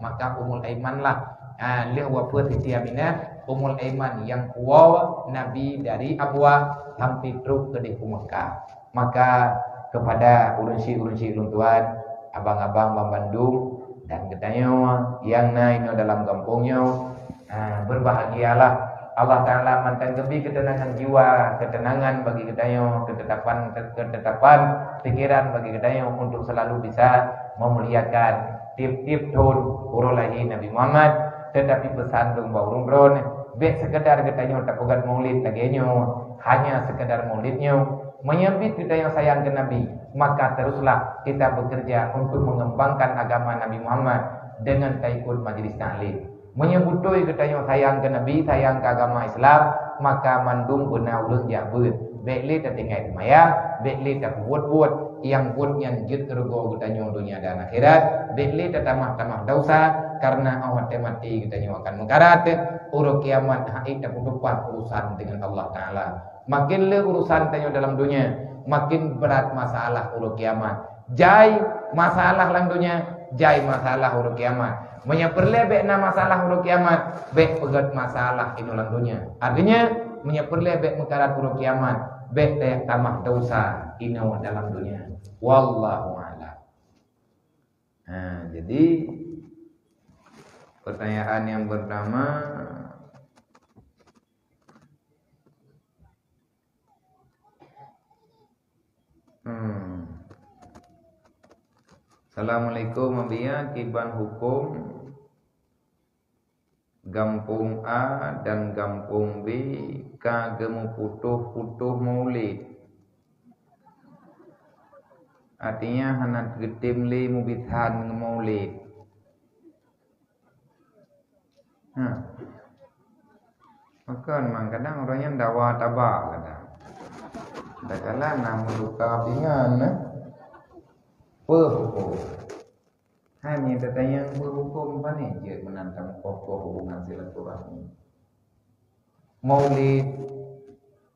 maka Ummul Aiman lah, ha, lheueh wafeuet Siti Aminah, Ummul Aiman nyang kuwoe Nabi dari Abwa sampai trok keudeh u Mekah. Maka kepada ureuëng syik-ureuëng syik lôn tuan, abang-abang banmandum dan geutanyoe nyang na inoe dalam gampông nyoe, ha, berbahagialah. Allah Taala mantong geubri keuteunangan jiwa, keuteunangan bagi geutanyoe, keutetapan, keutetapan pikiran bagi geutanyoe untuk selalu bisa memuliakan tiep-tiep thon uroe lahé Nabi Muhammad. Tetapi pesan lôn bak ureuëng droeneuh, bék sekedar geutanyoe tapeugét maulid lagée nyoe, hanya sekedar maulid nyoe. Meunyoe biet geutanyoe sayang keu Nabi, maka teruslah kita bekerja untuk mengembangkan agama Nabi Muhammad dengan taikut majlis taklim. Meunyoe beutôi geutanyoe sayang keu Nabi, sayang keu agama Islam, maka mandum beuna ureuëng jak beuet. Bék lé tatinggai seumayang, bék lé tapeubuet-buet nyang buet nyan jeuet keu rugoe geutanyoe donya dan akhirat, bék lé tatamah-tamah desya, kareuna óh watée maté geutanyoe akan meukarat, uroe kiamat hana tapeutupat urusan dengan Allah Taala. Makin le urusan tanyoe dalam donya, makin brat masalah uroe kiamat. Jai masalah lam donya, jai masalah uroe kiamat. Meunyoe peureulée bék na masalah uroe kiamat, bék peugét masalah inoe lam donya. Artinya, meunyoe peureulée bék meukarat uroe kiamat, bék tajak tamah desya inoe dalam donya. Wallahu a'lam. Ha, jadi pertanyaan yang pertama, hmm. Assalamualaikum, Abiya, kiban huköm gampông A dan gampông B ka geumeuputoh-putoh maulid. Artinya hana geutem lé meubisan ngon maulid. Ha. Maka memang kadang orang yang dawa tabak kadang. Kadang-kadang nak meuluka pingan, eh. Peue huköm? Hai, meunyoe tatanyong peue huköm, pane jeuet meunan tameukoh-koh hubungan silaturahmi. Maulid,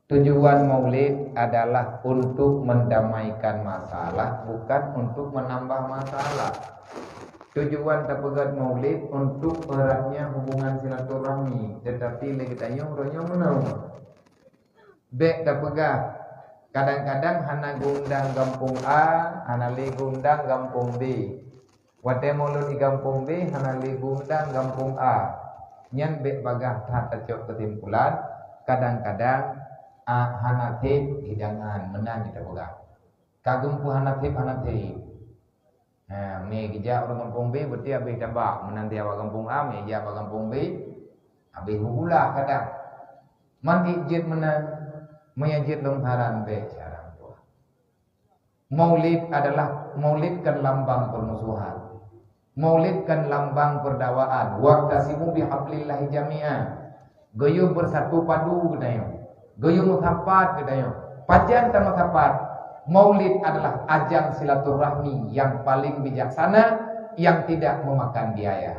tujuan maulid adalah untuk mendamaikan masalah, bukan untuk menambah masalah. Tujuan tapeugét maulid untuk eratnya hubungan silaturahmi, tetapi lé geutanyoe uroe nyoe meunoe. Bék tapeugah, kadang-kadang hana geuundang gampông A, hana lé geuundang gampông B. Watée maulud di gampông B, hana lé geuundang gampông A. Nyan bék bagah that tacok keusimpulan, kadang-kadang, a, hana sép hidangan, meunan jih tapeugah. Ka geumeupeue hana sép, hana sép. Ha, mé geujak ureuëng gampông B, beutôi habéh tabak. Meunan di awak gampông A, mé jak bak gampông B. Habéh beugula kadang. Man jeuet meunan, meunyo jeuet lôn saran bèk cara meutuah. Maulid adalah, maulid kan lambang permusuhan. Maulid kan lambang perdawaan. "Wa'tasimu bihablillahi jami'a." Geuyue bersatu padu geutanyoe. Geuyue meusapat geutanyoe. Pajan tameusapat? Maulid adalah ajang silaturahmi yang paling bijaksana, yang tidak memakan biaya.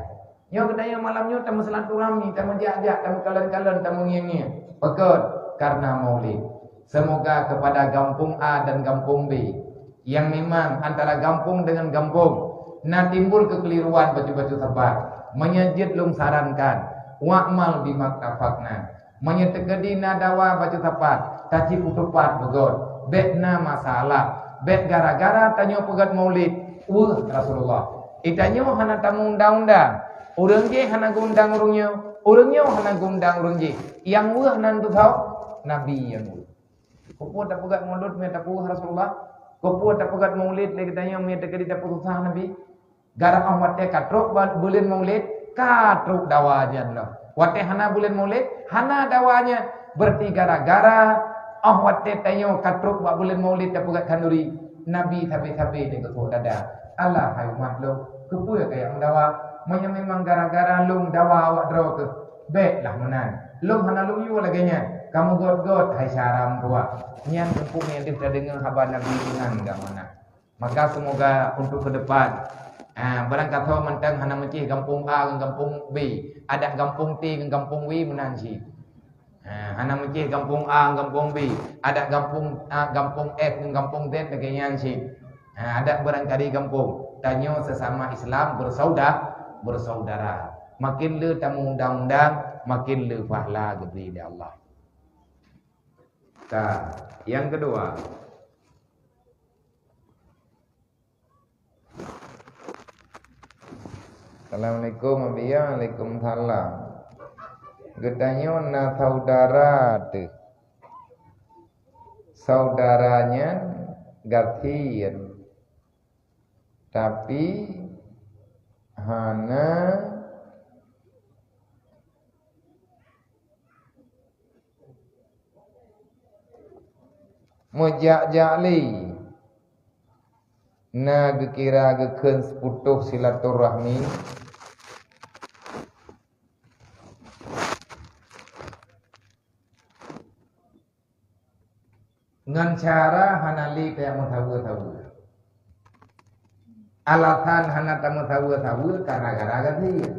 Nyoe geutanyoe malam nyoe tameusilaturahmi, tameujak-jak, tameukalon-kalon, tameungieng-ngieng. Pakon? Karena Maulid. Semoga kepada gampông A dan gampông B, yang memang antara gampông dengan gampông, na timbul keukeliruan bacut-bacut sapat. Meunyo jeuet lôn sarankan, wa'mal bima ittafaqna. Meunyo teukeudi na dawa bacut sapat, tacit utupat beugöt. Bèk na masalah. Bèk gara-gara tanyoe peugöt Maulid, weueh Rasulullah. Di tanyoe hana tameundang-undang. Ureueng jéh hana geuundang ureueng nyoe, ureueng nyoe hana geuundang ureueng jéh. Nyang weueh nan teuh soe? Nabi nyang weueh. Keupeue tapeugöt Maulid mé tapeuweueh Rasulullah? Keupeue tapeugöt Maulid lé geutanyoe mé teukeudi tapeususah Nabi? Gara óh watèe ka trok ba-, buleuen Maulid, ka trok dawa nyan lom. Watèe hana buleuen Maulid, hana dawa nyan. Berarti gara-gara óh watèe tanyoe ka trok bak buleuen Maulid tapeugöt khanduri, Nabi sabe-sabe nyang geupeudawa. Alah hai umat lôn, keupeue kajak meudawa? Meunyo memang gara-gara lôn dawa awak droe keuh, bèklah meunan. Lôn hana lôn yue lagèe nyan. Kamoe göt-göt hai syara meutuah. Nyan teungku nyang deuh tadeungoe haba Nabi meunan gak meunan. Maka semoga untuk ke depan, ah, barangkasoe mantong hana meucéh gampông A ngon gampông B, adak gampông T ngon gampông W meunan cit. Ah, hana meucéh gampông A ngon gampông B, adak gampông, ah, gampông F ngon gampông Z lagèe nyan cit. Ah, adak barangkali gampông. Tanyoe sesama Islam bersauda-, bersaudara. Makin le tameundang-undang, makin le pahala geubri lé Allah. Ka, nyang keudua. Assalamualaikum, Abi. Waalaikumsalam. Geutanyoe na saudara teuh. Saudara nyan gasien, tapi hana meujak-jak lé. Na geukira geukheun seuputôh silaturahmi ngon cara hana lé tajak meusaweue-saweue. Alasan hana tameusaweue-saweue karena gara-gara gasien.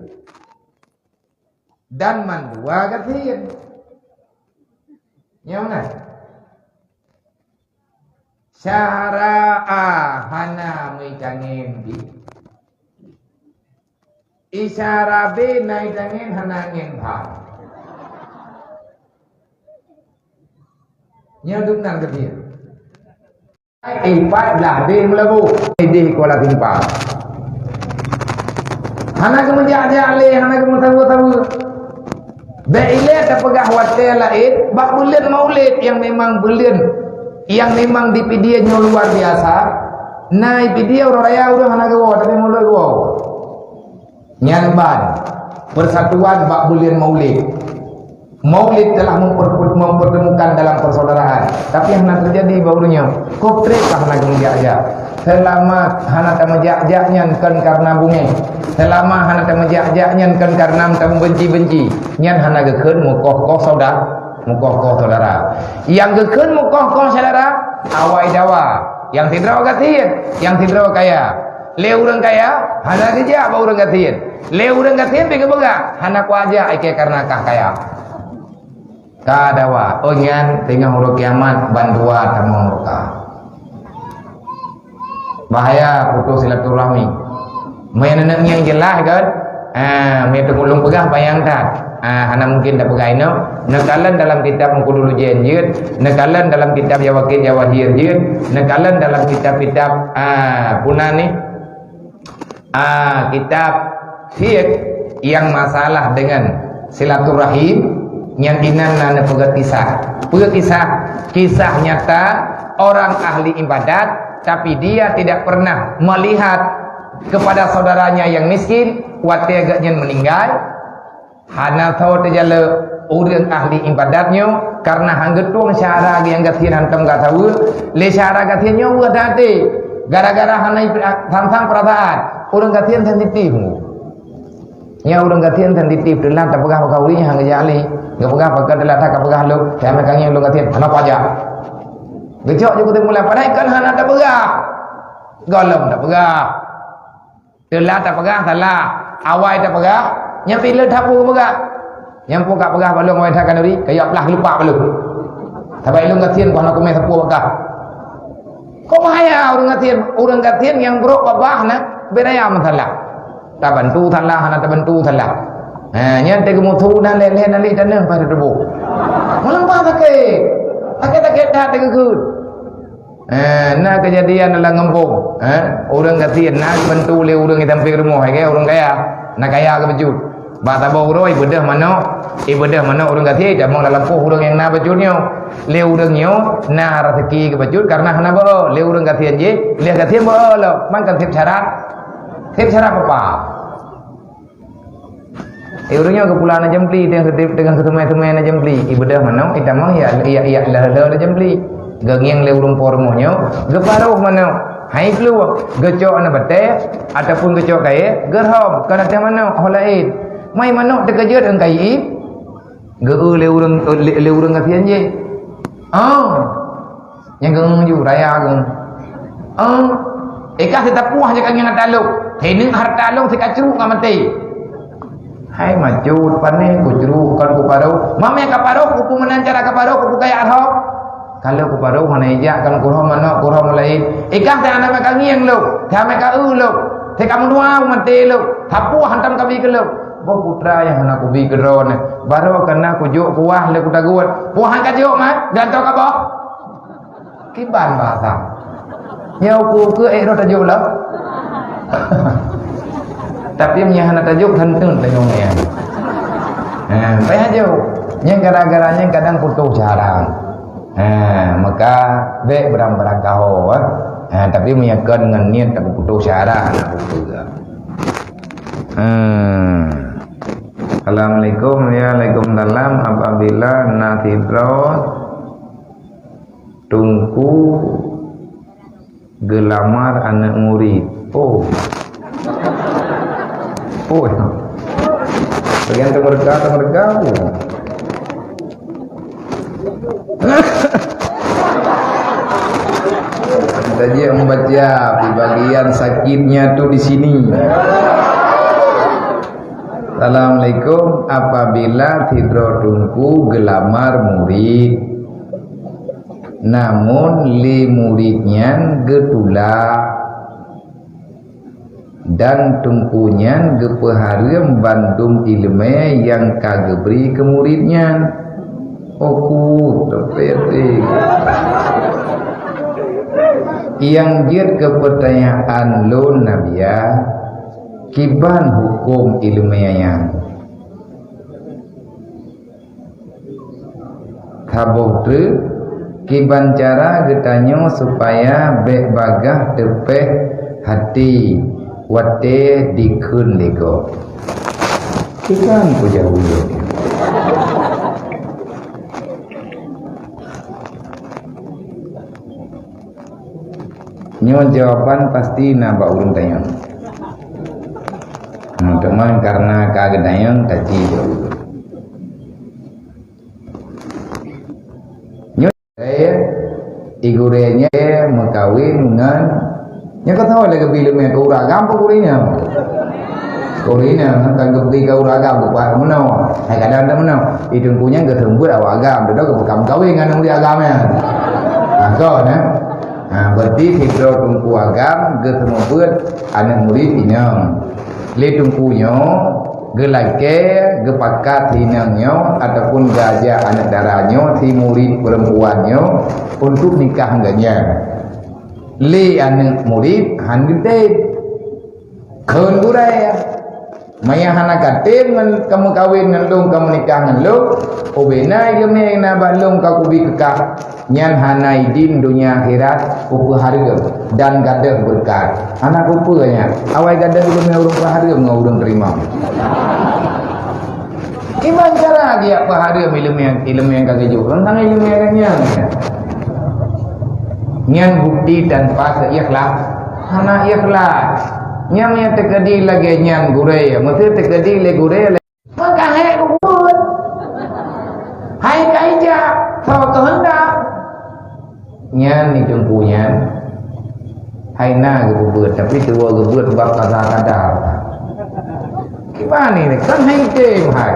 Dan mandua gasien. Nyoe na. Syara A hana meuitangen bit. Syara B na itangen hana ngen that. Nyoe dum nan gasien. Eh, pat blah deh meulabu. Eh, deh Kuala Simpang. Hana geumeujak-jak lé, hana geumeusaweue-saweue. Bèk ilèe tapeugah watèe laén, bak buleuen Maulid nyang memang buleuen, nyang memang di Pidie nyoe luar biasa. Na i Pidie uroe raya ureueng hana geuwoe, tapi Maulid geuwoe. Nyan ban, persatuan bak buleuen Maulid. Maulid telah memper-, mempertemukan dalam persaudaraan, tapi hana teujadi bak ureueng nyoe. Kok trép ka hana geumeujakjak. Seulama hana tameujak-jak nyan kon karena bungéh. Seulama hana tameujak-jak nyan kon karena tameubenci-benci. Nyan hana geukheun meukoh-koh sauda-, meukoh-koh saudara. Nyang geukheun meukoh-koh saudara, awai dawa. Nyang sidroe gasien, nyang sidroe kaya. Lé ureueng kaya, hana geujak bak ureueng gasien. Lé ureueng gasien pih geupeugah, hana kuajak ikée kareuna kah kaya. Ka dawa, oh nyan teungoh uroe kiamat bandua tamong murka. Bahaya putus silaturahmi. Meunyoe neuneuk ngieng jeulaih kan? Ah, meunyoe teungku lôn peugah bayang that. Ah, hana mungkin tapeugah inoe. Neukalon dalam kitab Meukeudulujen jeuet, neukalon dalam kitab Jawakit Jawahir jeuet, neukalon dalam kitab-kitab, ah, puna ni, ah, kitab fiqh nyang masalah dengan silaturahim, nyang inan na neupeugah kisah. Peue kisah? Kisah nyata orang ahli ibadat, tapi dia tidak pernah melihat kepada saudaranya yang miskin, watée geuhnyan meninggal, Hana soe teujalok ureuëng ahli ibadat nyoe, kareuna han geutueng syedara nyang gasien hantom gata weueh. Lé syedara gasien nyoe weueh that até, gara-gara hana ipra-, sang-sang peurasaan. Ureuëng gasien sensitif nyoe. Nyan ureuëng gasien sensitif, teulat tapeugah bak ureuëng han geujak lé. Geupeugah pakon teulat that kapeugah lôn, keuhai kangin lôn gasien, hana kuaja. Geucok ju keuteumulan, padahai kan hana tapeugah. Gohlom tapeugah. Teulat tapeugah salah, awai tapeugah, nyan pih le that peue peugah. Nyan peue kapeugah bak lôn awai that khanuri, kayok plah lupa bak lôn. Sabab lôn gasien, ku hana kumé sapeue peugah. Kok bahaya ureuëng gasien? Ureuëng gasien nyang brok babah na, beda ya masalah. Tabantu salah, hana tabantu salah. Ha, nyan teugeumusu na lé-lé na lé taneuh pada tuboh. Meuleumah sakét. Sakét-sakét that teugeukheun. Ha, na keujadian dalam gampông. Ha, ureuëng gasien na bantu lé ureuëng di sampéng rumoh, hai kaya ureuëng kaya. Na kaya keu bacut. Bak saboh uroe ibeudôh manok, ibeudôh manok ureuëng gasien, tamong lam lampôh ureuëng nyang na bacut nyoe. Lé ureuëng nyoe na raseuki keu bacut kareuna hana beu. Lé ureuëng gasien jih, lé gasien beu lom, man kan seb syarat. Seb syarat peue? Eh, ureuëng nyoe geupula na jeumpli, teungoh, teungoh geuteumé-teumé na jeumpli. Ibeudôh manok, itamong ya, ya, ya, lheueh-lheueh na jeumpli. Geungieng lé ureuëng po rumoh nyoe, geuparoh manok. Hai pluek, geucok na batée, ataupun geucok kayée, geurhom, kon ateueh manok, ho laén. Mai manok teukeujot ngon kayée, geu-eu lé ureuëng, lé, lé ureuëng gasien jih. Oh. Nyang geungeung ju raya geungeung. Eh, eh ka sitapuah jak angin ata lôn. Hei neuk harta lôn sikacuruek ka maté. Hai macut, pane kucuruek kon kuparoh. Mamé kaparoh, kupeue meunan cara kaparoh, kupeue kaya arhok. Kalau kuparoh hana ijak kan kurhom manok, kurhom laén. Eh ka si hana meuka ngieng lôn, si hana meuka eu lôn. Si ka meunuau maté lôn. Sapuah hantom kabi keu lôn. Boh putra nyang hana kubi keudroe nyoe. Baroe kana kujok kuwah lé kutagot. Puah han kajok man, gantoe kaboh. Kiban bahasa. Nyoe ku keu ék roh tajok lom. Tapi meunyo hana tajok, hanteut tajok nyan. Ha, payah jok. Nyang gara-gara nyan kadang putôh syedara. Ha, maka bék beurang-beurang kaho, eh. Ha, tapi meunyo kon ngon niet taputôh syedara, hana peue-peue. Ha. Assalamualaikum, ya, waalaikumsalam. Apabila na sidroe teungku geulamar aneuëk murit. Oh. Oh. Bagian teumeureudha, teumeureudha tu. Kita je membaca di bagian sakitnya tu di sini. Assalamualaikum, apabila sidroe teungku geulamar murit, namun lé murit nyan geutulak, dan teungku nyan geupeuhareuem bandum iéleumé nyang ka geubri keu murit nyan. Oku teupeuti. Nyang jeuet keu peutanyaan lôn, Nabiya, kiban huköm iéleumé nyan? Saboh treuk, kiban cara geutanyoe supaya bék bagaih teupéh hati watée dikheun lé gob? Kiban peujaweueb? Nyoe jawaban pasti na bak ureuëng tanyong. Hmm, teuma kareuna ka geutanyong, taci jaweueb. Nyoe, eh, i gurée nyan meukawen ngon, nyoe ka tahu lagée bi leumé keu ureuëng agam pun gurée nyan. Keu ureuëng nyan kan geubri keu ureuëng agam, bukan meunoe. Hai kadang tak meunoe. Di teungku nyan geuseumeubeuet awak agam, dudoe geupeukam kawin ngon ureuëng agam nyan. Ha, kon, eh. Ha, berarti sidroe teungku agam geuseumeubeuet aneuëk murit inong. Lé teungku nyoe geulakée, geupakat si inong nyoe ataupun geuajak aneuëk dara nyoe, si murit peurempuan nyoe, untuk nikah ngon gobnyan. Lé aneuëk murit han geutem. Kheun gurée, meunyo hana ka tem ngon kamoe kawen ngon lôn, kamoe nikah ngon lôn, ubena iéleumé na bak lôn ka kubi keukah, nyan hana idin donya akhirat kupeuhareuem dan gadôh beureukat. Hana kupeue nyan, awai gadôh iéleumé ureuëng peuhareuem ngon ureuëng teurimong. Kiban cara geujak peuhareuem ileumèe, ileumèe nyang ka geujok, teuntang ileumèe nyang nyan. Nyan bukti tanpa keuikhlas. Hana ikhlas. Nyang, nyang teukeudi lagèe nyan gurèe, meusé teukeudi lé gurèe lé. Maka hai buet. Hai ka ijak, soe keuheundak. Nyan ni teungku nyan. Hai na geupeubuet, tapi tuwoe geubeuet bak kada-kada. Kiban ni, kan hai tem hai.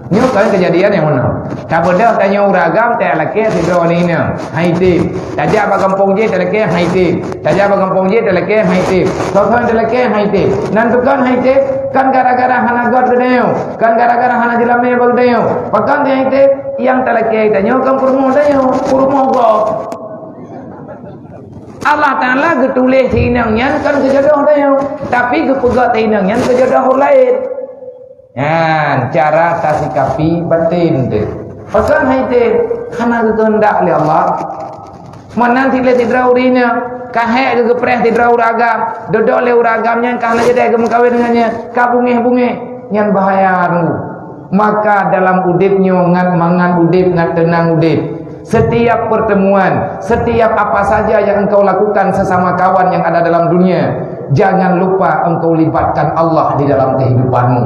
Nyoe kan keujadian nyang meunan. Tabeudôh tanyoe ureueng agam, talakèe sidroe aneuk inong, hai tem. Tajak bak gampông jih, talakèe hai tem. Tajak bak gampông jih, talakèe hai tem. Soe-soe talakèe hai tem. Nan tukang hai tem, kan gara-gara hana göt geutanyoe. Kan gara-gara hana jeulamèe bak geutanyoe. Pakon hai tem, nyang talakèe tanyoe kan peurumoh tanyoe, peurumoh gob. Allah Taala geutuléh si inong nyan kon keu jodoh tanyoe, tapi geupeugah si inong nyan keu jodoh ureueng laén. Nyan cara tasikapi batin teuh. Pakon hai tem, hana geukeuheundak lé Allah. Meunan cit lé sidroe ureueng inong, ka hék geugeupreh sidroe ureueng agam, dudoe lé ureueng agam nyan ka hana jadeh geumeukawen ngon nyan, ka bungéh-bungéh, nyan bahaya teungku. Maka dalam udép nyoe ngat mangat udép, ngat teunang udép. Setiap pertemuan, setiap apa saja yang engkau lakukan sesama kawan yang ada dalam dunia, jangan lupa engkau libatkan Allah di dalam kehidupanmu.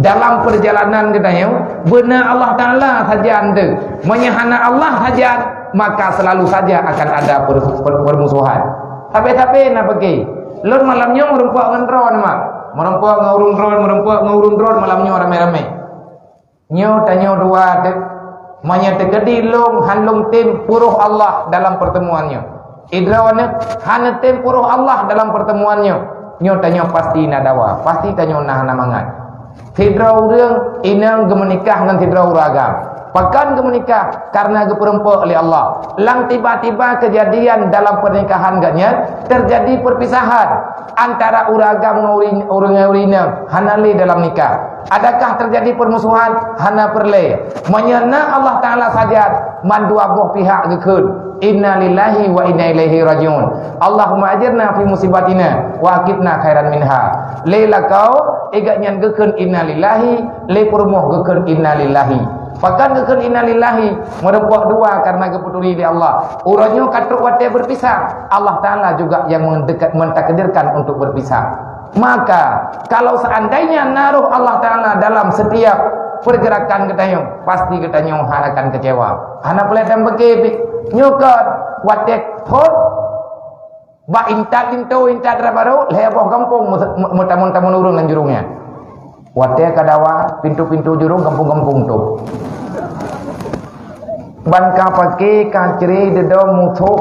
Dalam perjalanan geutanyoe, beuna Allah Taala sajan teuh. Meunyoe hana Allah sajan, maka selalu saja akan ada per-, per-, permusuhan. Tapi-tapi na peuki. Lôn malam nyoe meurumpok ngon droeneuh, mak. Meurumpok ngon ureueng droeneuh, meurumpok ngon ureueng droeneuh malam nyoe ramé-ramé. Nyoe tanyoe dua teuh. Meunyoe teukeudi lôn han lôn tem puruh Allah dalam pertemuan nyoe. Sidroe aneuk hana tem puruh Allah dalam pertemuan nyoe. Nyoe tanyoe pasti na dawa, pasti tanyoe na hana mangat. Sidroe ureueng inong geumeunikah ngon sidroe ureueng agam. Pakon geumeunikah? Karena geupeurumpok lé Allah. Lam tiba-tiba keujadian dalam pernikahan geuh nyan, teujadi perpisahan antara ureueng agam ngon ureueng, ureueng inong, hana lé dalam nikah. Adakah teujadi permusuhan? Hana peureulèe. Meunyoe na Allah Taala sajan, mandua boh pihak geukheun, "Inna lillahi wa inna ilaihi rajiun. Allahumma ajirna fi musibatina wa aqibna khairan minha." Lé lakoe, i gobnyan geukheun, "Inna lillahi," lé peurumoh geukheun, "Inna lillahi." Pakon geukheun, "Inna lillahi"? Meurumpok dua karena geupeuturi lé Allah. Uroe nyoe ka trok watèe berpisah, Allah Taala juga yang mendekat-, mentakdirkan untuk berpisah. Maka, kalau seandainya na roh Allah Taala dalam setiap pergerakan geutanyoe, pasti geutanyoe hana akan kecewa. Hana peureulèe tameuké pih. Nyoe kon watèe thon bak intat linto, intat dara barô, lhèe boh gampông meu-, meu-, meutamong-tamong ureueng lam jurông nyan. Watèe ka dawa, pintoe-pintoe jurông gampông-gampông tôp. Ban ka paké, ka cré, deudong, musoh,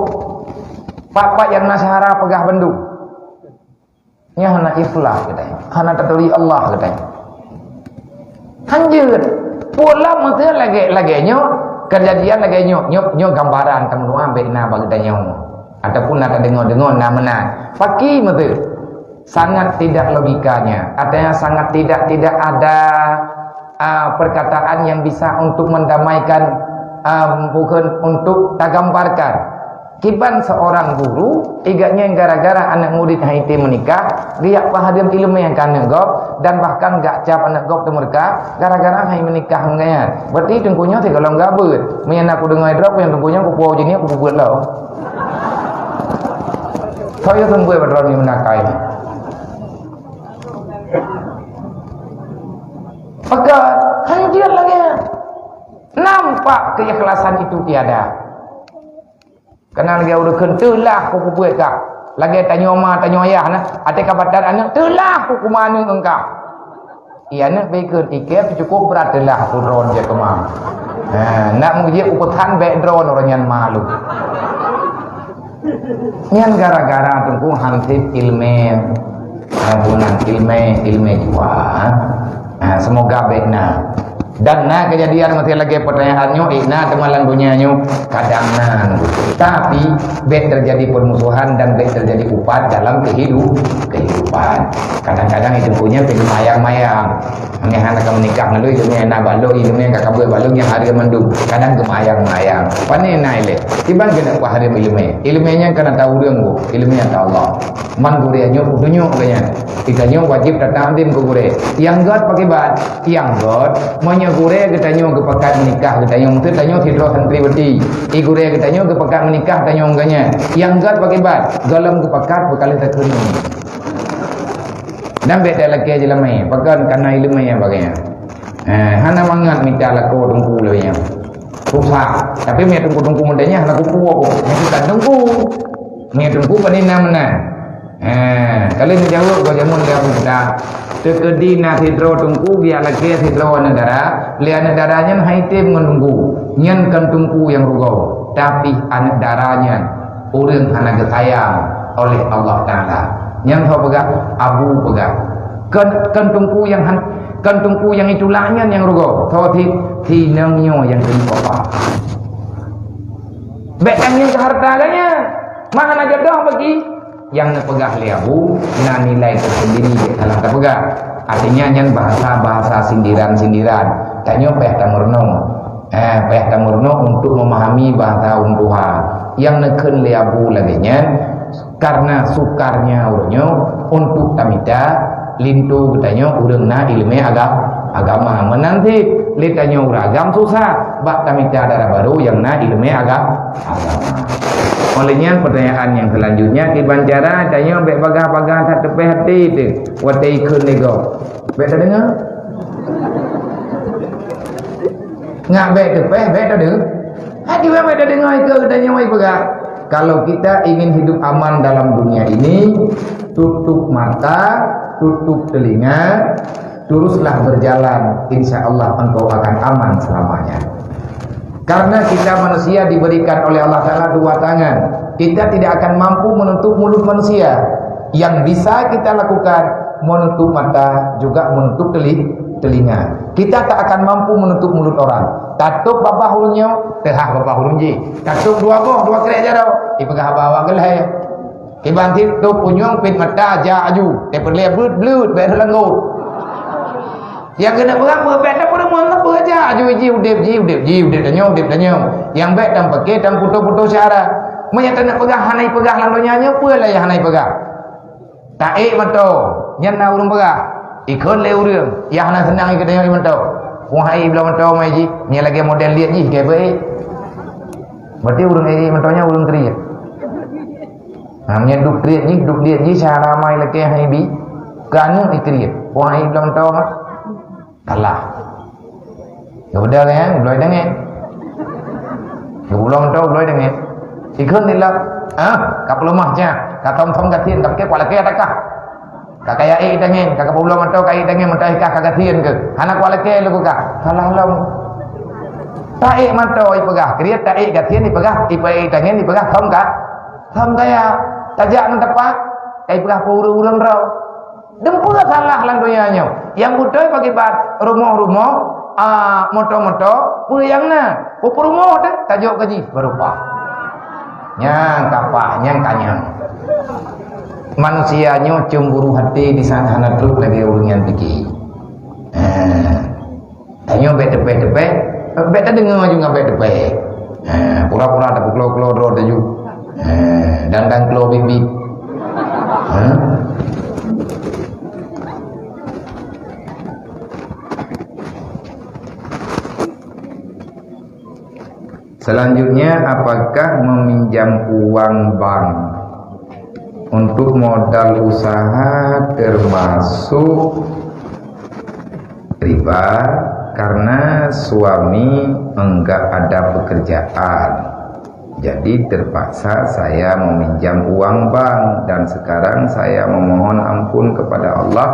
pat-pat nyang na syedara peugah bandum. Nyan hana ikhlas geutanyoe, hana taturi Allah geutanyoe. Hanjeuet. Peue lom meusé lagèe, lagèe nyoe, keujadian lagèe nyoe, nyoe, nyoe gambaran tameudoa bèk na bak geutanyoe. Ataupun na tadeungoe-deungoe na meunan. Pakri meusé. Sangat tidak logikanya. Artinya sangat tidak, tidak ada, ah, perkataan yang bisa untuk mendamaikan, ah, bukan untuk tagambarkan. Kiban seorang guru, i gobnyan gara-gara aneuk murid han item meunikah, geujak peuhareuem ileumèe keu aneuk gob, dan bahkan geujak cap aneuk gob teumeureuka gara-gara han meunikah ngon gobnyan. Berarti teungku nyoe sigohlom geubeut. Meunyoe na kudeungoe droe nyang teungku nyoe kupuwoe jihnyan kupeubeuet lom. Soe nyang seumeubeuet bak droeneuh meunakai? Maka hanjeuet lagèe nyan. Nampak keikhlasan itu tiada. Kana lagèe ureueng kheun teulah kupeubeuet kah. Lagèe tanyoe ma, tanyoe ayah na. Até ka batat aneuk, teulah kukuma aneuk engkah. Iya aneuk bèk kheun, ikèe cukôp brat teulah kudroe jeuet keuma. Ha, nak meujeuet upeusan bèk droe ureueng nyan malu. Nyan gara-gara teungku han sép ileumèe. Ha, bunan ileumèe, ileumèe jua. Ha, semoga bèk na. Dan na keujadian meusé lagèe peutanyaan nyoe, eh, na teuma lam donya nyoe, kadang na. Tapi, bèk teujadi peumusohan dan bèk teujadi upat dalam kehidup-, kehidupan. Kadang-kadang itu punya geumayang-mayang. Meunyoe hana ka meunikah ngon lôn, ileumèe na bak lôn, ileumèe ka kabeut bak lôn nyang hareuem mandum. Kadang geumayang-mayang. Pane na ilèe. Kiban keuneuk peuhareuem ileumèe. Ileumèe nyan kana ta ureueng, Bu. Ileumèe ta Allah. Man gurèe nyoe kutunyok keu nyan. Geutanyoe wajéb tatakzim keu gurèe. Nyang göt pakriban? Nyang göt, meunyoe Gurée geutanyoe geupakat meunikah geutanyoe, maksud tanyoe sidroe santriwati. I gurée geutanyoe geupakat meunikah tanyoe ngon geuh nyan. Nyang gét pakiban, gohlom geupakat beukaleuh takheun. Dan bék talakée jeulamé, pakon kana iéleumé nyang bagée nyan. Eh, hana mangat mita lakoe teungku lagée nyan. Susah. Tapi meu teungku-teungku meunan nyan hana kupu-kupu. Nyan bukan teungku. Nyan teungku pane na meunan. Ha, ka lheueh neujaweueb gob jameun lé Abu Musa. Teukeudi na sidroe teungku geujak lakée sidroe aneuk dara, lé aneuk dara nyan han item ngon teungku. Nyan kon teungku nyang rugoe, tapi aneuk dara nyan ureuëng hana geusayang oleh Allah Taala. Nyan ho peugah, Abu peugah. Kon, kon teungku nyang han, kon teungku nyang itulak nyan nyang rugoe. Tho thit, inong nyoe nyang keu papa. Bék tangieng keu hareuta geuh nyan. Ma hana jodoh bagi. Nyang neupeugah lé Abu na nilai tersendiri, bék salah tapeugah. Artinya nyan bahasa-bahasa sindiran-sindiran. Tanyoe payah tameurunoe. Eh, payah tameurunoe untuk memahami bahasa ureuëng tuha. Nyang neukheun lé Abu lagée nyan, karena sukarnya ureuëng nyoe untuk tamita linto geutanyoe ureuëng na iéleumé aga-, agama. Meunan cit lé tanyoe ureuëng agam susah bak tamita dara barô nyang na iéleumé aga-, agama. Oleh nyan, pertanyaan nyang selanjutnya, kiban cara tanyoe bék bagah-bagah that teupéh até teuh watée ikheun lé gob. Bék tadeungoe. Ngat bék teupéh, bék tadeungoe. Hati bék tadeungoe ikheun geutanyoe peugah. Kalau kita ingin hidup aman dalam dunia ini, tutup mata, tutup telinga, teruslah berjalan, insya Allah engkau akan aman selamanya. Karena kita manusia diberikan oleh Allah Taala dua tangan. Kita tidak akan mampu menutup mulut manusia. Yang bisa kita lakukan, menutup mata, juga menutup teli-, telinga. Kita tak akan mampu menutup mulut orang. Tatôb babah ureuëng nyoe, teuhah babah ureuëng jih. Tatôb dua boh, dua krek jaroe, ipeugah haba awak geuh lhée. Kiban cit tôb punyueng pet mata jak aju, teupeulée beuet-beuet bék reulanggôt. Nyang keuneuk peurang beuet bék tapeurumoh ngon beuet jak aju jih udeb jih, udeb jih, udeb tanyoe, udeb tanyoe. Nyang bék tampake tamputôh-putôh syara. Meunyoe taneuk peugah hana ipeugah lam donya nyoe, peue lé nyang hana ipeugah? Taék mantong, nyan na ureuëng peugah. Ikheun lé ureuëng, nyang hana seunang ikheun tanyoe mantong. Wah, ék bloe mantong mai jih, nyan lagée model liet jih, keu peue ék? Berarti ureuëng ék mantong nyan ureuëng kriet. Ha, nyan duek kriet jih, duek liet jih, syara mai lakée hai bi. Keu aneuk ikriet. Wah, hai bloe mantong ah. Kalah. Geubeudôh nyan, bloe deungon. Geubeudôh mantong, bloe deungon. Ikheun nilai. Ah, ka peuleumah nya. Ka thom-thom gasien, ka pike kuat lakée takah. Ka kaya ék tangen, ka kapeubuloe mantong ka ék tangen, mantong ka, ka gasien keu. Hana kuat lakée lé peugah. Salah lom. Taék mantong ipeugah, kriet taék gasien ipeugah, ipeugah ék tangen ipeugah thom ka. Thom kaya. Tajak ngon tapak, ka ipeugah peue ureuëng-ureuëng droe. Dum peue salah lam donya nyoe. Nyang beutôi pakiban rumoh-rumoh, a, moto-moto, peue nyang na. Peue peurumoh teuh tajok keu jih baru pah. Nyang ka pah, nyang ka nyang. Manusia nyoe cemburu hati di sana hana trok lagée ureuëng nyang pike. Ha. Tanyoe bék teupéh-teupéh, bék tadeungoe aju ngon bék teupéh. Ha, pura-pura tapeuklô-klô droe taju. Ha, dan-dan klô bit-bit. Ha? Selanjutnya, apakah meminjam uang bank untuk modal usaha termasuk riba? Karena suami enggak ada pekerjaan, jadi terpaksa saya meminjam uang bank dan sekarang saya memohon ampun kepada Allah.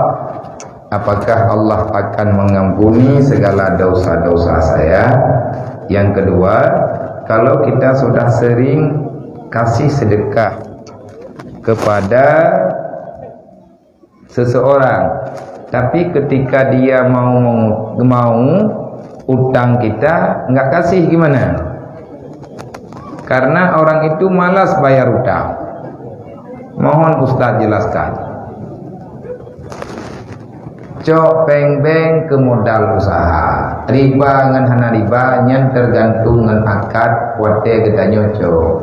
Apakah Allah akan mengampuni segala dosa-dosa saya? Yang kedua, kalau kita sudah sering kasih sedekah kepada seseorang, tapi ketika dia mau mengu-, mau utang kita, nggak kasih, gimana? Karena orang itu malas bayar utang. Mohon Ustaz jelaskan. Cok péng bank keu modal usaha. Riba ngon hana riba nyan teugantung ngon akad watée geutanyoe cok.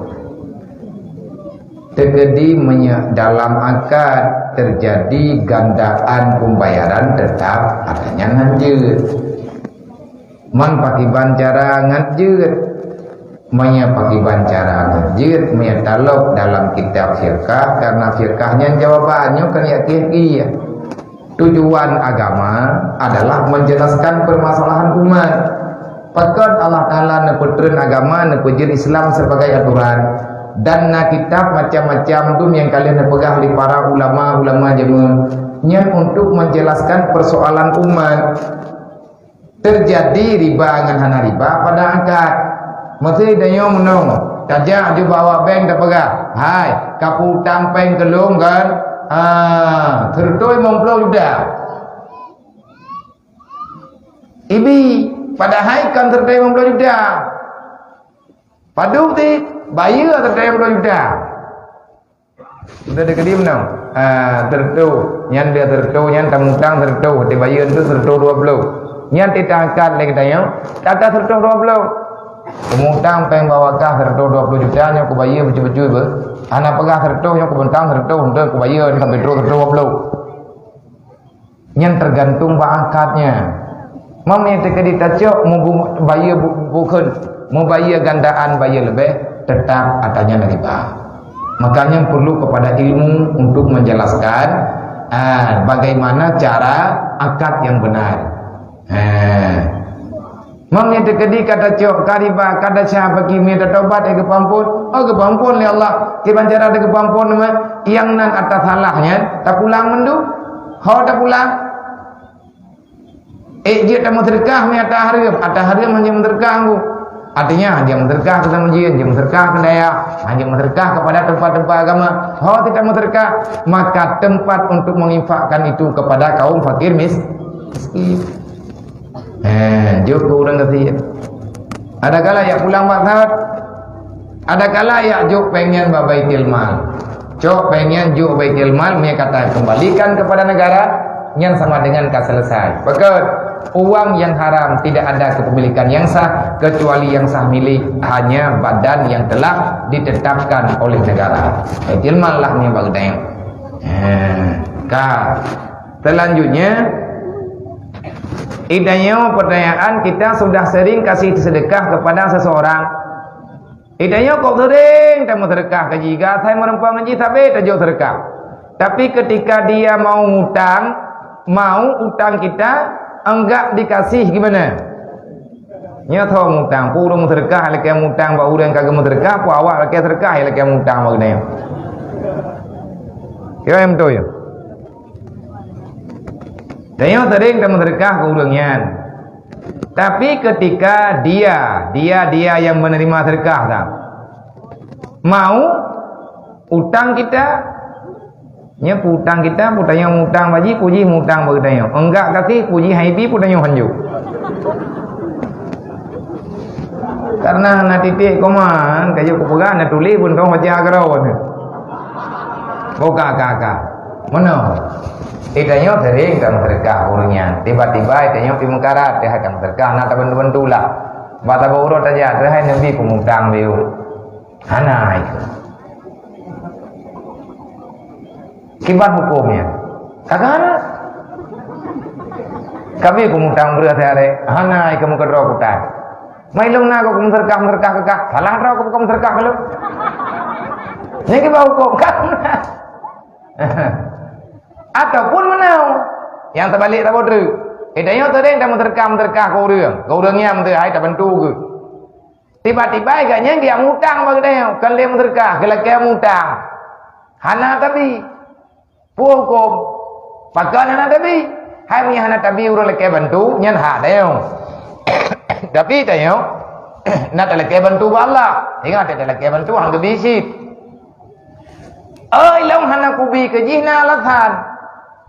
Teukeudi meunyoe dalam akad teujadi gandaan pembayaran, teutap akad nyan hanjeuet. Man pakiban cara ngat jeuet. Meunyoe pakiban cara ngat jeuet, meunyoe talop dalam kitab fiqah, karena fiqah nyan jawaban, nyoe kan yak kieh-kieh. Tujuan agama adalah menjelaskan permasalahan umat. Pakon Allah Taala neupeutreun agama, neupeujeuet Islam sebagai aturan, dan na kitab macam-macam tu nyang ka lheueh neupeugah lé para ulama-ulama jameun nyan untuk menjelaskan persoalan umat. Teujadi riba ngon hana riba pada akad. Meusé tanyoe meunong, tajak ju bak awak bank tapeugah, "Hai, kapeutang péng keu lôn kan? Ah, seureutôh limong ploh juta." Ibi, padahai kon seureutôh limong ploh juta. Padub ti, bayeue seureutôh limong ploh juta. Udah dikeudi meunan. Ah, seureutôh. Nyan dia seureutôh, nyan tamutang seureutôh. Dibayeue tu seureutôh dua ploh. Nyan titah akad lé geutanyoe, kata seureutôh dua ploh. Tamutang péng bak wakaf seureutôh dua ploh juta, nyoe kubayeue bacut-bacut beuh. Hana peugah seureutôh, nyoe kubeuntang seureutôh, untuk kubayeue sampai trôk seureutôh dua ploh. Nyan tergantung bak akadnya. Meunyoe teukeudi tacok, mubu-, bayeue bu-, bukon, mubayeue gandaan, bayeue leubeh, tetap atanyan riba. Makanya perlu kepada ilmu untuk menjelaskan, ah, bagaimana cara akad yang benar. Ah. Meunyoe teukeudi ka tacok, ka riba, ka desya, bagi meunyoe tatobat, eh, geupeuampon, oh, geupeuampon lé Allah. Kiban cara teuh geupeuampon, nama? Nyang nan ata salah nyan tapulang mandum. Ho tapulang. Eh, jeuet tameuseudeukah meunyoe ata hareuem, ata hareuem hana meuseudeukah ngon. Artinya, hana meuseudeukah keu sama jih, hana meuseudeukah keu dayah, hana meuseudeukah kepada tempat-tempat agama. Ho teuh tameuseudeukah, maka tempat untuk menginfakkan itu kepada kaum fakir mis-, miskin. Eh, jok keu ureueng gasien. Adakala yak pulang bak sabat, adakala yak jok péng nyan bak Baitul Mal. Cok péng nyan jok Baitul Mal, meunyoe kata kembalikan kepada negara, nyan sama dengan ka selesai. Pakon, uang yang haram tidak ada kepemilikan yang sah, kecuali yang sah milik hanya badan yang telah ditetapkan oleh negara. Baitul Mal lah meunyoe bak geutanyoe. Eh, ka. Selanjutnya, itanyoe pertanyaan, kita sudah sering kasih sedekah kepada seseorang. Itanyoe kok sering tameuseudeukah keu jih, gasai meureumpok ngon jih sabe tajok seudeukah. Tapi ketika dia mau ngutang, mau utang kita, enggak dikasih, gimana? Nyoe tho ngutang, peue ureueng meuseudeukah lakée mutang bak ureueng ka geumeuseudeukah, peue awak lakée seudeukah lakée mutang bak geutanyoe. Kiban beutôi? Tanyoe sering tameuseudeukah keu ureueng nyan. Tapi ketika dia, dia, dia yang menerima sedekah tah, mau utang kita, nyoe peue utang kita, peue tanyoe mutang bak jih, peue jih mutang bak geutanyoe. Enggak kasih, peue jih hana ibi, peue tanyoe hanjeuet. Karena na titik koma, ka jeuet kupeugah, na tuléh pun toh baca keudroe. Buka ka-ka. Meunoe. Itanyoe sering tameuseudeukah ureueng nyan. Tiba-tiba itanyoe pi meukarat, teuh tameuseudeukah, na tabantu-bantu lah. Bak saboh uroe tajak, teuh hai neubi peumutang beu. Hana ikeu. Kiban huköm nyan? Ka hana. Kabi peumutang breueh siharek, hana ikeu meukeudroe kutai. Mai lôn na kok meuseudeukah-meuseudeukah keu kah. Salah droe kok meuseudeukah keu lôn. Nyan kiban huköm kan? Ataupun meunoe, nyang teubalik saboh treuk. Itanyoe sering tameuseudeukah-meuseudeukah keu ureueng, keu ureueng nyan teuh hai tabantu geuh. Tiba-tiba gobnyan geujak mutang bak geutanyoe, kon lé meuseudeukah, geulakée mutang. Hana tabi. Peue huköm? Pakon hana tabi? Hai meunyo hana tabi ureueng lakée bantu, nyan hak tanyoe. Tapi tanyoe na talakée bantu bak Allah. Ingat, talakée bantu han geubi cit. Oi, lôn hana kubi keu jih na alasan.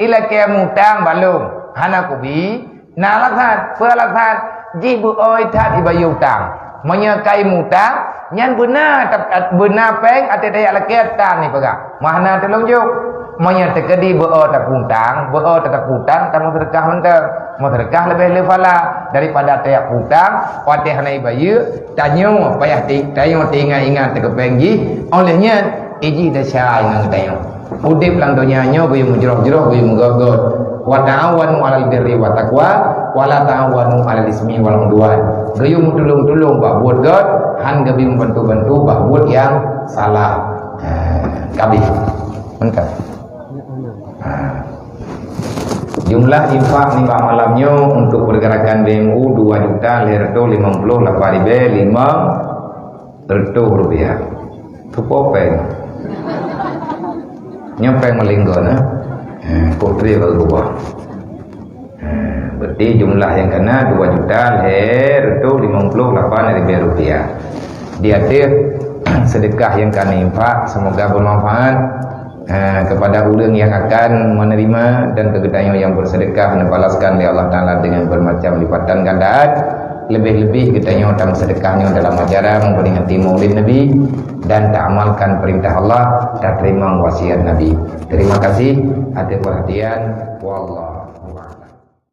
Ilakée mutang bak lôn, hana kubi. Na alasan, peue alasan? Jih beu-o that ibayeue utang. Meunyoe ka imutang, nyan beuna, beuna péng até tajak lakée tan ipeugah. Meuhana teulông jok. Meunyoe teukeudi beu-o tapeutang, beu-o tateupeue utang, tameuseudeukah mantong. Meuseudeukah leubeh le pahala daripada tajak peutang, watée hana ibayeue, tanyoe payah ti-, tanyoe teuingat-ingat teukeupéng jih. Óh lheueh nyan, ijih desya ngon geutanyoe. Udeb lam donya nyoe geuyue meujroh-jroh, geuyue meugot-got. "Wa ta'awanu 'alal birri wat taqwa, Wala ta'awanu 'alal ismi wal 'udwan. Geuyue meutulông-tulông bak buet gét, han geubri meubantu-bantu bak buet nyang salah. Ha, ka abéh. Mantap. Ha. Jumlah infak nibak malam nyoe untuk pergerakan B M U dua juta lhèe reutôh limong ploh lapan ribèe limong reutôh rupiah. Teupeue péng? Nyoe péng meulinggon, eh? Eh, kok tré baru ubah. Eh, berarti jumlah nyang kana dua juta lhèe reutôh limong ploh lapan ribèe rupiah. Di ateueh sedekah nyang kana infak, semoga bermanfaat. Eh, kepada ureueng nyang akan menerima dan keu geutanyoe nyang bersedekah, neubalaskan lé Allah Taala dengan bermacam lipatan gandaan. Leubeh-leubeh geutanyoe tameusedekah nyoe dalam acara memperingati Maulid Nabi dan taamalkan perintah Allah, tateurimong wasiat Nabi. Terima kasih atas perhatian. Wallah.